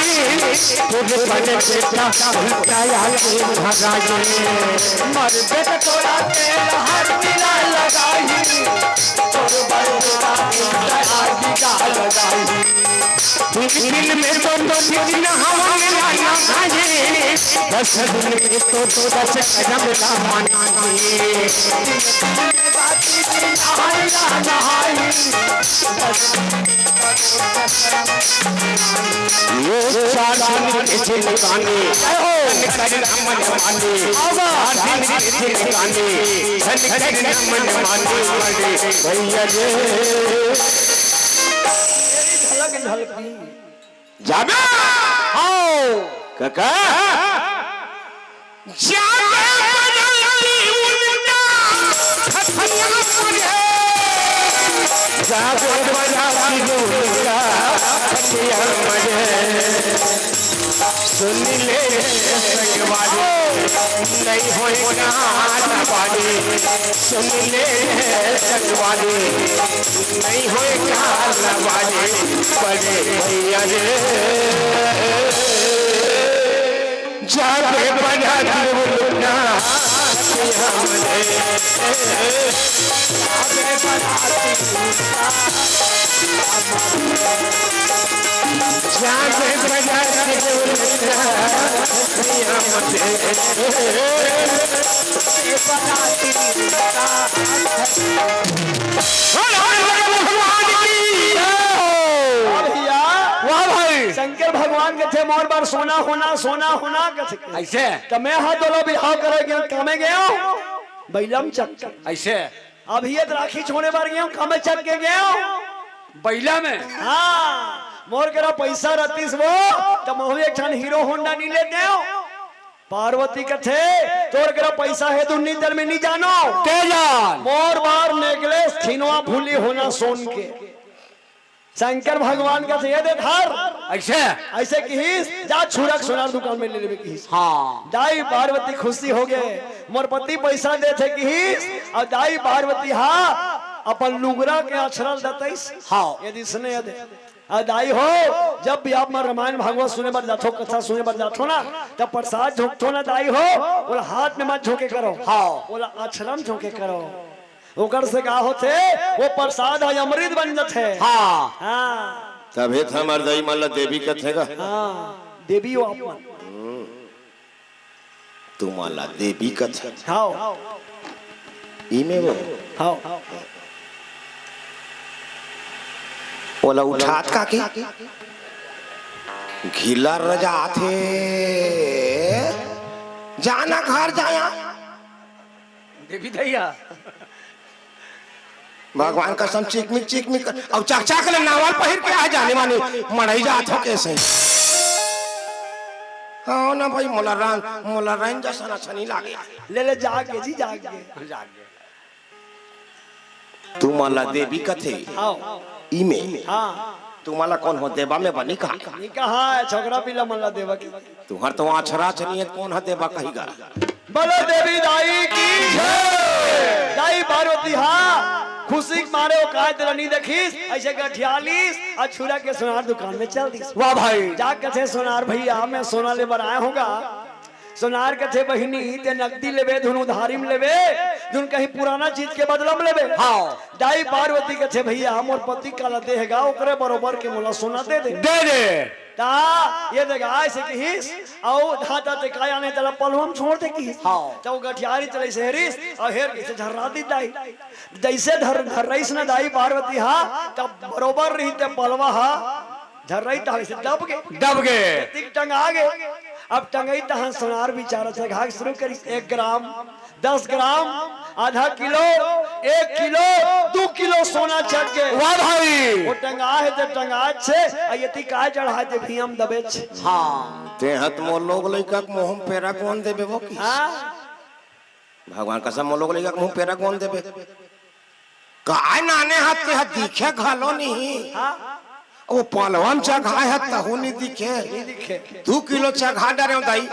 तोर बन बेटा उल्टा आके भगाई। मरबे तो तोला तेल हर दिला लगाई, तोर बन बेटा उल्टा आके का लगाई। दिन में तो दो दिन हवा में लाना खाए, दस दिन में तो दो दस कदम का मनाए। ये चार दिन के जिंदगानी, धन करना मन मानी। चार दिन के जिंदगानी, धन करना मन मानी। भैया रे। झलक झलकी। जाबे। आओ। काका। जाबे बजाती उनका खटिया मरे। जाबे बजाती उनका खटिया मरे। सुन ले संगवारी, नहीं होए गाना बारी। सुन ले संगवारी, नहीं होए गाना बारी। बड़े भैया रे, जाबे बजा दियो लुना। जाबे बजा दियो लुना। भगवान की। वाह भैया। वाह भाई। शंकर भगवान कथे, "मोर बर सोना होना, सोना होना," कथे। अइसे? त मैं हा तोला बिहाव करे गेंव, कामे गेंव? बइला म चघ के। अइसे? अभी ये राखी छोड़े बर गेंव, कामे चघ के गेंव? बइला में? हाँ, मोर करा पइसा रतिस वो, त महूँ एक ठन हीरो होंडा नी लेतेंव। पार्वती कथे, "तोर करा पइसा हे, दुन्नी तर में नी जानो। ते जान। मोर बर नेकलेस खिनवा फूली होना सोन के।" शंकर भगवान कथे, "ये दे धर।" अइसे? अइसे किहिस, "जा छुरा के सोनार दुकान में ले लेबे," किहिस। हाँ। दाई पार्वती खुशी होगे, "मोर पति पइसा देथे," किहिस, अउ दाई पार्वती हा अपन लुगरा के अछरा ल दतइस। हाँ। ये दिसने ये दे। अउ दाई हो, जब भी आप मन रामायण भागवत सुने बर जाथो, कथा सुने बर जाथो ना, तब प्रसाद झोंकथो ना दाई हो, ओला हाथ में मत झोंके करो। हाँ। ओला अछरा म झोंके करो। ओकर से का होथे? वो प्रसाद ह अमृत बन जथे। हाँ। हाँ। तभे त हमर दाई मन ला देवी कथे गा। हाँ, देवी हो आप मन। तुमन ला देवी कथे। हाव। इमे वो। हाव। ओला उठात का के? घिला रजाथे। जाना घर जाया। देवी दैया। भगवान कसम चिकमिक चिकमिक कर, अउ चकचक ले नावल पहिर के आ जाने माने मड़ई जात हो कइसे। हाँ ना भाई, मोला रंग, मोला रंग जसन अच्छा नहीं लागे। ले ले जाके जी, जाके। जाके। तुमन ला देवी कथे। आओ। इमे। हाँ। तुमन ला कोन हो देवा में बनी कहा? नहीं कहा, छोकरा पिला मन ला देवा की। तुहर तो आछरा छनियत कोन ह देवा कही गा? बोलो देवी दाई की जय। दाई पार्वती हा खुशी के मारे वो काय तेला नहीं देखिस, अइसे गठिया लिस, अउ छुरा के सोनार दुकान में चल दिस। वाह भाई। जा कथे सोनार भैया, मैं सोना ले बर आया हूँ गा। सोनार कथे बहिनी, ते नकदी लेबे, धुन उधारी में लेबे, धुन कहीं पुराना चीज के बदला में लेबे। हाँ। दाई पार्वती कथे, "भैया, मोर पति काला देहगा, ओकरे बरोबर के मोला सोना दे दे।" दे दे। ता ये देगा, अइसे किहिस, अउ धाता ते काया ने तला पलवा म छोड़ दे किहिस। हाँ। त वो गठियारी तले से हेरिस, अउ हेर के से झर्रा दी दाई। जइसे धर, धर रहिस न दाई पार्वती हा, तब बरोबर रही ते पलवा हा, झर्रा ही तहाँ से दब गे। दब गे। तिक टंगा गे। अब टंगई तहाँ सोनार बिचारा से घाघ शुरू करिस, एक ग्राम, दस ग्राम, आधा किलो, एक किलो, दू किलो सोना चढ़ के। वाह भाई। वो टंगा हे ते टंगा छे, अउ ये ती काय चढ़ाय ते भीम दबे छे। हाँ। ते हत मोर लोग लइका के मुँह म पेरा कोन देबे वो की? हाँ। भगवान कसम मोर लोग लइका के मुँह म पेरा कोन देबे? काय नाने हाथ के हाथ दिखे घलो नहीं। हाँ। वो पलवा म चघाय हाथ तहु नहीं दिखे। नहीं दिखे। दू किलो चघा डरे दाई।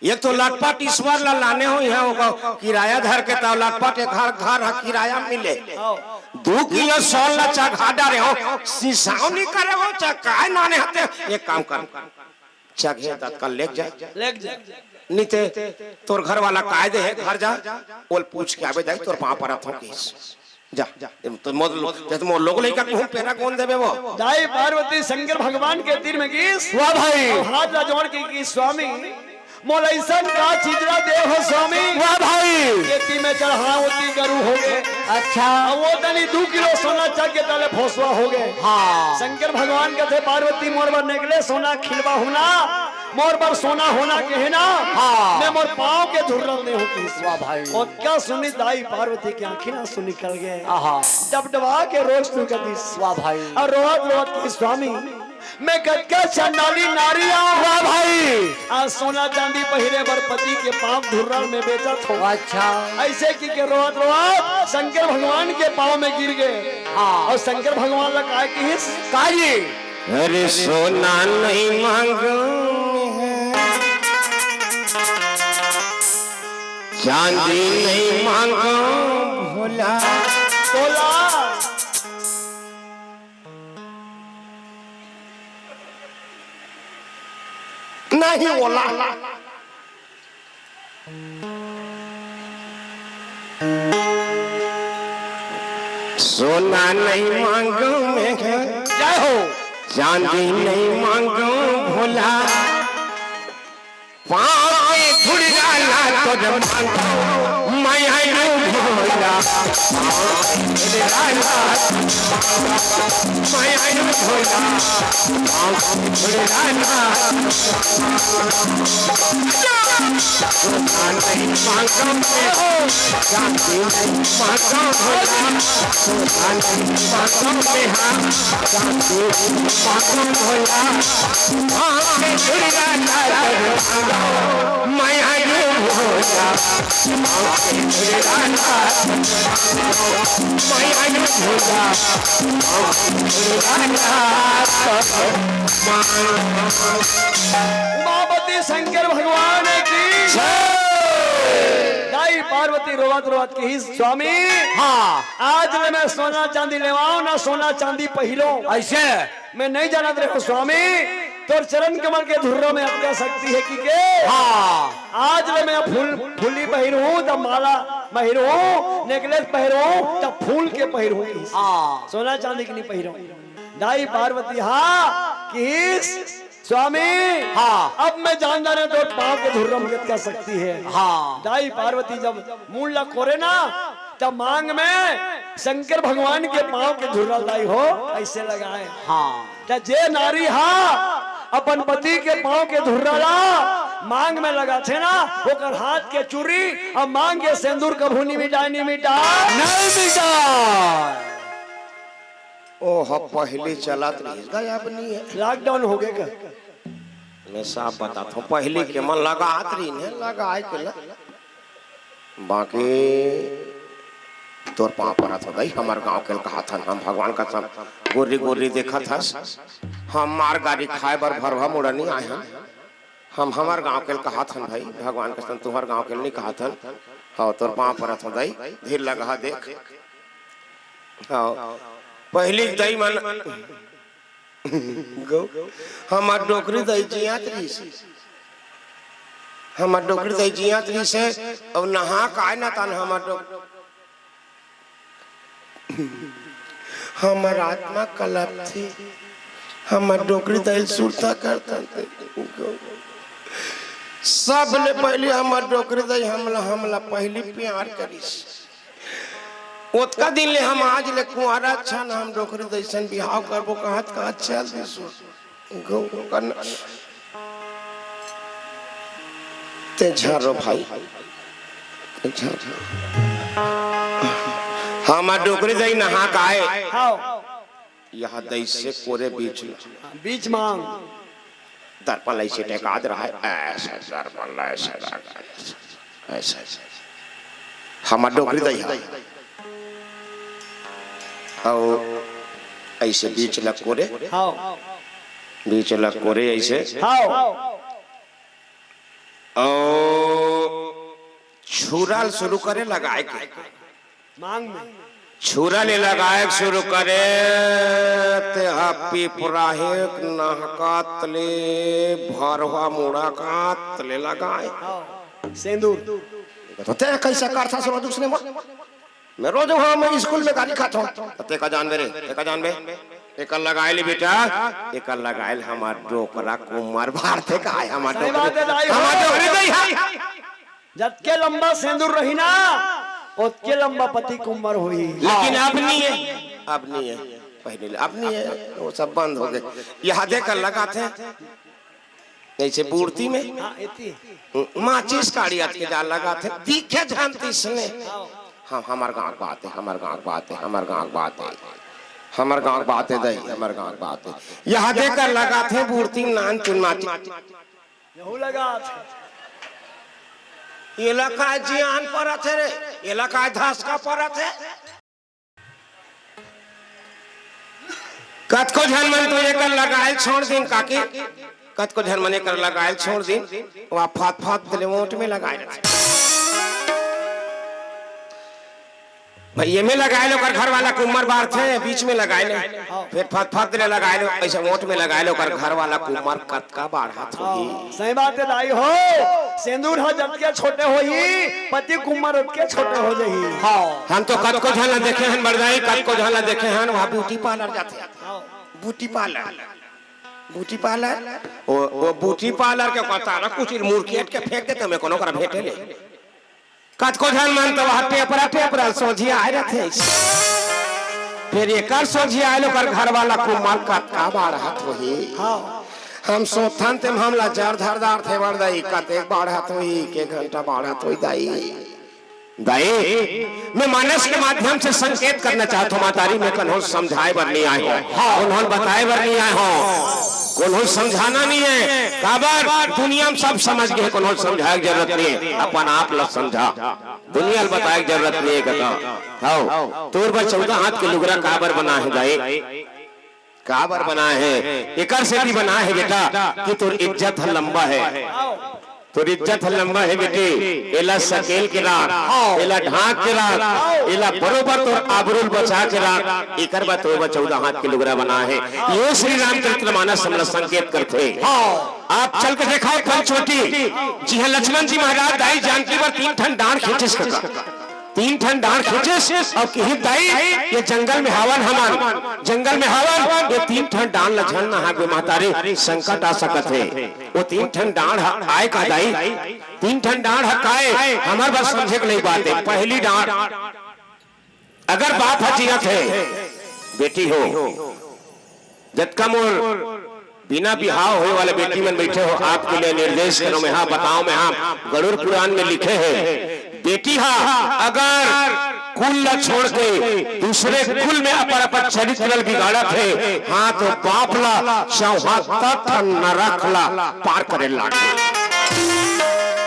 एक तो लटपट ईश्वर ला लाने हो, यहाँ होगा किराया धर के, तब लटपट एक घर, घर ह किराया मिले। हाँ। दू किलो सोन ला चघा डारे हो, सिसाव नहीं करे हो, चघाए नाने हते। एक काम कर, चघे तत्काल लेके जा। लेके जा। नहीं ते तोर घर वाला काय दे हे, घर जा, ओल पूछ के आबे दाई, तोर पाँव परत हो किस। जा, तो मोर लो-, जब मोर लोग लइका कहूँ पेरा कौन देबे वो? दाई पार्वती शंकर भगवान के तीर में गिस। वाह भाई। अउ हाथ ला जोड़ के गिस, स्वामी, मोला अइसन का चीज ला दे हो स्वामी। वाह भाई। खेती में चढ़ाओ ती गरु हो गे। अच्छा। अउ वो तनी दू किलो सोना चघ के तले फोसवा हो गे। हाँ। शंकर भगवान कथे, पार्वती मोर बर नेगले सोना खिलवा होना, मोर बर सोना होना कहे ना। हाँ। मैं मोर पाँव के धुर्रल दे हो किस। वाह भाई। ओतका सुनी दाई पार्वती के आँखी ला आंसू निकल गे। आहा। डबडबा के रोज तू कदी। वाह भाई। अउ रोवत रोवत के, स्वामी, मैं कतका चंडाली नारी आंव। वाह भाई। आज सोना चांदी पहिरे बर पति के पाँव धुर्रल में बेचत हों। अच्छा। अइसे कहि के रोवत रोवत शंकर भगवान के पाँव में गिर गे। हाँ। अउ शंकर भगवान ला काय किहिस? का जी? अरे सोना नहीं मांगो, चांदी नहीं मांगो भोला। भोला। नहीं ओला। सोना नहीं मांगो मैं, जय हो। चांदी नहीं मांगो भोला, पाँव के धुर्रल ला तोर मांगो मैं आयो भोला। पाँव के धुर्रल ला, मैं आयो भोला। पाँव के धुर्रल ला। सोना नहीं मांगो मैं हो, चांदी नहीं मांगो भोला। सोना नहीं मांगो मैं, हाँ, चांदी नहीं मांगो भोला। पाँव के धुर्रल ला तोर मांगो मैं आयो भोला। पाँव के धुर्रल ला, मैं आयो भोला। पाँव के धुर्रल ला तोर मांगो। उमापति शंकर भगवान की जय। दाई पार्वती रोवत रोवत किहिस, स्वामी, हाँ। आज ले मैं सोना चांदी लेवाओं ना, सोना चांदी पहिरों। अइसे? मैं नहीं जानत रहेंव स्वामी, तोर चरण कमल के धुर्रा में अतका शक्ति हे कहिके। हाँ। आज ले मैं फूल, फूली पहिरहूं, त माला पहिरहूं, नेकलेस पहिरहूं, त फूल के पहिरहूं। हाँ। सोना चांदी के नहीं पहिरों। दाई पार्वती हा किहिस, स्वामी, हाँ। अब मैं जान डारेंव तोर पाँव के धुर्रा में कतका शक्ति हे। हाँ। दाई पार्वती जब मूड़ ला कोरे ना, तब मांग में शंकर भगवान के पाँव के धुर्रा दाई हो अइसे लगाए। हाँ। त जे नारी हा अपन पति के पाँव के धुर्रा ला मांग में लगाथे ना, ओकर हाथ के चूड़ी अउ मांग के सेंदूर कभू नहीं मिटाय, नहीं मिटाय। नहीं मिटाय। ओह, पहिली चलत रहिस गा, अब नहीं हे। लॉकडाउन हो गे का? मैं साफ बताथंव, पहिली के मन लगात रहिन हे, लगाय के ल-, बाकी तोर पाँव परत हंव दाई, हमर गांव के ल कहाथन, हम भगवान कसम गोरी गोरी देखत हस, हम मार गारी खाय बर भरवा मुड़ा नहीं आय हन। हम हमर गांव के ल कहाथन भाई, भगवान कसम तुंहर गांव के ल नहीं कहाथन। हव, तोर पाँव परत हंव दाई, धीर लगा देख। हव, पहिली दाई मन गौ, हमर डोकरी दाई जियात रहिस। हमर डोकरी दाई जियात रहिस हे, अउ नहा काय न तन हमर डोक-, हमर आत्मा कलपथे, हमर डोकरी दाई ल सुरता करथन। गौ, सबले पहिली हमर डोकरी दाई हमला, हमला पहिली प्यार करिस। ओतका दिन ले हम आज ले कुंवारा छन, हम डोकरी दाई सन बिहाव करबो कहत कहत चल दिस। गौ कन-, ते झन रो भाई, ते झन रो। हमर डोकरी दाई नहा के आय। हव। इहाँ दाई से कोरे बीच ल। बीच मांग। दर्पण ल अइसे टेकात रहय, अइसे दर्पण ल अइसे टेकात, अइसे, अइसे। हमर डोकरी दाई हा। अउ अइसे बीच ल कोरे। हव। बीच ल कोरे अइसे। हव। अउ छुरा ल शुरू करे लगाए के। मांग में। छुरा ले लगाए के शुरू करे, ते ह पिपराहे के नहकत ले भरवा मुड़कत ले लगाए। हाँ, सेंदूर। तो ते कैसे करथस रोज उसने बोल? मैं रोज वहाँ मैं स्कूल में गाली खाथों। तो ते का जानबे रे, ते का जानबे? एकर लगाए ले बेटा, एकर लगाए ले हमर डोकरा कुम्मर बाढ़थे का, हमर सही डोकरी, बात है दाई हो। हमर डोकरी दाई है। जतके लंबा सेंदूर रही ना, ओतके लंबा पति कुम्मर होही। लेकिन अब नहीं है, अब नहीं है, पहले ले, अब नहीं है, वो सब बंद हो गए। यहाँ देकर लगाथे, जैसे बूढ़ती में हाँ, एती। माचिस काड़ी अटके जा लगाथे, दिखे झन तिसने। हाँ, हमर गाँव के बात है, हमर गाँव के बात है, हमर गाँव के बात है, हमर गाँव के बात है दाई, हमर गाँव के बात है। यहाँ देकर लगाथे बूढ़ती में नान चुन माचिस। यहू लगाथे। एला काय जियान परत हे रे, एला काय धसका परत हे। कतको झन मन तो एकर लगाए ल छोड़ दिन काकी, कतको झन मन एकर लगाए ल छोड़ दिन, वा फत फत ले ओंठ में लगाए रथे। भाई, एमे लगाए ले ओकर घर वाला कुम्मर बाढ़थे, बीच में लगाए ले, फिर फत फत ले लगाए ले, ऐसे ओंठ में लगाए ले ओकर घर वाला कुम्मर कतका बाढ़त होही। सही बात है दाई हो, सेंदूर ह जतके छोटे होही, पति कुम्मर ओतके छोटे हो जाही। हाँ। हम तो कतको झन ला देखे हन बड़दाई, कतको झन ला देखे हन, वहाँ ब्यूटी पार्लर जाथे। हाँ। ब्यूटी पार्लर, ब्यूटी पार्लर, वो, वो ब्यूटी पार्लर के कहता ना, कुछ मुर्कियट के फेंक देते, मैं कोनो करा भेंटे ले। कतको झन मन तो वहाँ टेपरा, टेपरा सोझी आए रथे। फिर एकर सोझी आए ले ओकर घर वाला कुम्मर कतका बाढ़त होही। हाँ। हम सोचथन तेम हमला जर धर डारथे बड़दाई, कतेक बाढ़त होही, के घंटा बाढ़त होही दाई। दाई, मैं मानस के माध्यम से संकेत करना चाहत हूँ, महतारी, मैं कन्हो समझाए बर नहीं आए हूँ, हाँ। उन्होंने बताए बर नहीं आए हूँ, उन्होंने समझाना नहीं है। काबर दुनिया में सब समझ गए, कोनो समझाए के जरूरत नहीं है, अपन आप ला समझा, दुनिया ला बताए के जरूरत नहीं है। कका, हव, तोर बर चौदह हाथ के लुगरा काबर बना है दाई? काबर बना है? एकर सेती बना है बेटा कि तोर इज्जत ह लंबा है, तोर इज्जत ह लंबा है बेटी। एला सकेल के राख, एला ढांक के राख, एला बरोबर तोर आबरू ल बचा के राख। एकर बर तोर बर चौदह हाथ के लुगरा बना है। ये श्री रामचरित मानस हमला संकेत करथे। आप चल के देखव पंचवटी, जिहां लक्ष्मण जी महाराज दाई जानकी बर तीन ठन डांड़ खींचिस कका। तीन ठन डांड़ खींचिस अउ किहिस, "दाई, ये जंगल में हावन हमन, जंगल में हावन, ये तीन ठन डांड़ ल झन नहाबे महतारी, संकट आ सकत हे।" वो तीन ठन डांड़ ह-, आय का दाई? तीन ठन डांड़ ह काय? हमर बर समझे के लायक बात हे। पहली डांड़, अगर बाप ह जियत हे, बेटी हो, जतका मोर बिना बिहाव होए वाला बेटी मन बइठे हो, आपके लिए निर्देश करो मैं, हाँ, बताओ मैं, हाँ, गरुड़ पुराण में लिखे हे, बेटी हा अगर कुल ला छोड़ के दूसरे कुल में अपन, अपन चरित्र ला बिगाड़त हे, हाँ, तो बाप ला चौहत्तर ठन नरक ला पार करे लागही।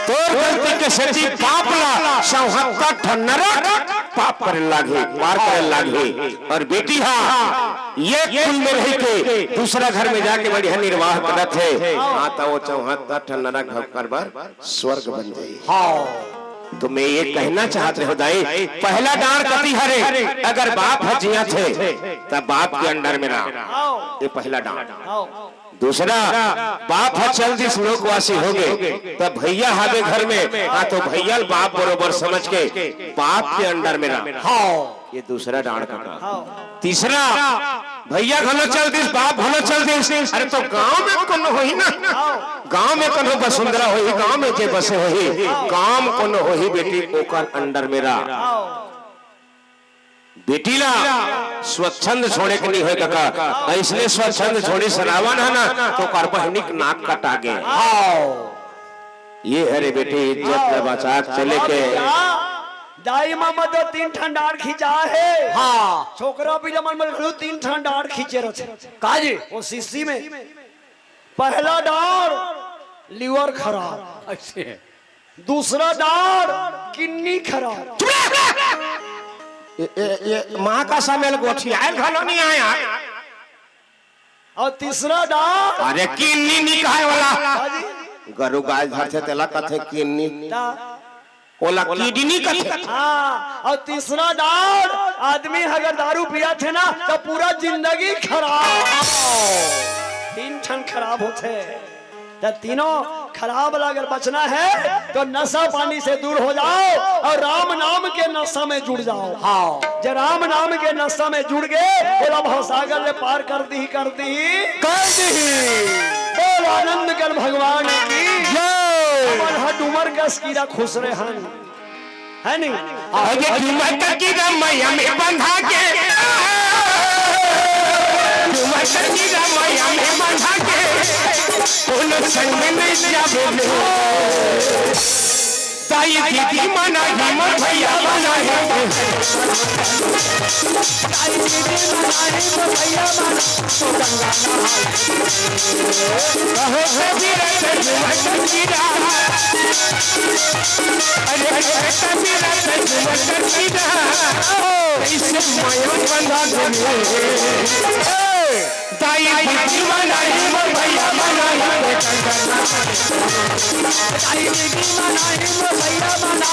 तोर गलती के सेती बाप ला चौहत्तर ठन नरक पाप करे लागही, पार करे लागही। और बेटी हा ये कुल में रह के दूसरा घर में जाके बढ़िया निर्वाह करत हे, हाँ, त वो चौहत्तर ठन नरक भोग कर बर स्वर्ग बन जाही। हाँ। तो मैं ये कहना चाहत रहेंव दाई, पहला डांड़ कति हरे, अगर बाप ह जियत हे, त बाप के under में रह। ये पहला डांड़। दूसरा, बाप ह चल दिस लोकवासी होगे, त भैया हावे घर में, हाँ, तो भैया ल बाप बरोबर समझ के बाप के under में रह। हाँ। ये दूसरा डांड़ कका। हाँ। तीसरा, भैया घलो चल दिस, बाप घलो चल दिस, अरे तो गांव में कोनो होही ना, हाँ। गांव में कोनो बसुंधरा होही, गांव में जे बसे होही, हाँ। गांव में कोनो होही बेटी, ओकर under में रह। हाँ। बेटी ला स्वच्छंद छोड़े के नहीं होय कका, अइसने स्वच्छंद छोड़िस रावन ह ना, तो ओकर बहिनी के नाक कटा गे। हाँ। ये हरे बेटी, इज्जत ला बचा के चले के। हाँ भैया, दाई मा मत तीन ठन डांड़ खींचा हे। हाँ। छोकरा पीला मन में घलो तीन ठन डांड़ खींचे रथे। का जी? वो शीशी में। पहला डांड़ liver खराब। अच्छा। दूसरा डांड़ kidney खराब। ये, ये, ये माँ का समेल गोठियाए घलो नहीं आय। और तीसरा डांड़ अरे kidney नहीं खाए वाला। हाँ जी। गरु गाय धरथे तेला कथे किन्नी। त ओला किडनी कथे। हाँ, अउ तीसरा दांव आदमी अगर दारू पियत हे ना, त पूरा जिंदगी खराब। तीन ठन खराब होथे। त तीनों खराब ला अगर बचना हे, त नशा पानी से दूर हो जाव अउ राम नाम के नशा में जुड़ जाव। हाँ। जे राम नाम के नशा में जुड़ गे, ओला भवसागर ले पार कर दिही, कर दिही। कर दिही। बोल आनंद कर भगवान की। जय। हमन ह डूमर कस कीरा खुसरे हन। हे नहीं? अरे डूमर कस कीरा मइया में बंधा के, डूमर कस कीरा मइया में बंधा के, कोनो संग में नहीं जाबे में। दाई दीदी मना ही मोर भइया मना ही। दाई दीदी मना ही मोर भइया मना। कहो कबीरा तर्जुमा कबीरा। अरे कबीरा तर्जुमा कबीरा। कैसे मइया बंधा देवे। दाई दीदी मना ही मोर भइया मना ही। दाई दीदी मना ही मोर भइया मना।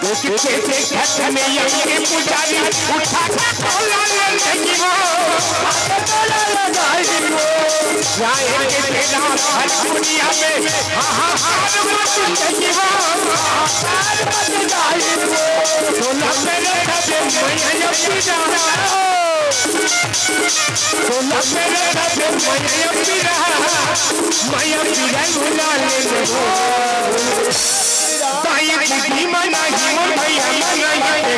देखते देखत में यम के पुजारी उठा के तोला ले जाई हो। तोला ले जाई हो। जाए के बेरा हर दुनिया में हाहाकार मच जाई हो। हाहाकार मच जाई हो। तोला मेरे कदम में यम पीरा। तोला मेरे कदम में यम पीरा। मइया पीरा गुलाल में हो। दाई दीदी मना ही मोर भइया मना ही।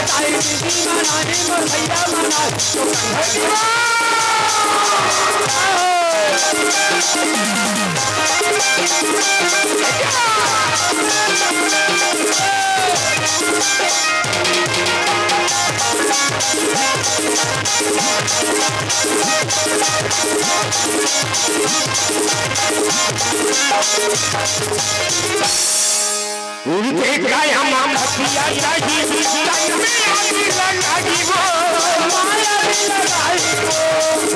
दाई दीदी मना ही मोर भइया मना। उनके काया मा खटिया चाही, लक्ष्मी आदि लगाई वो। माया भी लगाई वो।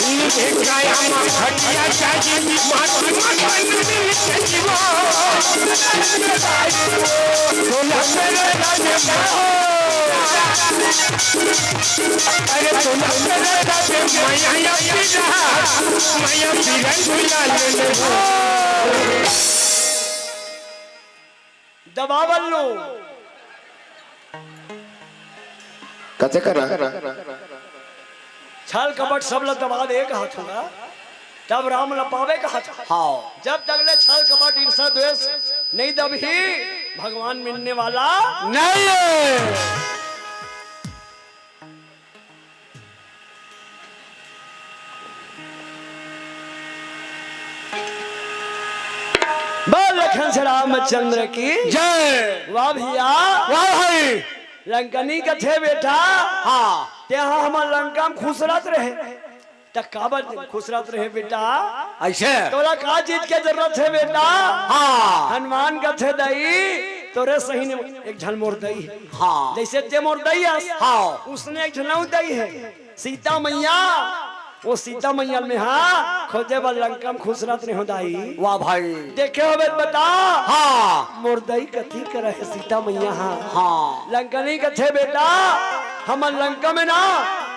उनके काया मा खटिया चाही, माटी मा तन मिल जाई वो। सोना मेरे राजे मा। अरे सोना मेरे राजे मइया पीरा, मइया पीरा गुलाल में हो। दबावल लो। कथे करा? छल कपट सब ल दबा दे कहत हँव, तब राम ल पाबे कहत हँव। हाँ। जब तक ले छल कपट ईर्ष्या द्वेष नहीं दबही, भगवान मिलने वाला नहीं है। बोल लखन से रामचंद्र की जय। वाह भइया। वाह भाई। लंकनी कथे बेटा, हाँ। तेहा हमर लंका म खुसरत रहे, त काबर खुसरत रहे बेटा? अइसे? तोला का चीज के जरूरत हे बेटा? हाँ। हनुमान कथे दई, तोरे सही ने एक झन मोर दई हे। हाँ। जइसे ते मोर दई अस, हाँ। उसने एक झन अउ दई हे। सीता मइया, ओ सीता मइया ल मेहा खोजे बर लंका म खुसरत रहेंव दाई। वाह भाई। देखे होबे त बता। हाँ। मोर दई कति करा हे सीता मइया हा। हाँ। लंकनी कथे बेटा, हमर लंका में ना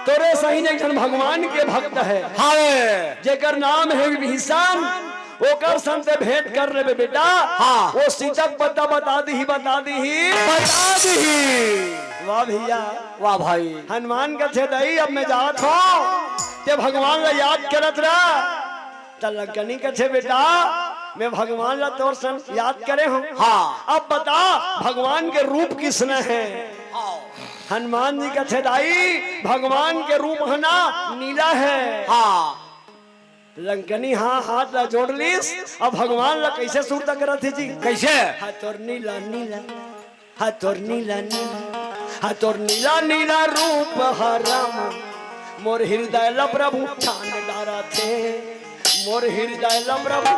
तोरे सही एक झन भगवान के भक्त हे। हाँ। जेकर नाम हे विभीषण, ओकर संग ते भेंट कर लेबे बेटा। हाँ। ओ सीता के पता बता दिही, बता दिही। बता दिही। वाह भइया। वाह भाई। हनुमान कथे दई, अब मैं जात हँव, ते भगवान ला याद करत रह। त लंकनी कथे बेटा, मैं भगवान ला तोर सन याद करे हँव। हाँ। अब बता भगवान के रूप किसने हे? हाँ। हनुमान जी कथे दाई, भगवान के रूप ह ना नीला हे। हाँ। लंकनी हाँ हाथ ला जोड़ लिस, अब भगवान ला कइसे सुरता करत हे जी? कइसे? हा तोर नीला नीला, हा तोर नीला नीला। आ तोर नीला नीला रूप ह राम, मोर हृदय ल प्रभु छान डारथे, मोर हृदय ल प्रभु।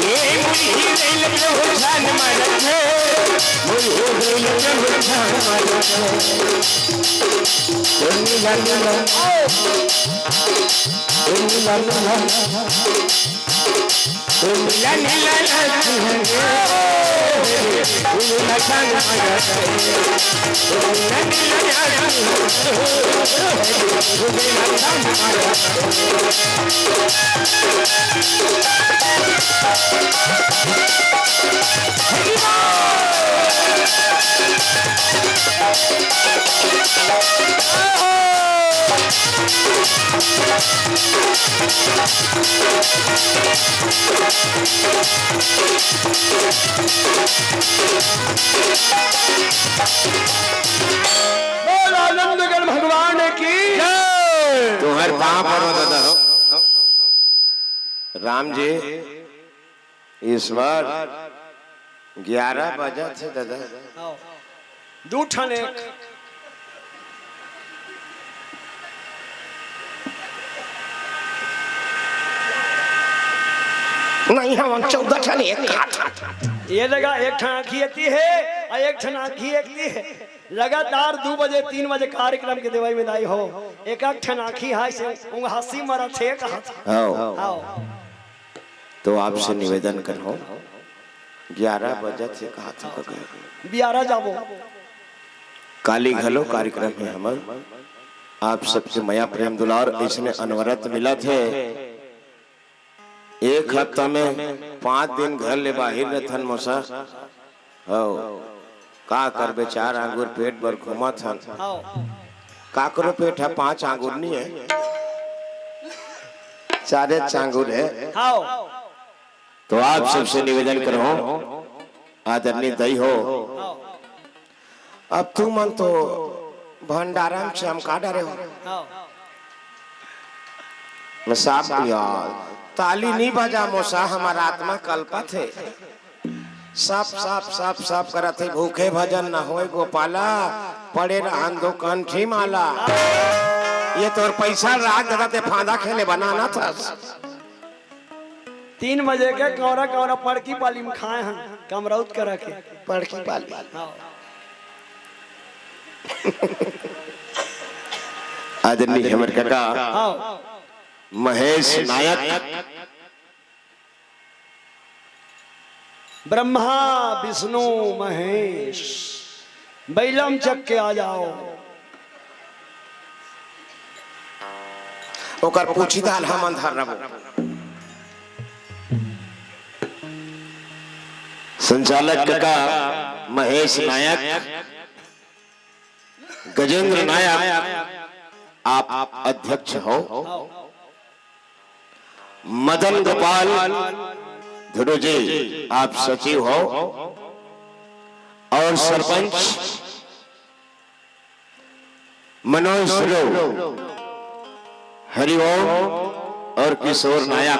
ए मोर हृदय ल प्रभु छान मारथे, मोर हृदय ल प्रभु छान मारथे। ओ नीला नीला, ओ नीला नीला। बोल आनंद गण भगवान की। तुम्हर पाँव पड़ो दादा हो। राम जी, ईश्वर, ग्यारह बजत हे दादा। आओ। दू ठन एक। नहीं, हम चौदह ठन एक कहा था। ये लगा, एक ठन आँखी एती हे, अउ एक ठन आँखी एती हे। लगातार दू बजे, तीन बजे कार्यक्रम के देवई मिलाई हो। एक एक ठन आँखी हे, से उंगहासी मरत हे कहा था। आओ। आओ। तो आपसे निवेदन करो, ग्यारह बजत हे कहा था कका। बियारा जाबो। काली घलो कार्यक्रम हे हमर। आप सबके मया प्रेम दुलार अइसने अनवरत मिलत हे। एक हफ्ता में पाँच दिन घर ले बाहिर रथन मोसा। हव, का करबे, चार आंगुर पेट बर घूमत हन। हव। काकरो पेट ह पाँच आंगुर नी हे, चारे आंगुर हे। हव। तो आप सबसे निवेदन करहूं, आदरणीय दई हो, अब तुमन तो भंडारा म चमका डरे हो। हाँ। मैं साफ यार, ताली नी बजा मोसा, हमर आत्मा कलपत हे। साफ, साफ, साफ, साफ करत हे, भूखे भजन न होय गोपाला, पड़े रहन दो कंठी माला। ये तोर पैसा राख ददा, ते फांदा खेले बनाना था। तीन बजे के कौरा कौरा पड़की पाली में खाए हैं, कमरौत करा के। पड़की पाली। हाँ। आदरणीय हमर कका हाँ। महेश नायक, ब्रह्मा विष्णु महेश, बैलम चक के आ जाओ। ओकर पूछी दाल हमन धर रबो। संचालक कका महेश नायक, गजेंद्र नायक, आप अध्यक्ष हो। मदन गोपाल धुरू जी, आप सचिव हो, और सरपंच मनोज धुरू, हरिओम और किशोर नायक।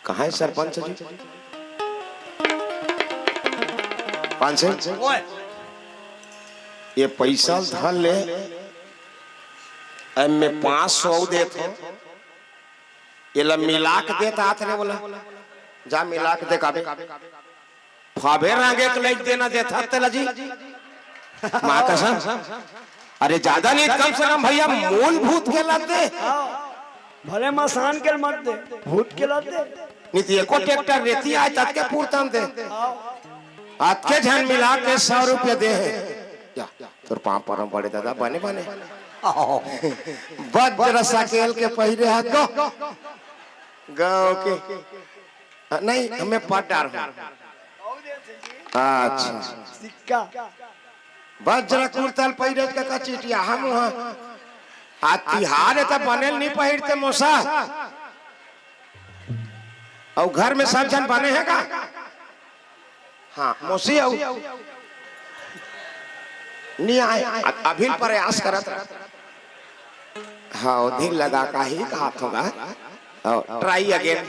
कहाँ है सरपंच जी? पाँच सौ? ओए। ये पैसा धर ले, अब मैं पाँच सौ देत हूँ, ये ला मिला के देत आत रे बोला, जा मिला के दे काबे। फाबे रांगे के लेके देना देत हत तेला जी। माँ कसम। अरे ज्यादा नहीं, कम से कम भैया मूल भूत के ला दे। भले मसान के मत दे, भूत के ला दे। नहीं तो एको ट्रैक्टर रेती आए तत के पूरतन दे। अतके झन मिला के सौ रुपया दे हे। या, तोर पाँव परम बड़े दादा, बने, बने। वज्र सकेल के पहिरे हाथ गो। गाँव के। हाँ, नहीं, हमें पट डार हो। अच्छा। सिक्का। वज्र कुर्तल पहिरे के का चिटिया हम हुआ। आ तिहार त बनेल नहीं पहिरते मोसा। अउ घर में सब झन बने हे का? हाँ, मोसी अउ नी आए, अ-, अभी प्रयास करत रह। हाँ, दिल लगा का ही कहा होगा। हाँ, try again।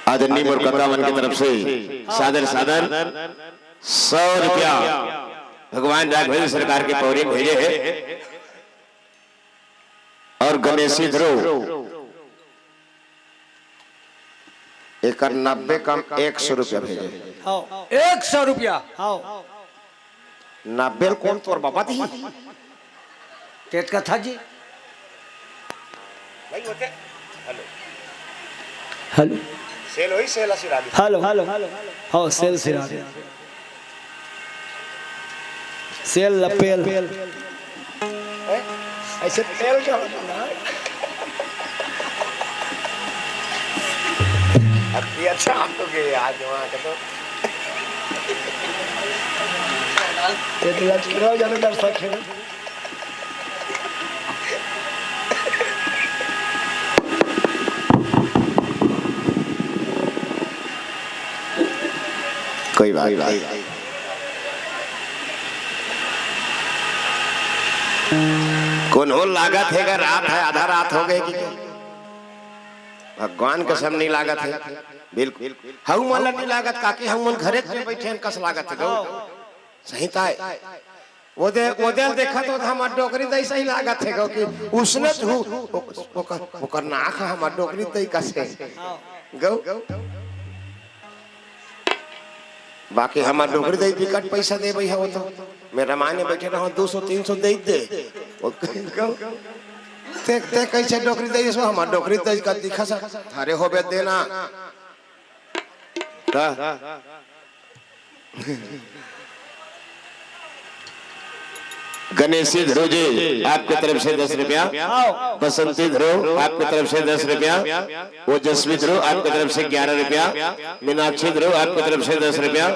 आदरणीय मोर कका मन की तरफ से सादर सादर सौ रुपया भगवान राघवेंद्र सरकार के पौरी में भेजे हे। और गणेशी ध्रुव एकर नब्बे कम एक सौ रुपया भेजे। हाँ। एक सौ रुपया। हाँ। नब्बे ल कौन तोर बाबा दी? तेत कथा जी। नहीं होते। हेलो। हेलो। सेल होई, सेल आशीर्वाद। हेलो। हेलो। हाँ, सेल सिरा। सेल लपेल। हैं? ऐसे तेल क्या होता है? अब ये अच्छा हम तो गए आज वहाँ का तो। ये तो लटकी रहो, जानो दर्शक है। कोई बात नहीं। कोनो लागत हे गा, रात हे, आधा रात हो गए कि क्या? भगवान कसम नहीं लागत हे, बिल्कुल। हऊ मन ला नहीं लागत काकी, हऊ मन घरे में बैठे हन कस लागत हे गो। सही ताय। वो दे, वो दे देखत हो तो हमार डोकरी दई सही लागत हे गो कि उसने तू, ओकर, ओकर नाक हमार डोकरी दई कस हे। गो। बाकी हमार डोकरी दई बिकट पैसा दे भैया, वो तो मेरा माने बैठे रहो, दो सौ तीन सौ दे दे। वो गो। ते, ते कैसे डोकरी दई सो, हमार डोकरी दई का दिखा सा, थारे होबे देना। का? गणेशी ध्रुव जी, आपकी तरफ से दस रुपया। आओ। बसंती ध्रुव, आपकी तरफ से दस रुपया। ओजस्वी ध्रुव, आपकी तरफ से ग्यारह रुपया। मीनाक्षी ध्रुव, आपकी तरफ से दस रुपया।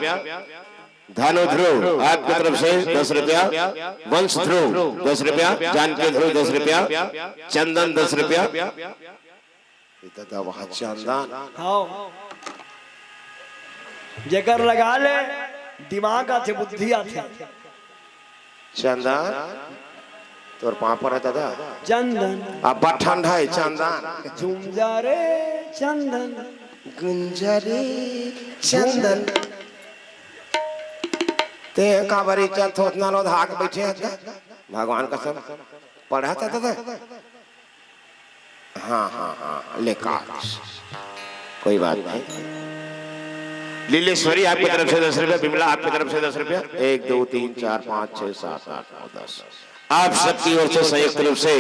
धानु ध्रुव, आपकी तरफ से दस रुपया। वंश ध्रुव, दस रुपया। जानकी ध्रुव, दस रुपया। चंदन, दस रुपया। ए दादा, वहाँ चंदन। हाँ। जेकर लगा ले, दिमाग आथे, बुद्धि आथे। चंदन, तोर पाँव पर हे दादा। चंदन। अब्बड़ ठंडा हे चंदन। झूम जा रे चंदन। गुंजा रे चंदन। ते काबरी चल थोथना लो धाक बैठे हे। भगवान कसम। पढ़ा था दादा। हाँ, हाँ, हाँ, हाँ, ले काट। कोई बात नहीं। लीलेश्वरी आपकी तरफ से दस रुपया, विमला आपकी तरफ से दस रुपया, एक, दो, तीन, चार, पाँच, छह, सात, आठ, नौ, दस। आप सबकी ओर से संयुक्त रूप से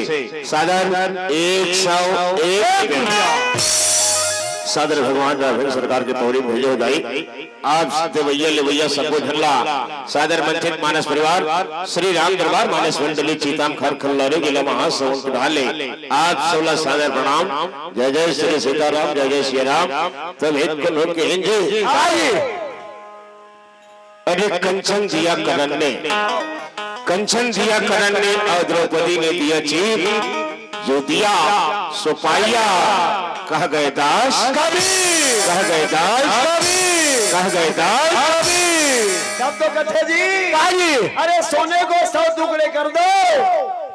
सादर एक सौ एक रुपया। सादर भगवान राघवेंद्र सरकार के पौरी भूले हो दाई। आप देवैया लेवैया सबो झन ला सादर मंचित मानस परिवार, श्री राम दरबार मानस मंडली, चीताम खर खल्लारी, जिला महासमुंद ढाले। आप सबला सादर प्रणाम। जय जय श्री सीताराम, जय जय श्री राम। तब हित कुल हो के हिंजी। अरे कंचन दिया करन ने, कंचन दिया करन ने और द्रौपदी ने दिया चीर। जो दिया सो पाया, कह गए दास कबीर। कह गए दास कबीर। कह गए दास कबीर। तब तो कथे जी, हाँ जी। अरे सोने को सौ टुकड़े कर दो,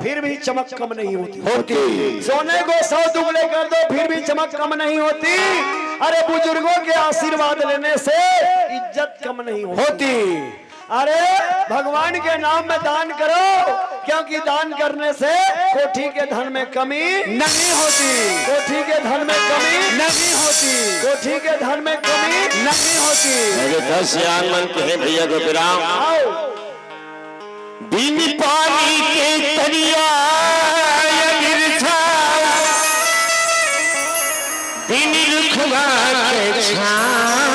फिर भी चमक कम नहीं होती। होती। सोने को सौ टुकड़े कर दो, फिर भी चमक कम नहीं होती। अरे बुजुर्गों के आशीर्वाद लेने से इज्जत कम नहीं होती। होती। अरे भगवान के नाम में दान करो, क्योंकि दान करने से कोठी के धन में कमी नहीं होती। कोठी के धन में कमी नहीं होती। कोठी के धन में कमी नहीं होती। अरे दस यार मन के हैं भैया गोपीराम। आओ। बिन पानी के तरिया अबिरथा, बिन रुखवा के छाँव।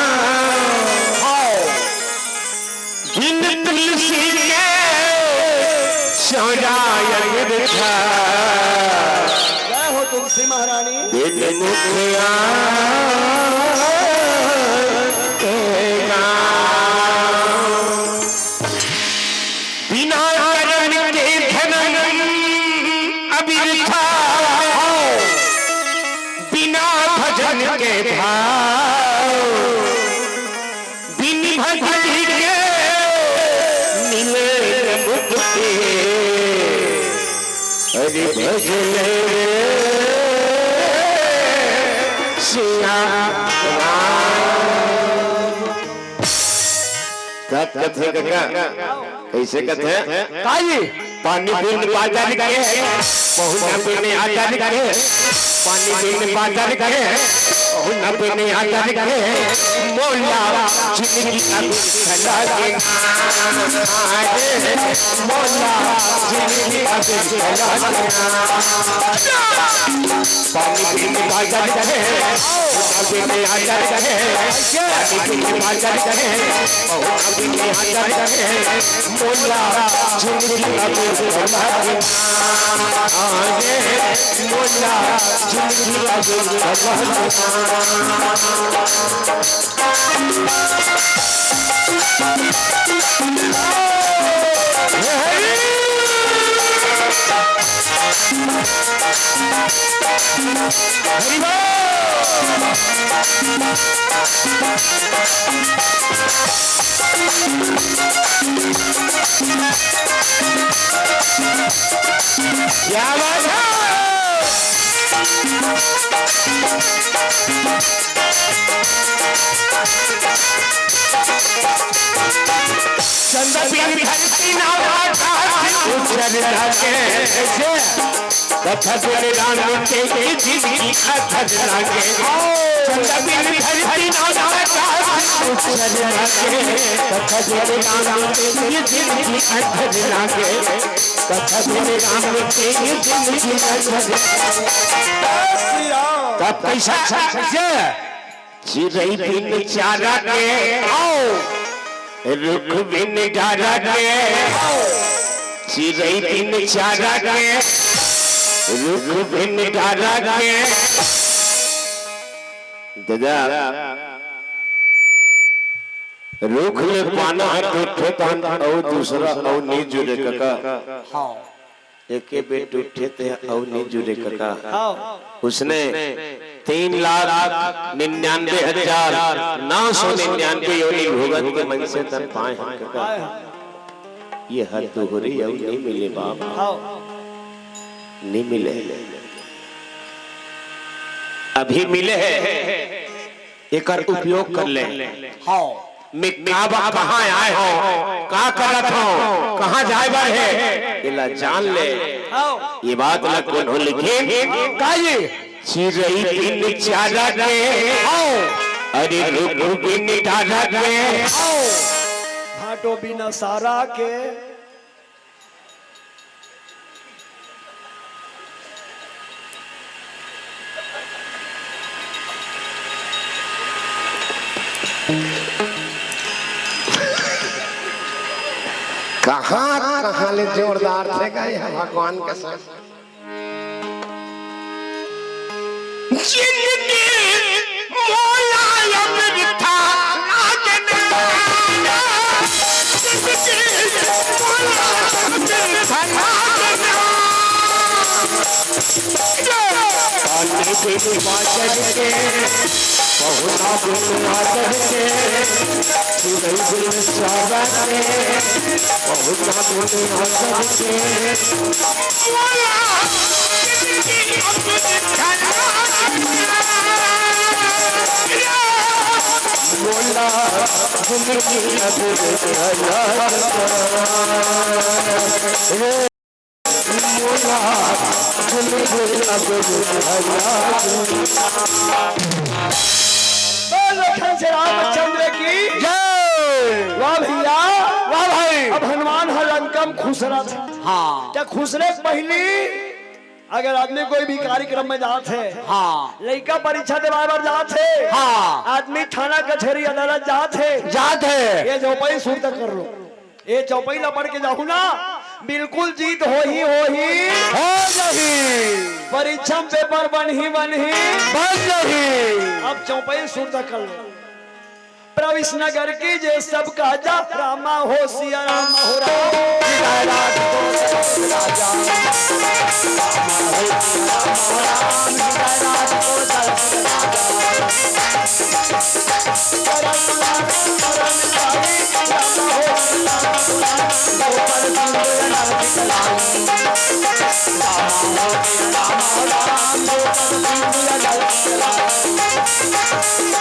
बिन तुलसी के सौरायन बिछा। जय हो तुलसी महारानी। बिन मुखिया के गाँव। बिना करन के धनन अबिरथा। बिना भजन के भाव। बिन भक्ति के मिले भजले रे सिया राम। का कथे कका? कइसे कथे? काई? पानी बिन बादर के, पहुना बिन आदर के, पानी बिन बादर के, पहुना बिन आदर के, मोला जिंदगी अभी चला के, मोला जिंदगी अभी चला के। पानी बिन बादर के, पहुना बिन आदर के, पानी बिन बादर के, पहुना बिन आदर के, मोला जिंदगी अब भला के आगे, मोला जिंदगी अब भला के। हरि बोल। क्या बात है? चंदा बिन धरती ना आकाश उजर लागे। कैसे? कथा बिन राम के जिंदगी अधर लागे। चंदा बिन धरती ना आकाश उजर लागे। कथा बिन राम के जिंदगी अधर लागे। कथा बिन राम के जिंदगी अधर लागे। तब कैसा? कैसे? चिरई बिन चारा के, आओ, रुख बिन डारा के, आओ, चिरई बिन चारा के, रुख बिन डारा के। दादा, रुख ले पाना ह टूटथे तहन अउ दूसरा अउ नी जुरे कका। हाँ। एके बेर टूटथे ते अउ नी जुरे कका। हाँ। उसने तीन लाख निन्यानवे हजार नौ सौ निन्यानवे योनि भोगत के मनसे तन पाए हन कका। पाए हन। ये हर दोहरी अउ नी मिले बाप। हाँ। नी मिले। अभी मिले हे। एकर उपयोग कर ले। हाँ। मैं का बा, कहाँ आए हो, का करत हो, कहाँ जाए बर हे, एला जान ले। हाँ। ये बात ला कोनो लिखिन? का ये? चिरई बिन चारा के, हाँ। अरे रुख बिन डारा के, हाँ। भाटो बिना सारा के। कहाँ, कहाँ ले जोरदार थे गए हैं भगवान के साथ। जिंदगी मोला अमृता लागना। जिंदगी मोला अमृता लागना। आने बिन बाजन के, पहुना बिन आदर के, चिरई बिन चारा के, पहुना बिन आदर के। बोल लखन से रामचंद्र की जय। वाह भैया, वाह भाई। अब हनुमान ह लंका म खुसरत हे। हाँ। त खुसरे के पहिली अगर आदमी कोई भी कार्यक्रम में जात हे, हाँ। लइका परीक्षा देवाए बर जात हे, हाँ। आदमी थाना कचहरी अदालत जात हे, जात हे। ये चौपाई सुरता कर लो, ये चौपाई ला पढ़ के जाहू ना, बिल्कुल जीत होही, होही। हो जाही। परीक्षा म पेपर बनही, बनही। बन जाही। अब चौपाई सुरता कर लो। प्रवेश नगर की जे सब काजा, रामा हो सिया रामा हो राम।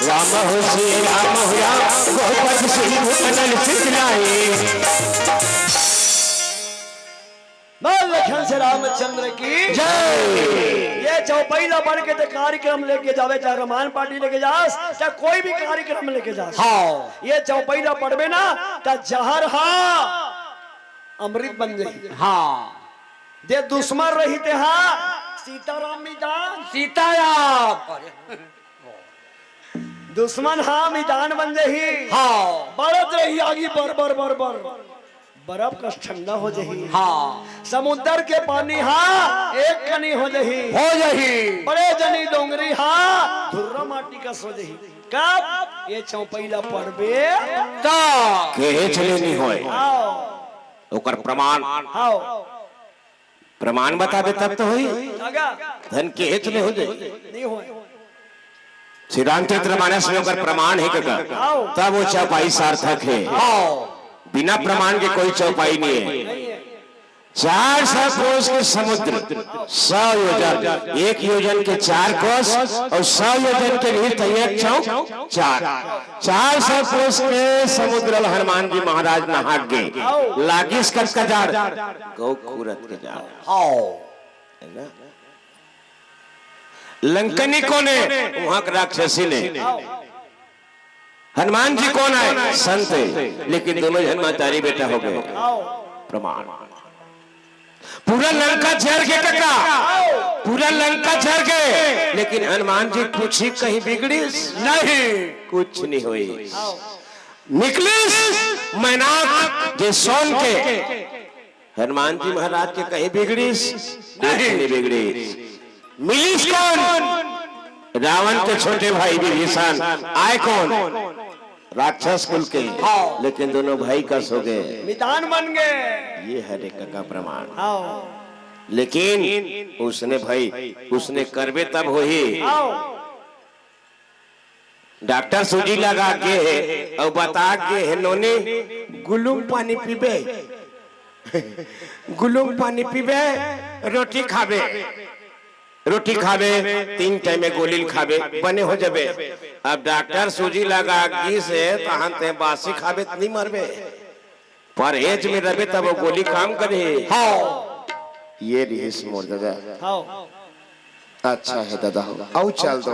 राम हो श्री राम हो राम, गोपद सिंधु अनल सिखलाई। बोल लखन से रामचंद्र की जय। ये चौपाई ला पढ़ के ते कार्यक्रम लेके जावे, चाहे रामायण पार्टी लेके जास, चाहे कोई भी कार्यक्रम लेके जास। हाँ। ये चौपाई ला पढ़बे ना, त जहर हा अमृत बन जाही। हाँ। जे दुश्मन रही ते हा सीताराम मितान। सीताराम। दुश्मन हा मितान बन जाही। हाँ। बरत रही आगी बर बर बर बर। बर्फ कस ठंडा हो जाही। हाँ। समुद्र के पानी हा एक कनी हो जाही। हो जाही। बड़े जनी डोंगरी हा धुर्रा माटी कस हो जाही। कब? ये चौपाई ला पढ़बे। त केहेच ले नी होय। आओ। ओकर प्रमाण। आओ। प्रमाण बताबे तब तो होई। आगा। धन केहेच ले हो जाई। नहीं होय। श्री रामचरित मानस में ओकर प्रमाण हे कका। आओ। तब वो चौपाई सार्थक हे। आओ। बिना प्रमाण के कोई चौपाई नहीं है। नहीं है। चार सौ कोस के समुद्र, सौ योजन, एक योजन के चार कोस अउ सौ योजन के भीर त एक चौक चार, चार सौ कोस के समुद्र ल हनुमान जी महाराज नहा गे। लागिस कतका जाड़? गऊ खूरत के जाड़। हाँ। है ना? लंकनी कोन हे? उहाँ के राक्षसी ने। हनुमान जी कोन आय? संत हे, लेकिन दोनों झन महतारी बेटा हो गे। प्रमाण। पूरा लंका जर गे कका, पूरा लंका जर गे, लेकिन हनुमान जी कुछ ही कहीं बिगड़िस? नहीं, कुछ नहीं होइस। निकलिस मैनाक जे सोन के, हनुमान जी महाराज के कहीं बिगड़िस? कुछ नहीं। नहीं बिगड़िस। मिलिस कोन? रावण के छोटे भाई विभीषण। आय कोन? राक्षस कुल के। हाँ। लेकिन दोनों भाई कस हो गे। मितान बन गे। ये हरे कका प्रमाण। हाँ। लेकिन उसने भाई, उसने करबे तब होही। हाँ। डॉक्टर सूजी लगा गे हे अउ बता गे हे, नोनी, गुलुम पानी पीबे, गुलुम पानी पीबे, रोटी खाबे, रोटी खाबे, तीन टाइम में गोली खाबे, बने हो जाबे। अब डॉक्टर सूजी लगा गिस हे, तहन ते बासी खाबे त नहीं मरबे। परहेज में रहिबे तब वो गोली काम करही। हाँ। ये रिहिस मोर ददा। हाँ। अच्छा हे ददा हो, अउ चल दो,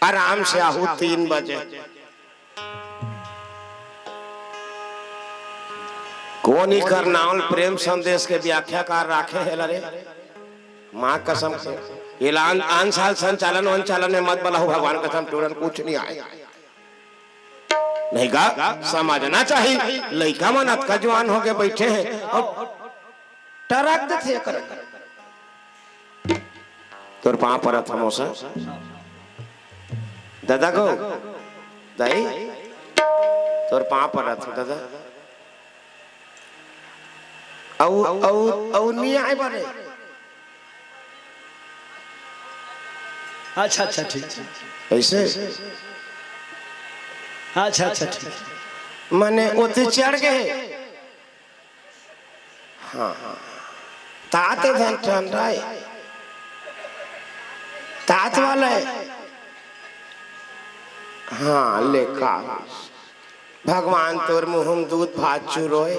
आराम से आहू तीन बजे। कोन इकर नाम प्रेम संदेश के व्याख्याकार राखे हे ला रे? माँ कसम से, ये लान-, आन साल संचालन वंचालन में मत बलाहू, भगवान कसम टूरन कुछ नहीं आय। नहीं गा, समझना चाही, लइका मन अतका जुआन होके बइठे हे अउ टरक देथे एकर। तोर पाँव परत हँव मौसा। ददा गो, दाई, तोर पाँव परत हँव ददा। अउ, अउ, अउ नी आय बने। अच्छा, अच्छा, ठीक, ठीक। अइसे? अच्छा, अच्छा, ठीक। माने ओती चढ़ गे हे। हाँ, हाँ। तात धन ठंडाय। तात वाले। हाँ, ले का। भगवान तोर मुँह म दूध भात चुरोय।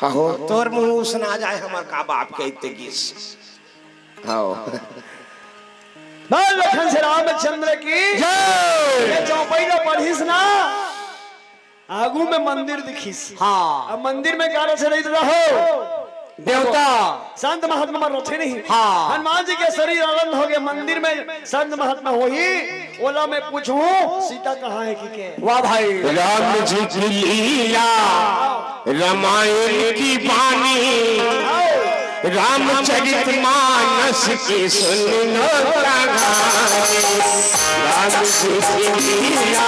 हहो, तोर मुँह उसना जाय, हमर का बाप के इत्ते गिस। हव। बोल लखन से रामचंद्र की जय। ये चौपाई ला पढ़िस ना, आगू में मंदिर दिखिस। हाँ। अब मंदिर में का रचे रहित रहो? देवता। संत महात्मा रचे नहीं। हाँ। हनुमान जी के शरीर आनंद हो गए, मंदिर में संत महात्मा होही, ओला मैं पूछूं, सीता कहाँ है कि के? वाह भाई। राम जी की लीला, रामायण की बानी, रामचरित मानस की सुन लो कहानी। राम जी की लीला,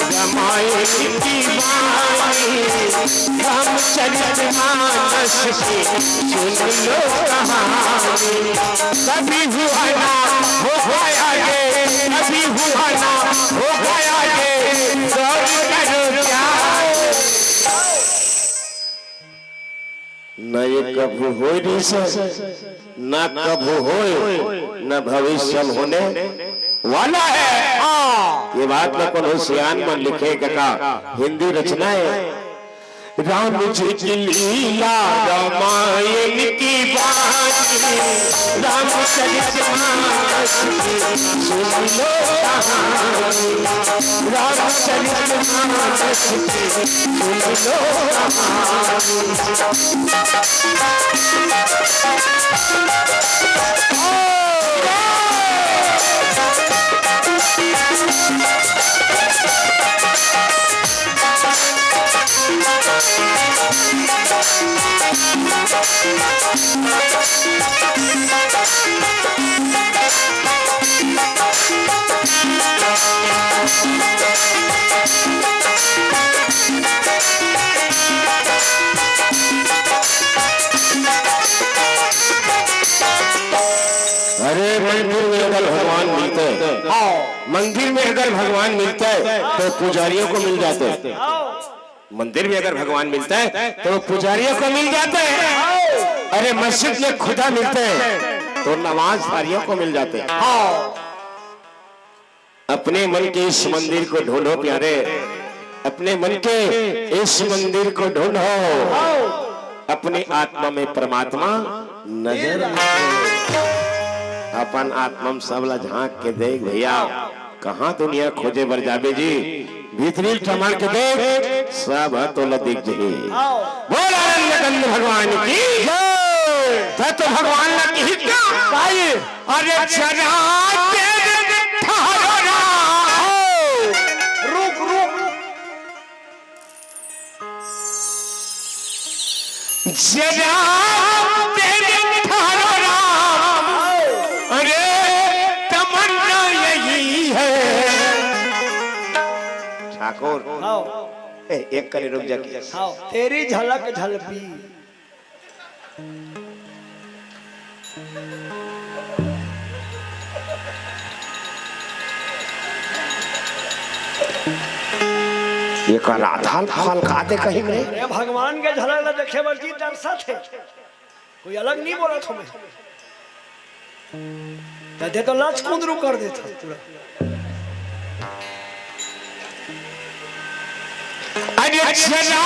रामायण की बानी, रामचरित मानस की सुन लो कहानी। कभी हुआ ना होगा आगे, कभी हुआ ना होगा आगे, गौर करो क्या। न ये कभू होय रहिस हे, न कभू होय, न भविष्य में होने वाला है। हाँ। ये बात ल कोनो सियान मन लिखे हे कका, हिंदी रचना हे। राम जी की लीला रामायण की बानी, रामचरित मानस की सुन लो कहानी, रामचरित मानस की सुन लो कहानी। अरे, मंदिर में अगर भगवान मिलते, हाँ। मंदिर में अगर भगवान मिलते, तो पुजारियों को मिल जाते। मंदिर में अगर भगवान मिलते, तो वो पुजारियों को मिल जाते। अरे, मस्जिद में खुदा मिलते, तो नमाजधारियों को मिल जाते। हाँ। अपने मन के इस मंदिर को ढूंढो प्यारे, अपने मन के इस मंदिर को ढूंढो। अपनी आत्मा में परमात्मा नजर आए। अपन आत्मा में सबला झांक के देख भैया, कहाँ दुनिया खोजे बर जाबे जी, भीतरी टमड़ के देख, सब ह तोला दिख जही। बोल आनंद कंद भगवान की जय। त तो भगवान ला किही क्या? भाई, अरे चला तेरे ठारो राम। रुक, रुक। जरा तेरे ठारो राम, अरे तमन्ना यही है। ठाकुर, हाँ। ए, एक कनी रुक जा कि हाँ, तेरी झलक झलपी। ये का राधा फल खाते कहीं में? अरे भगवान के झलक ला देखे बर जी तरसत हे, कोई अलग नहीं बोलत हों मैं। त दे तो लाच कुंदरू कर देत हस पूरा। अरे चला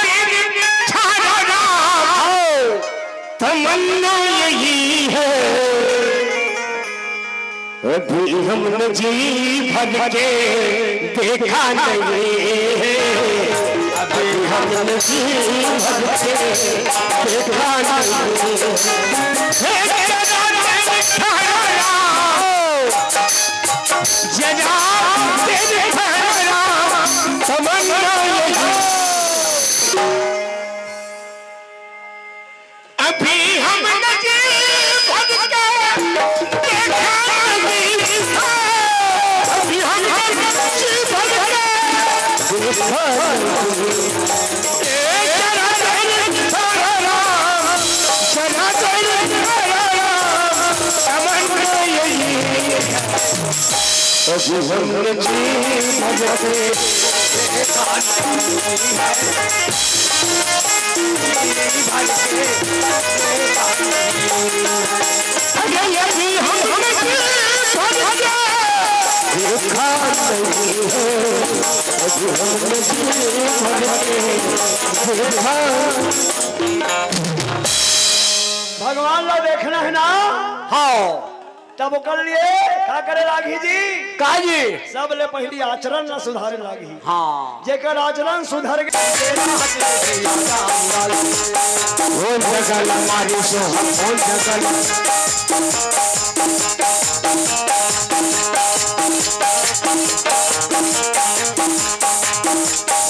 तेरे ठारो राम, तमन्ना यही है, अभी हमने जी भर के देखा नहीं है, अभी हमने जी भर के देखा नहीं है। हे चला तेरे ठारो राम, जरा तेरे ठारो राम, तमन्ना यही। अभी हम नजीब भर के देखा नहीं है। अभी हम नजीब भर के देखा नहीं है। ए जरा तेरे ठारो राम, जरा तेरे ठारो राम, तमन्ना यही। अभी हम नजीब भर के भगवान ला देखना है ना? हाँ। तब ओकर लिए का करे लागही जी? का जी? सबले पहिली आचरण ला सुधारे लागही। हाँ। जेकर आचरण सुधर गे, ओ जगल मारी सो, ओ जगल।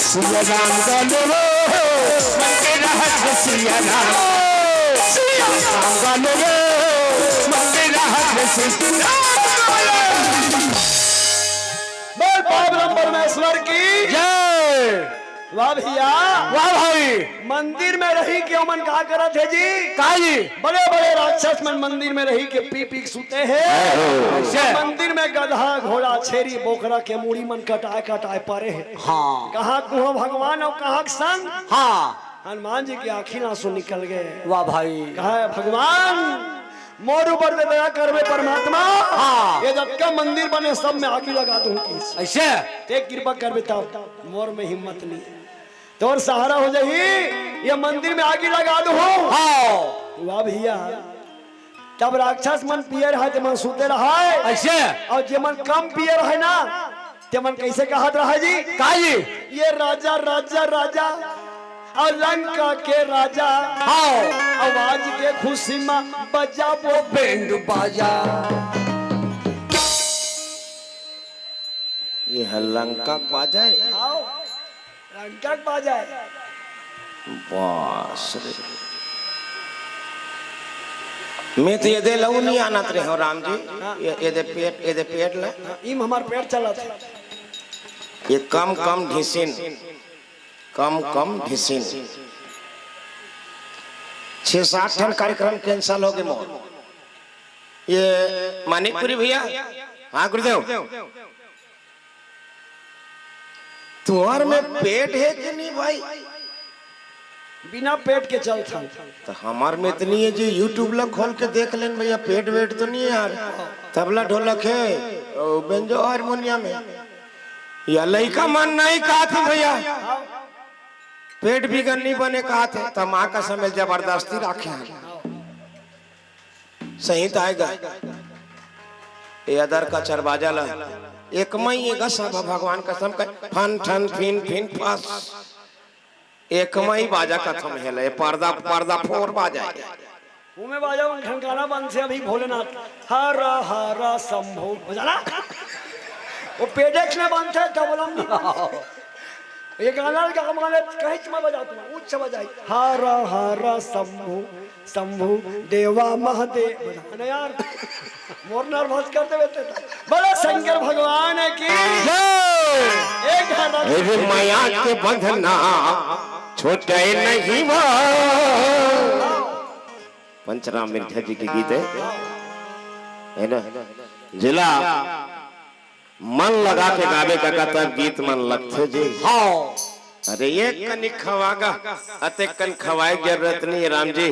सिया राम गालो रे, मन के रहत सिया राम। सिया राम गालो रे, मन के रहत सिया राम। बोल पावन परमेश्वर की जय। वाह भैया। वाह भाई। मंदिर में रही के ओमन का करत हे जी? का जी? बड़े बड़े राक्षस मन मंदिर में रही के पी पी के सुते हे। कैसे? मंदिर में गधा, घोड़ा, छेरी, बोकरा के मुड़ी मन कटाए कटाए परे हे। हाँ। कहाँ कुहाँ भगवान अउ कहाँ के संग? हाँ। हनुमान जी के आँखी आंसू निकल गए। वाह भाई। कहा है, "भगवान, मोर ऊपर दे दया करबे परमात्मा।" हाँ। ये जतका मंदिर बने, सब में आगी लगा दूं किस। ऐसे? ते कृपा करबे तब, मोर में हिम्मत नहीं। तोर सहारा हो जाही, ये मंदिर में आगी लगा दूं। हाँ। वाह भैया। तब राक्षस मन पिए रहा, ते मन सुते रहा है। ऐसे? और जे मन कम पिए रहा है ना, ते मन कैसे कहत रहा जी? का जी? ये राजा, राजा, राजा, और लंका के राजा। हाँ। आवाज के खुशी में बजाबो बैंड बाजा। ये है लंका के बाजा है। हाँ। रंगक बाजा है। बस रे। मैं तो ये दे लऊ नहीं आनत रहे हो राम जी। हाँ। ये, ये दे पेट, ये दे पेट ले। हाँ, इम हमार पेट चलत है। ये कम कम ढिसिन, कम कम ढिसिन। छह सात ठन कार्यक्रम cancel हो गए मोर। ये मानिकपुरी भैया, हाँ गुरुदेव, तुम्हार में पेट है कि नहीं भाई? बिना पेट के चलथन। तो हमार में इतनी है जी, YouTube ला खोल के देख लेन भैया, पेट वेट तो नहीं है यार। तबला ढोलक है, ओ, बेंजो हारमोनियम है। या लइका मन नहीं कहत है भैया, पेट बिगन नहीं बने कहत है, तो माँ का समय जबरदस्ती राखे हैं। सही त आएगा। ए अदर कचर बाजा ला, एक मई एगा सब भगवान कसम कर, फन ठन फिन फिन फस। एक मई बाजा कथम हेला, ये पर्दा, पर्दा फोर बाजा है। उमे बाजा में घनकाना बंद से अभी भोलेनाथ, हर हर शंभो बजाना। वो पेडेक्स में बंद है, तबला में नहीं बंद। ये गाना का हम गाने कहीं से बजा तुम, उच्च बजाई। हर हर शंभो शंभु देवा महादेव। बजा ना यार, मोर nervous कर देवे ते। बोलो शंकर भगवान की जय। एक हाथ रख। अरे माया के बंधना छोटे नहीं वो। पंचराम मिर्जा जी के गीत है, है ना? जिला मन लगा के गावे का, का तब गीत मन लगथे जी। हाँ। अरे एक कनिक खवागा, अतेक कन खवाए के जरूरत नहीं है राम जी।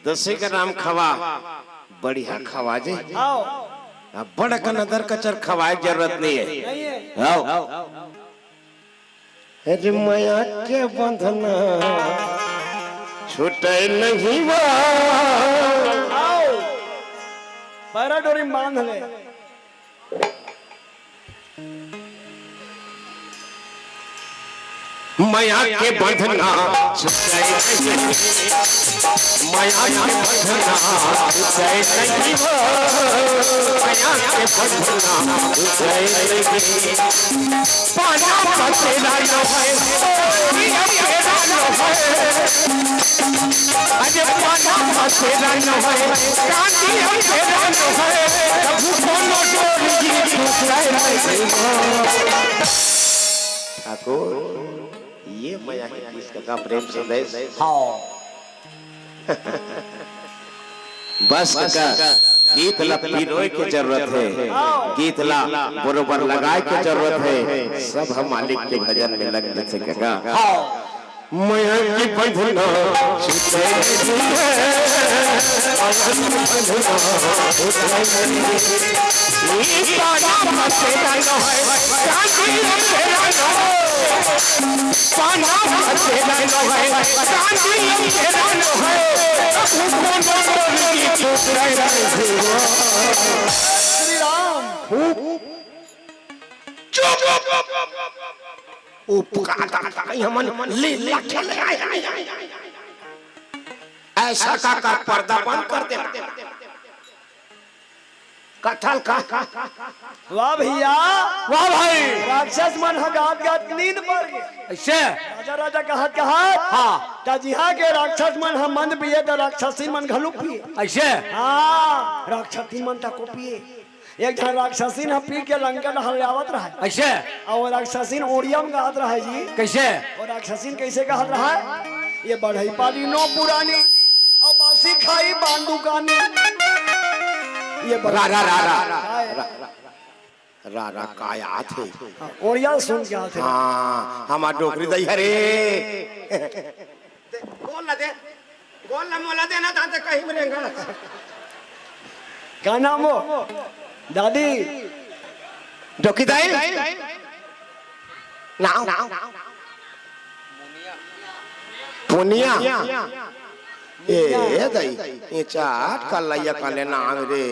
दसे ग्राम खवा, बढ़िया खवा जी। हाँ। अब बड़ कन अदर कचर खवाए के जरूरत नहीं है। नहीं है। हाँ। अरे माया के बंधना छूटे नहीं बा। आओ, पैरा डोरी बांध ले। माया के बंधना छूटे नहीं, माया के बंधना छूटे नहीं बा, माया के बंधना छूटे नहीं। पाना पसेरा न होए, चांदी अंधेरा न होए। अरे पाना पसेरा न होए, चांदी अंधेरा न होए। प्रभु कोनो डोरी टूटे नहीं। ठाकुर, ये मया है किसका का प्रेम संदेश। हाँ। बस काका, गीत ला पिरोय के जरूरत है, गीत ला बरोबर लगाय के जरूरत है। सब हम मालिक के भजन में लग जथे काका। हाँ। मया के बंधना छूटे नहीं है, मया के बंधना छूटे नहीं है। ई पाना पसेरा न होए, चांदी अंधेरा न होए। पाना पसेरा न होए, चांदी अंधेरा न होए। प्रभु कोनो डोरी टूटे नहीं। श्री राम। चुप। उपका दादा, कहीं हमन लीला खेले आए। ऐसा का कर, पर्दा बंद कर दे। कथल का। वाह भैया। वाह भाई। राक्षस मन ह गात गात नींद पर गे। ऐसे? राजा राजा कहत कहत। हाँ। त जिहाँ के राक्षस मन ह मंद पिए त राक्षसी मन घलो पिए। ऐसे? हाँ, राक्षसी मन तको पिए। एक झन राक्षसीन ह पी के लंका डहर ले आवत रहय। कइसे? अउ वो राक्षसीन ओड़िया म गात रहय जी। कइसे? वो राक्षसीन कइसे गात रहय? ये बढ़ई पाली नौ पुरानी, अउ बासी खाई बांदू कानी। ये बढ़ई रा, रा, रा, रा, रा, काय? रा, रा, रा, काय आत हे? हाँ, ओड़िया सुन के आत हे। हाँ, हमर डोकरी दई हरे। दे, बोल ना दे। बोल ना, मोला देना था तो कहीं में रेंगा। का नाम हो? दादी। डोकी दाई? नाम? पुनिया। ए, ए दाई, ये चाट कलैया कले नाम रे।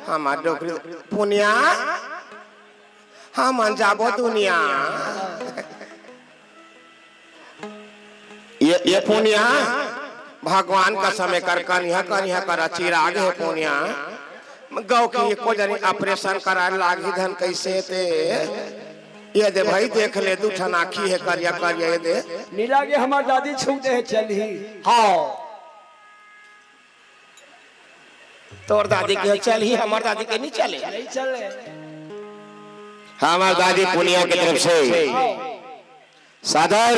हमार डोकरी पुनिया। हमन जाबो दुनिया। ये, ये पुनिया, भगवान कसम एकर कनिहा, कनिहा करा चिराग हे पुनिया। गौ की एको जनी operation कराए लागही धन कइसे ते। ये दे भाई, देख ले, दू ठन आँखी हे करिया, करिया, ये दे। मिला के हमार दादी छू दे चलही। हाँ। तोर दादी के चलही, हमर दादी के नहीं चले। नहीं चले। हमर दादी पुनिया के तरफ से सादर।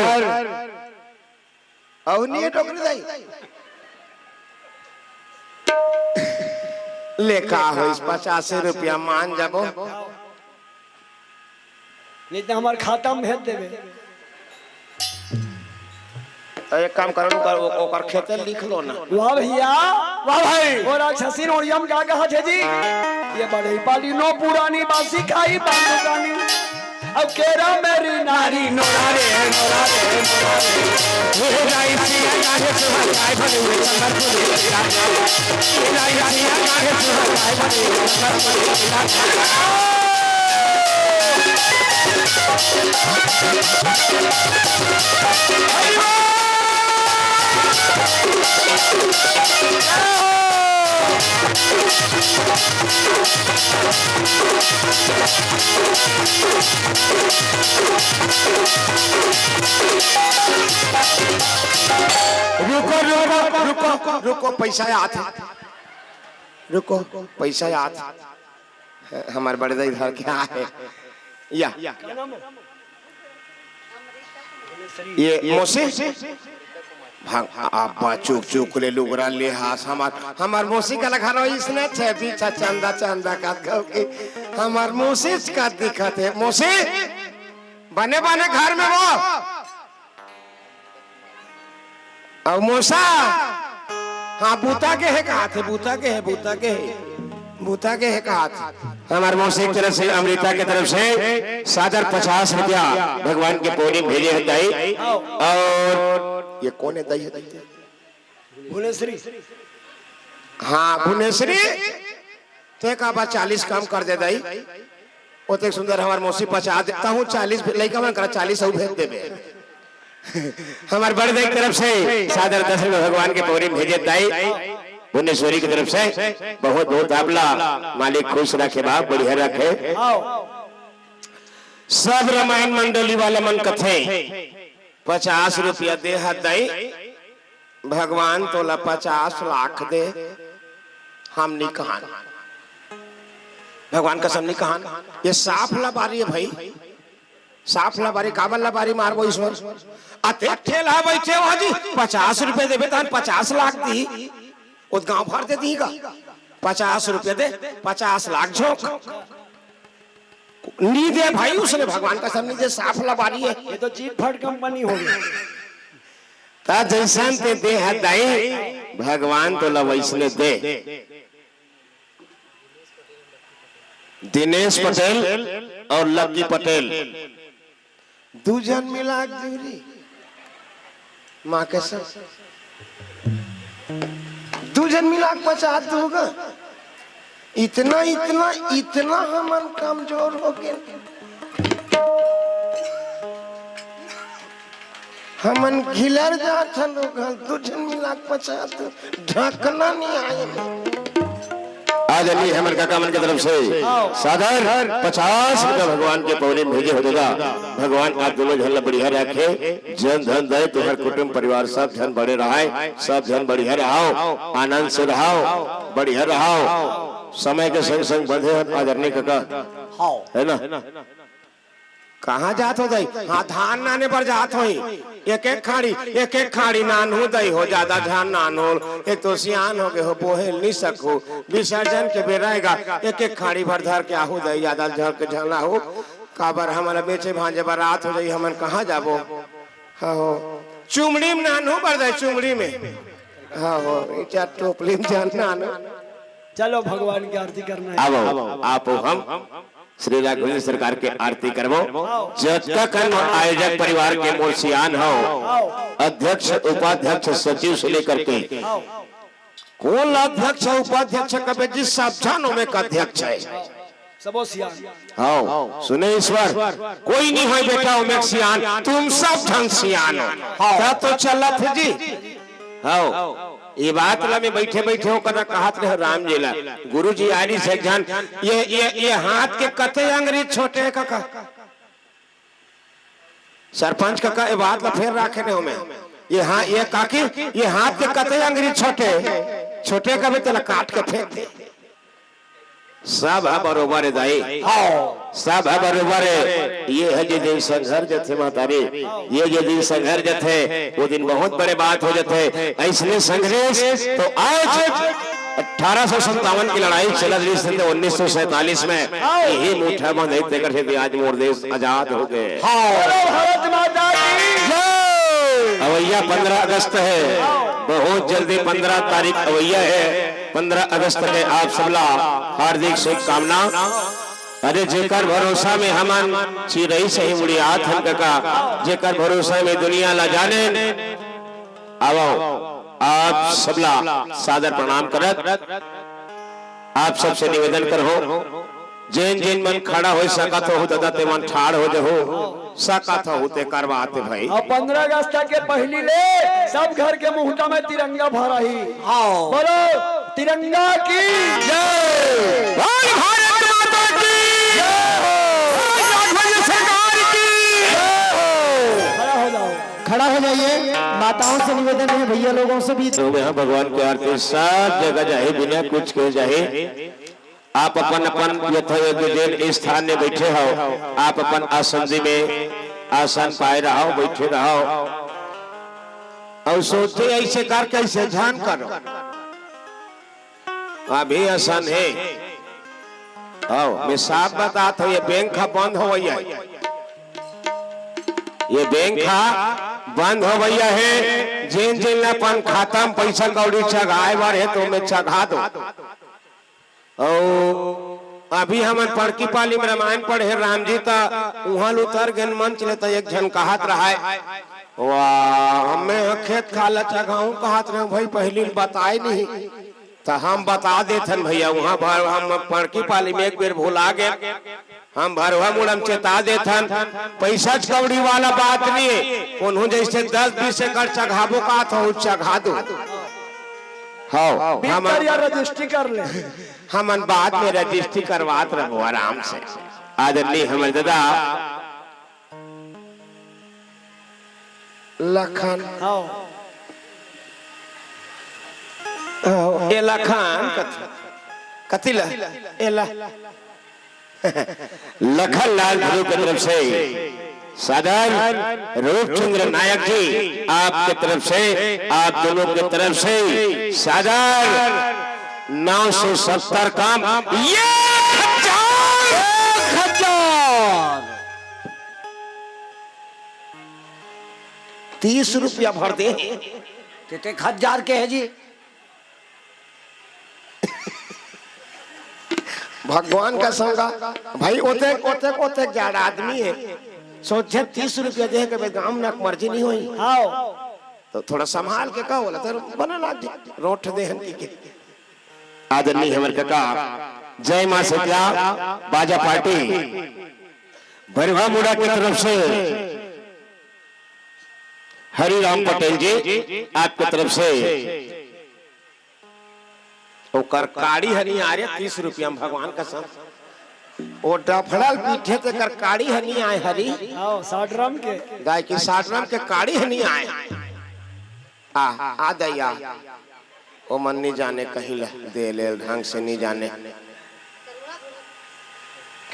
अउ नहीं डोकरी दाई। ले का होइस, पचास रुपया मान जाबो। नहीं तो हमार खाता में भेज देबे। तो एक काम करो, ओकर, ओकर खेते लिख लो ना। वाह भैया, वाह भाई। वो राक्षसीन ओड़िया म का कहा थे जी? ये बढ़ई पाली नौ पुरानी, बासी खाई बांदू कानी। अब केरा मेरी नारी नोरा रे, नोरा रे, नोरा रे। हे राई सिया काहे सुहा काय बने हुए चंदन फूले। रुको, रुको, रुको, रुको, पैसा आत हे। रुको, पैसा आत हे। हमार बड़े दाई धर के आए। या। ये मौसी? भाग, अब्बा चुक चुक ले लुगरा ले हास हमार, हमार मौसी का लगा रहो इसने छे पीछा चंदा चंदा का गौ के। हमार मौसी का दिखत हे। मौसी, बने बने घर में वो। अउ मौसा, हाँ, बूता के हे कहाथे, बूता के हे, बूता के हे, बूता के हे कहाथे। हमार मौसी की तरफ से, अमृता की तरफ से सादर पचास रुपया भगवान के पौनी भेजे हे दाई। अउ ये कोन हे दाई? भुवनेश्वरी। हाँ, भुवनेश्वरी। ते का बा, चालीस कम कर दे दाई। ओतेक सुंदर हमार मौसी पचा देता हूँ, चालीस लइका मन करा चालीस अउ भेज देबे। हमार बड़े दाई की तरफ से सादर दस रुपये भगवान के पौनी भेजे दाई, भुवनेश्वरी की तरफ से बहुत बहुत आबला, मालिक खुश रखे बाप, बढ़िया रखे। सब रामायण मंडली वाले मन कथे पचास रुपया दे हा दाई, भगवान तोला पचास लाख दे, हम नी कहन। भगवान कसम नी कहन। ये साफ लबारी हे भाई, साफ लबारी। काबर लबारी मारबो ईश्वर? अते ठेला बैठे हो जी, पचास रुपया देबे तहन पचास लाख दी, ओत गांव भर दे दीगा। पचास रुपया दे, पचास लाख झोंक। नी दे भाई, उसने भगवान कसम नी दे, साफ लबारी हे। ये तो चीट फट कंपनी हो गई। ता जइसन ते दे हा दाई, भगवान तोला वइसने दे। दिनेश पटेल अउ लक्की पटेल, दू झन मिला के दूरी। माँ कसम, दू झन मिला के पचास दूगा। इतना, इतना, इतना हमन कमजोर हो गए। हमन घिलर जात हन लोग, दू झन मिला के पचास, ढकना नहीं आए। आज अली हमर काका मन के तरफ से सादर पचास रुपया भगवान के पौनी भेजे हो दादा। भगवान आप दोनों झन ला बढ़िया रखे, जन धन दे, तुम्हार कुटुंब परिवार सब झन बड़े रहे, सब झन बढ़िया रहो, आनंद से रहो, बढ़िया रहो। समय के संग संग बंधे हन आदरणीय कका। हाँ। है ना? कहाँ जात हो दाई? हाँ, धान नाने बर जात होही। एक एक खाड़ी, एक एक खाड़ी नानहू दाई हो, ज्यादा झन नानहू। एक तो सियान हो गए हो, बोहे नी सकहू। विसर्जन के बेरा एगा, एक एक खाड़ी भर धर के आहू दाई, ज्यादा झन के झन आहू। काबर हमन बेचे भांजे बर रात हो जाही, हमन कहाँ जाबो? हाँ हो, चुमड़ी में नानहू बर दाई, चुमड़ी में। हाँ हो, ये चार टोपली में झन नानहू। चलो भगवान की आरती करना है। आवो, आप हम श्री राघवेंद्र सरकार के आरती करबो। जतका कन आयोजक परिवार के मोर सियान हो, अध्यक्ष, उपाध्यक्ष, सचिव से लेकर के कोन ला अध्यक्ष, उपाध्यक्ष कबे जी, सब झन ओमे का अध्यक्ष है। सबो सियान। हाँ, सुने ईश्वर, कोई नहीं है बेटा ओमे सियान, तुम सब झन सियान हो। हाँ। तब तो चलत है जी। हाँ, ये बात ला मैं बैठे बैठे हो कदा कहत रहे राम जी ला, गुरु जी आनी से एक झन, ये, ये, ये हाथ के कते अंगरी छोटे कका। सरपंच कका, ये बात ला फेर राखे ने हो मैं। ये हाँ, ये काकी, ये हाथ के कते अंगरी छोटे, छोटे कबे तेला काट के फेंक दे। सब ह बरोबर हे दाई। हाँ। सब ह बरोबर हे। ये ह जे दिन संघर जथे महतारी, ये जे दिन संघर जथे, वो दिन बहुत बड़े बात हो जथे। अइसने संघर्ष तो आज अठारह सौ संतावन की लड़ाई चलत रहिस हे उन्नीस सौ सैंतालीस में, यही मुठा बंधई तेकर सेती आज मोर देश आजाद हो गए। हाँ। बोलो भारत माता की जय। अवैया पंद्रह अगस्त हे, बहुत जल्दी पंद्रह तारीख अवैया हे। पंद्रह अगस्त के आप सबला हार्दिक शुभकामना। अरे जेकर भरोसा में हमन चिरई सही मुड़ियात हन कका, जेकर भरोसा में दुनिया ला जाने। आवो, आप सबला सादर प्रणाम करत आप सबसे निवेदन करहूं, जेन जेन मन खड़ा हो सकत हो दादा, ते मन ठाड़ हो जहू, सकत हो ते करवाते भाई। अब पंद्रह अगस्त के पहली ले सब घर के मुहटा में तिरंगा फहराही। हाँ। बोलो तिरंगा की जय। बोल भारत माता की जय। बोल राघवेंद्र सरकार की जय। खड़ा हो जाओ, खड़ा हो जाइए। माताओं से निवेदन है, भैया लोगों से भी। तो यहाँ भगवान की आरती सब जगह जाही, बिना कुछ के जाही। आप अपन अपन यथायोग्य जेन स्थान में बैठे हो, आप अपन आसन में आसन पाए रहो, बैठे रहो। अउ सोचे ऐसे कर, कैसे झन करो। अभी असन हे। आओ, मैं साफ बतात हूँ, ये बैंक ह बंद होवइया हे। ये बैंक ह बंद होवइया हे। जेन जेन ला अपन खाता में पैसा कौड़ी चघाए बर हे, तो मैं चघा दो। अउ अभी हमन पड़की पाली में रामायण पढ़े राम जी, त उहाँ ल उतर गेन मंच ले, त एक झन कहत रहाय, "वाह, हमें ह खेत खाला चघाहूँ," कहत रहे भाई, पहली बताए नहीं, त हम बता देथन भैया, उहाँ भर हम पड़की पाली में एक बेर भुला गेन, हम भरवा मुड़ा म चेता देथन, पैसा कौड़ी वाला बात नहीं हे, कोनो जैसे दस बीस एकड़ चघाबो का त चघा दो। हाँ, हम बिल्कुल यार रजिस्ट्री कर ले। हमन बाद में रजिस्ट्री करवात रहबो आराम से। आदरणीय हमर दादा लखन। हाँ। हाँ, ए लखन कथी? कथी ला? ए ला। लखन लाल ध्रुव के तरफ से सादर, रूपचंद्र नायक जी, आपके तरफ से, आप दोनों के तरफ से सादर नौ सौ सत्तर का एक हजार। एक हजार। तीस रुपया भर दे। तेते एक हजार के हे जी। भगवान का संगा भाई, ओतेक, ओतेक, ओतेक जाड़ा आदमी हे। सोचे तीस रुपया दे के गांव नक मर्जी नहीं होई। हाँ। तो थोड़ा संभाल के कहो, बोला तो बना लाग जी, रोट देहन की के। आदरणीय हमर कका, जय मां सीतला, बाजा पार्टी, भरवा मुड़ा की तरफ से हरिराम पटेल जी, आपके तरफ से ओकर काड़ी ह नइ आय रे, तीस रुपया म भगवान कसम। ओ डफड़ल पीठे तेकर काड़ी ह नइ आय हरी। आओ, साठ राम के। गाय की साठ राम के काड़ी ह नइ आय। आ, आ दया। ओमन नी जाने, कहीं ला दे ले ढंग से नी जाने।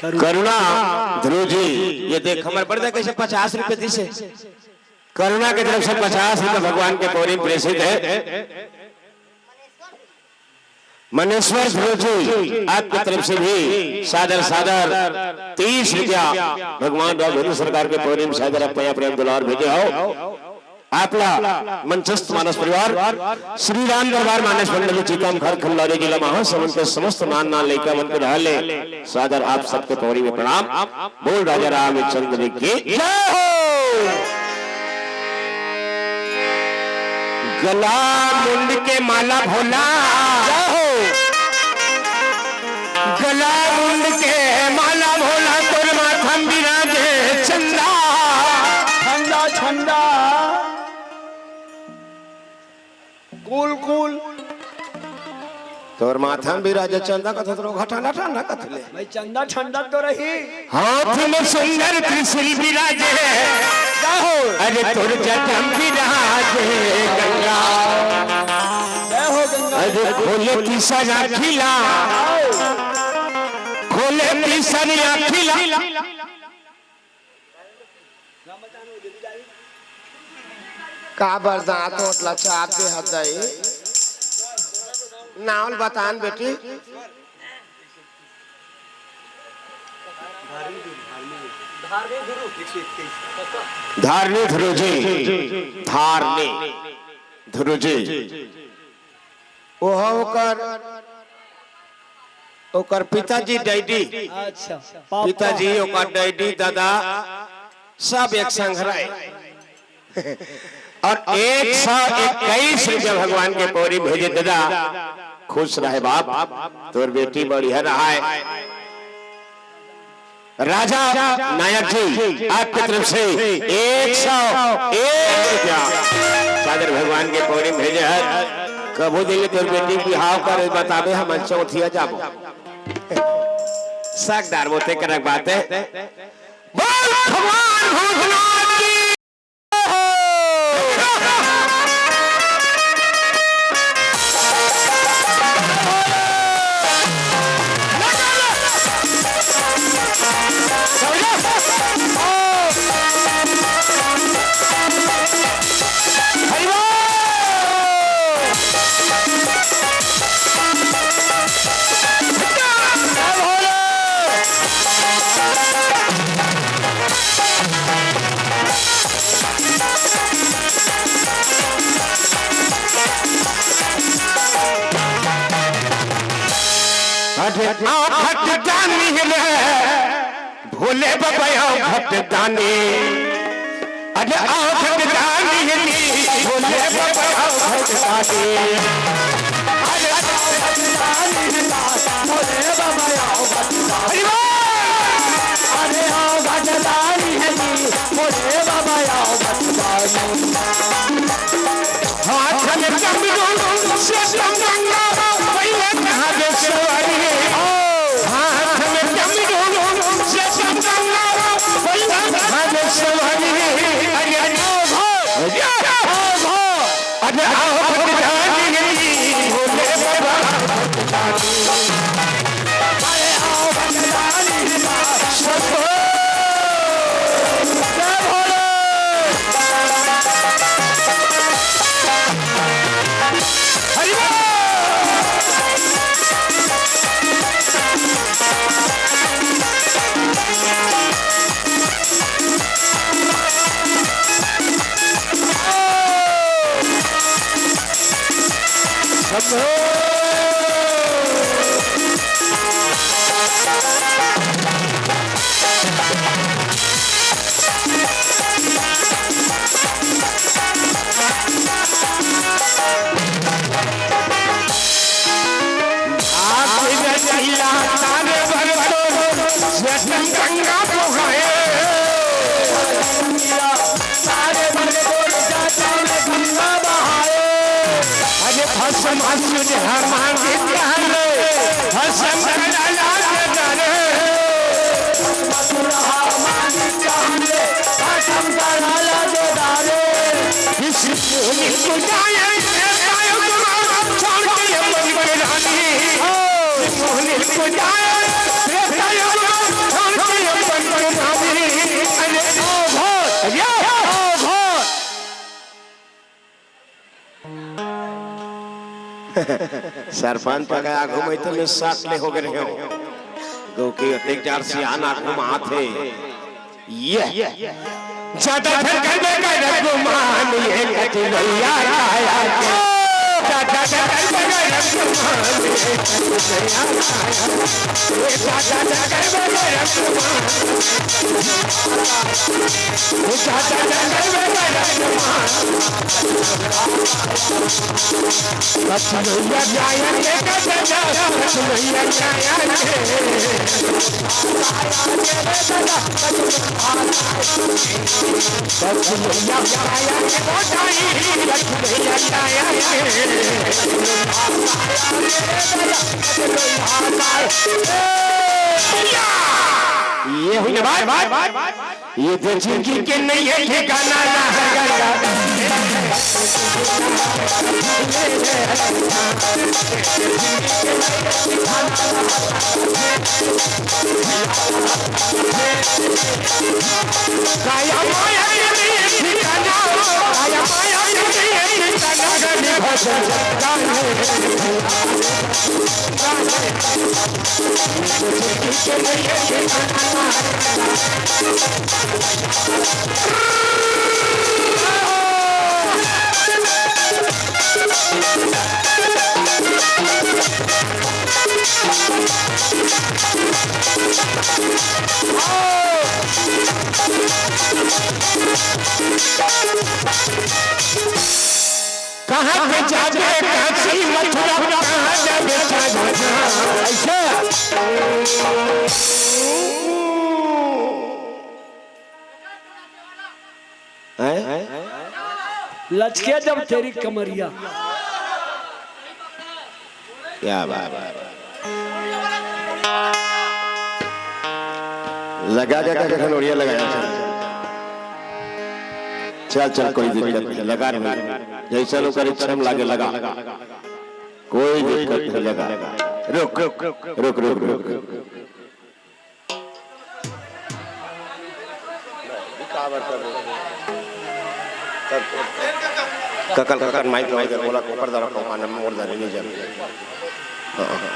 करुणा। करुणा ध्रुव जी, ये देख, हमर बड़दा कैसे पचास रुपये दिस हे। करुणा के तरफ से पचास रुपये भगवान के पौरी में प्रेषित है। मनेश्वर ध्रुव जी, आपके तरफ से भी सादर सादर तीस रुपया भगवान राघवेंद्र सरकार के पौरी में सादर आप प्रेम दुलार भेजे हो। आपला मंचस्थ मानस परिवार, श्री राम दरबार मानस मंडल, चितम घर खंडौरी, जिला महासमुंद के समस्त नान नान लइका मन के रहले सादर आप सबके पौरी में प्रणाम। बोल राजा रामचंद्र की जय हो। गला मुंड के माला भोला, जय हो। गला मुंड के माला भोला, तोर माथम बिराजे चंदा। ठंडा ठंडा। कूल कूल। तोर माथा में बिराजे चंदा कथे, तोर घा ठंडा ठंडा कथे ले। भाई, चंदा ठंडा तो रही। हाथ में सुंदर त्रिशूल बिराजे। जय हो। अरे तोर जटा में बिराजे गंगा। जय हो गंगा। अरे खोले पीसा आँखी ला। खोले पीसा आँखी ला। का बरदात होत ला चाप दे हदई। नावल बतान बेटी। धारनी ध्रुव जी, धारनी ध्रुव जी। ओह ओकर, ओकर पिताजी डैडी। अच्छा, पापा। पिताजी, ओकर डैडी, दादा, सब एक संग रहे। और एक सौ इक्कीस रुपया भगवान के पौरी भेजे दादा। खुश रहे बाप, तोर बेटी बढ़िया रहा है। राजा नायक जी, आपके तरफ से एक सौ एक रुपया सादर भगवान के पौरी में भेजे है। कभू दिल तोर बेटी बिहाव कर बताबे, हम चौथिया जाबो। सकदार बोते करक बात है। बोल भगवान भूतनाथ की। अरे आओ घट दानी रे, भोले बाबा आओ घट दानी। अरे आओ घट दानी रे, भोले बाबा आओ घट दानी। अरे आओ घट दानी रे, भोले बाबा आओ घट दानी। अरे आओ घट दानी रे, भोले बाबा आओ घट दानी। हाथ में डमरू से डमरू, पहले कहाँ दे सवारी है? हाथ में डमरू से डमरू, पहले कहाँ दे सवारी है? अरे आओ, अरे आओ, अरे आओ, भगवान जी, भोले बाबा। अरे भस्म असुर हमारे जान, भस्म करा लाज डरे। इस भूमि को जाए, जाए तुम्हारा छोड़ सरपंच का आगू में तो मैं साथ ले हो गए हो, क्योंकि अतेक जार सियान आगू में आथे। ये ज्यादा धड़कन में कर गुमान, ये कति भैया आया। ज्यादा धड़कन में कर गुमान, ये कति भैया आया। ये ज्यादा धड़कन में कर गुमान। ये हुई ना बात। ये तो जिंदगी के नहीं है ठिकाना, ना है गंगा। काया माया के नहीं है ठिकाना, काया माया के नहीं है ठिकाना, गंगा भजन गाने। कहाँ के जाबे काशी मथुरा, कहाँ जाबे काशी मथुरा। ऐसे। हैं? लचके जब तेरी कमरिया। क्या बात है। लगा, लगा, लगा, खनौड़िया लगा। चल, चल, कोई दिक्कत नहीं, लगा नहीं। जैसा लोग करे, छम लागे, लगा। कोई दिक्कत नहीं, लगा। रुक, रुक, रुक, रुक। ककल, ककल, माइक लगा दे, बोला, ऊपर दरा, कौन मोर दरे नहीं जाने। हाँ, हाँ, हाँ।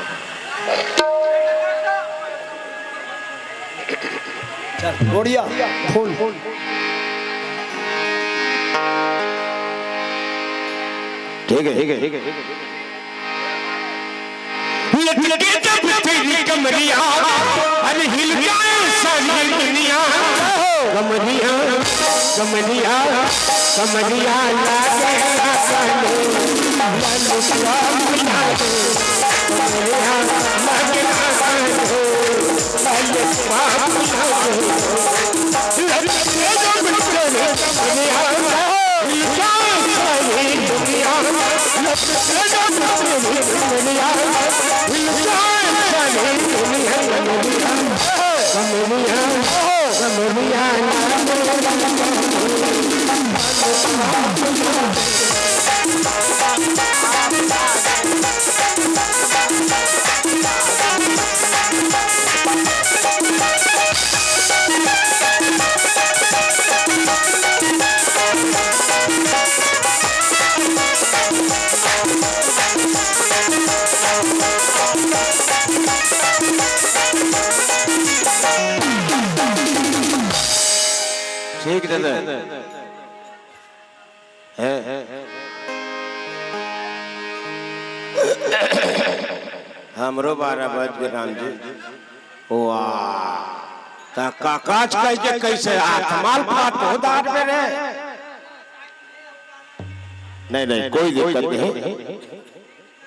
चल, बढ़िया, फुल। ठीक है, ठीक है, ठीक है, ठीक है। लटके जब तेरी कमरिया, अरे हिल जाए सारी दुनिया। कमरिया, कमरिया, कमरिया लागे ना कानो, ललुआ बुला दे। कमरिया लागे ना कानो, ललुआ बुला दे। लटके जब तेरी कमरिया, ठीक दादा। हैं? हमरो बारह बज गे राम जी। वाह, त काकाच कह के कैसे आत्माल फाट हो दार में रे? नहीं, नहीं, कोई दिक्कत नहीं।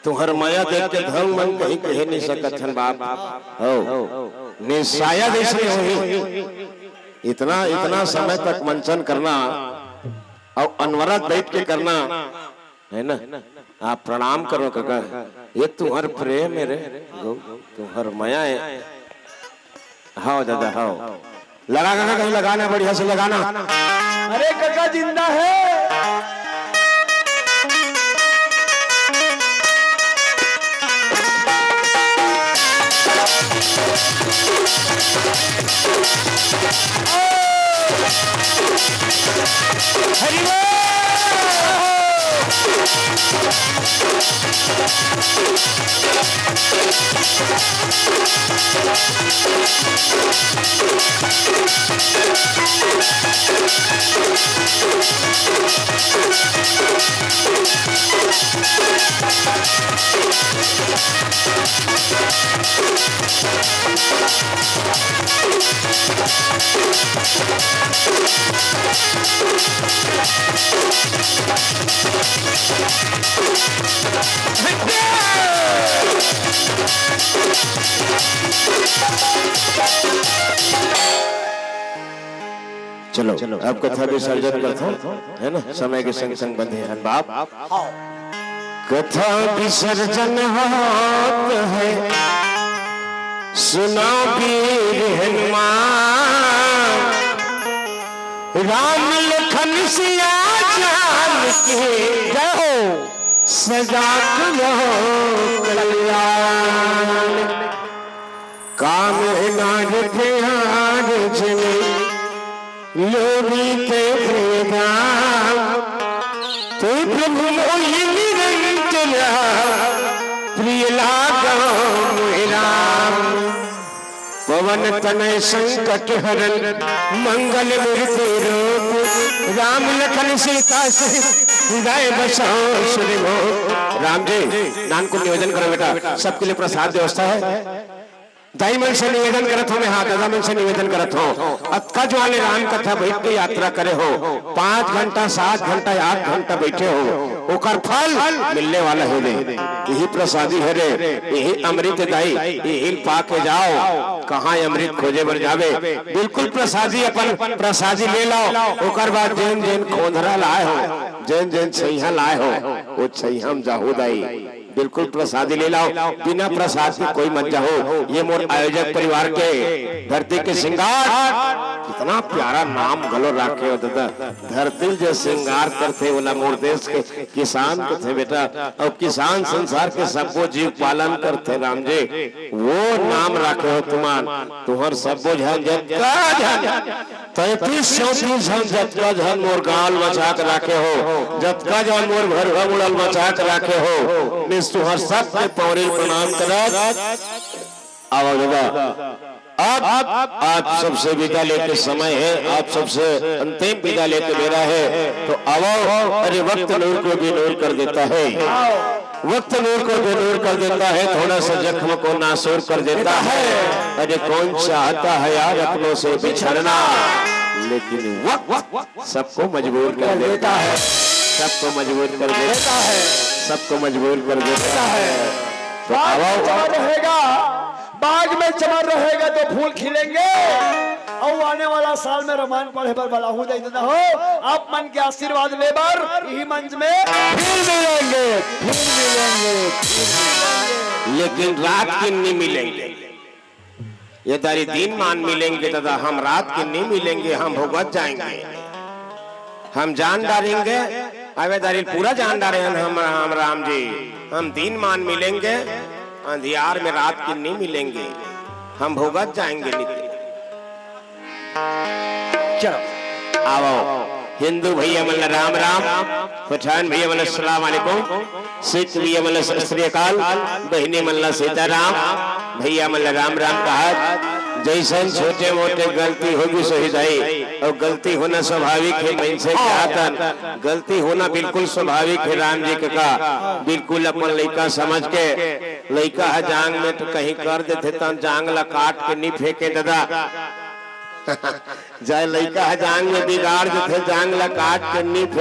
तुहर मया देख के धन मन कहीं कहे नहीं सकत हन बाप। हो, निशाया जैसे होही। इतना, इतना समय तक मंचन करना और अनवरत बैठ के करना, है ना? आप प्रणाम करो काका, ये तुहर प्रेम है रे, गौ, तुहर मया है। हाव दादा, हाव। लगा काका, कहीं लगाना, बढ़िया से लगाना। अरे काका जिंदा है। हरि बोल। चलो, अब कथा विसर्जन करथों, है ना? समय के संग संग बंधे हन बाप। हाँ। कथा विसर्जन होत हे, सुनो वीर हनुमान। राम लखन सिया जानकी जय हो। सदा करो कल्याण। काम नारद आरज में लोभी ते प्रिय दाम। ते प्रभु मोहि निरंतर प्रिय लागो मोहि राम। पवन तनय संकट हरन मंगल मूर्ति रूप। राम लखन सीता सहित हृदय बसो सुर मोहि। राम जी, नानकुन निवेदन करो बेटा, सबके लिए प्रसाद व्यवस्था है। दाई मन से निवेदन करत हों मैं, हाँ, दादा मन से निवेदन करत हों। अतका जुवार ले राम कथा बइठ के यात्रा करे हो, पाँच घंटा, सात घंटा, आठ घंटा बइठे हो, ओकर फल मिलने वाला हे रे। इही प्रसादी हे रे, इही अमृत दाई, इही ल पा के जाओ। कहाँ अमृत खोजे बर जाबे? बिल्कुल प्रसादी, अपन प्रसादी ले लाओ। ओकर बाद जेन जेन खोंधरा लाए हो, जेन जेन छइहाँ लाए हो, वो छइहाँ म जाहू दाई। बिल्कुल प्रसादी ले लाओ, बिना प्रसाद के कोई मत जाहू। ये मोर आयोजक परिवार के धरती के सिंगार, कितना प्यारा नाम घलो राखे हो दादा। धरती ल जे सिंगार करथे, ओला मोर देश के किसान कथे बेटा, अउ किसान संसार के सब्बो जीव पालन करथे राम जी, वो नाम राखे हो तुमन। तुहर सब्बो झन, जतका झन तैंतीस चौंतीस झन जतका झन मोर गांव ल बचा के राखे हो, जतका झन मोर भरुआ मुड़ा ल बचा के राखे हो, मैं तुहर सबके पौरी ल प्रणाम करत। आवा दादा, अब आप सबसे विदा लेके समय हे, आप सबसे अंतिम विदा लेके बेरा हे, तो आवा। अरे वक्त नूर को भी नूर कर देता है। वक्त नूर को बेनूर कर देता है, थोड़ा सा जख्म को नासूर कर देता है। अरे कौन चाहता है यार अपनों से बिछड़ना, लेकिन वक्त सबको मजबूर कर देता है, सबको मजबूर कर देता है, सबको मजबूर कर देता है। तो बाग में आओ। चमन रहेगा, बाग में चमन रहेगा तो फूल खिलेंगे। अउ आने वाला साल में रामायण पढ़े बर बलाहूं दाई दादा हो, आप मन के आशीर्वाद ले बर इही मंच में फिर मिलेंगे, फिर मिलेंगे, फिर मिलेंगे। लेकिन रात के नहीं मिलेंगे। ये दारी दिन मान मिलेंगे दादा, हम रात के नहीं मिलेंगे, हम भुगत जाएंगे, हम जान डारेंगे। अबे दारी पूरा जान डारे हन हम, हम राम जी, हम दिन मान मिलेंगे, अंधियार में रात के नहीं मिलेंगे, हम भुगत जाएंगे नित्य। चलो। आवो, हिंदू भैया मन ला राम राम, पठान भैया मन ला अस्सलाम वालेकुम, सिख भैया मन ला सत श्री अकाल, बहिनी मन ला सीताराम, भैया मन ला राम राम कहत। जैसन छोटे मोटे गलती होगी सही दाई, अउ गलती होना स्वाभाविक हे, मनसे के आतन गलती होना बिल्कुल स्वाभाविक हे। राम जी कका बिल्कुल अपन लइका समझ के, लइका ह जांग में तो कहीं कर देथे त जांग ला काट के नी फेंके दादा। जाय लइका ह जांग में बिगाड़ देथे, जांग ला काट के नी फेंके।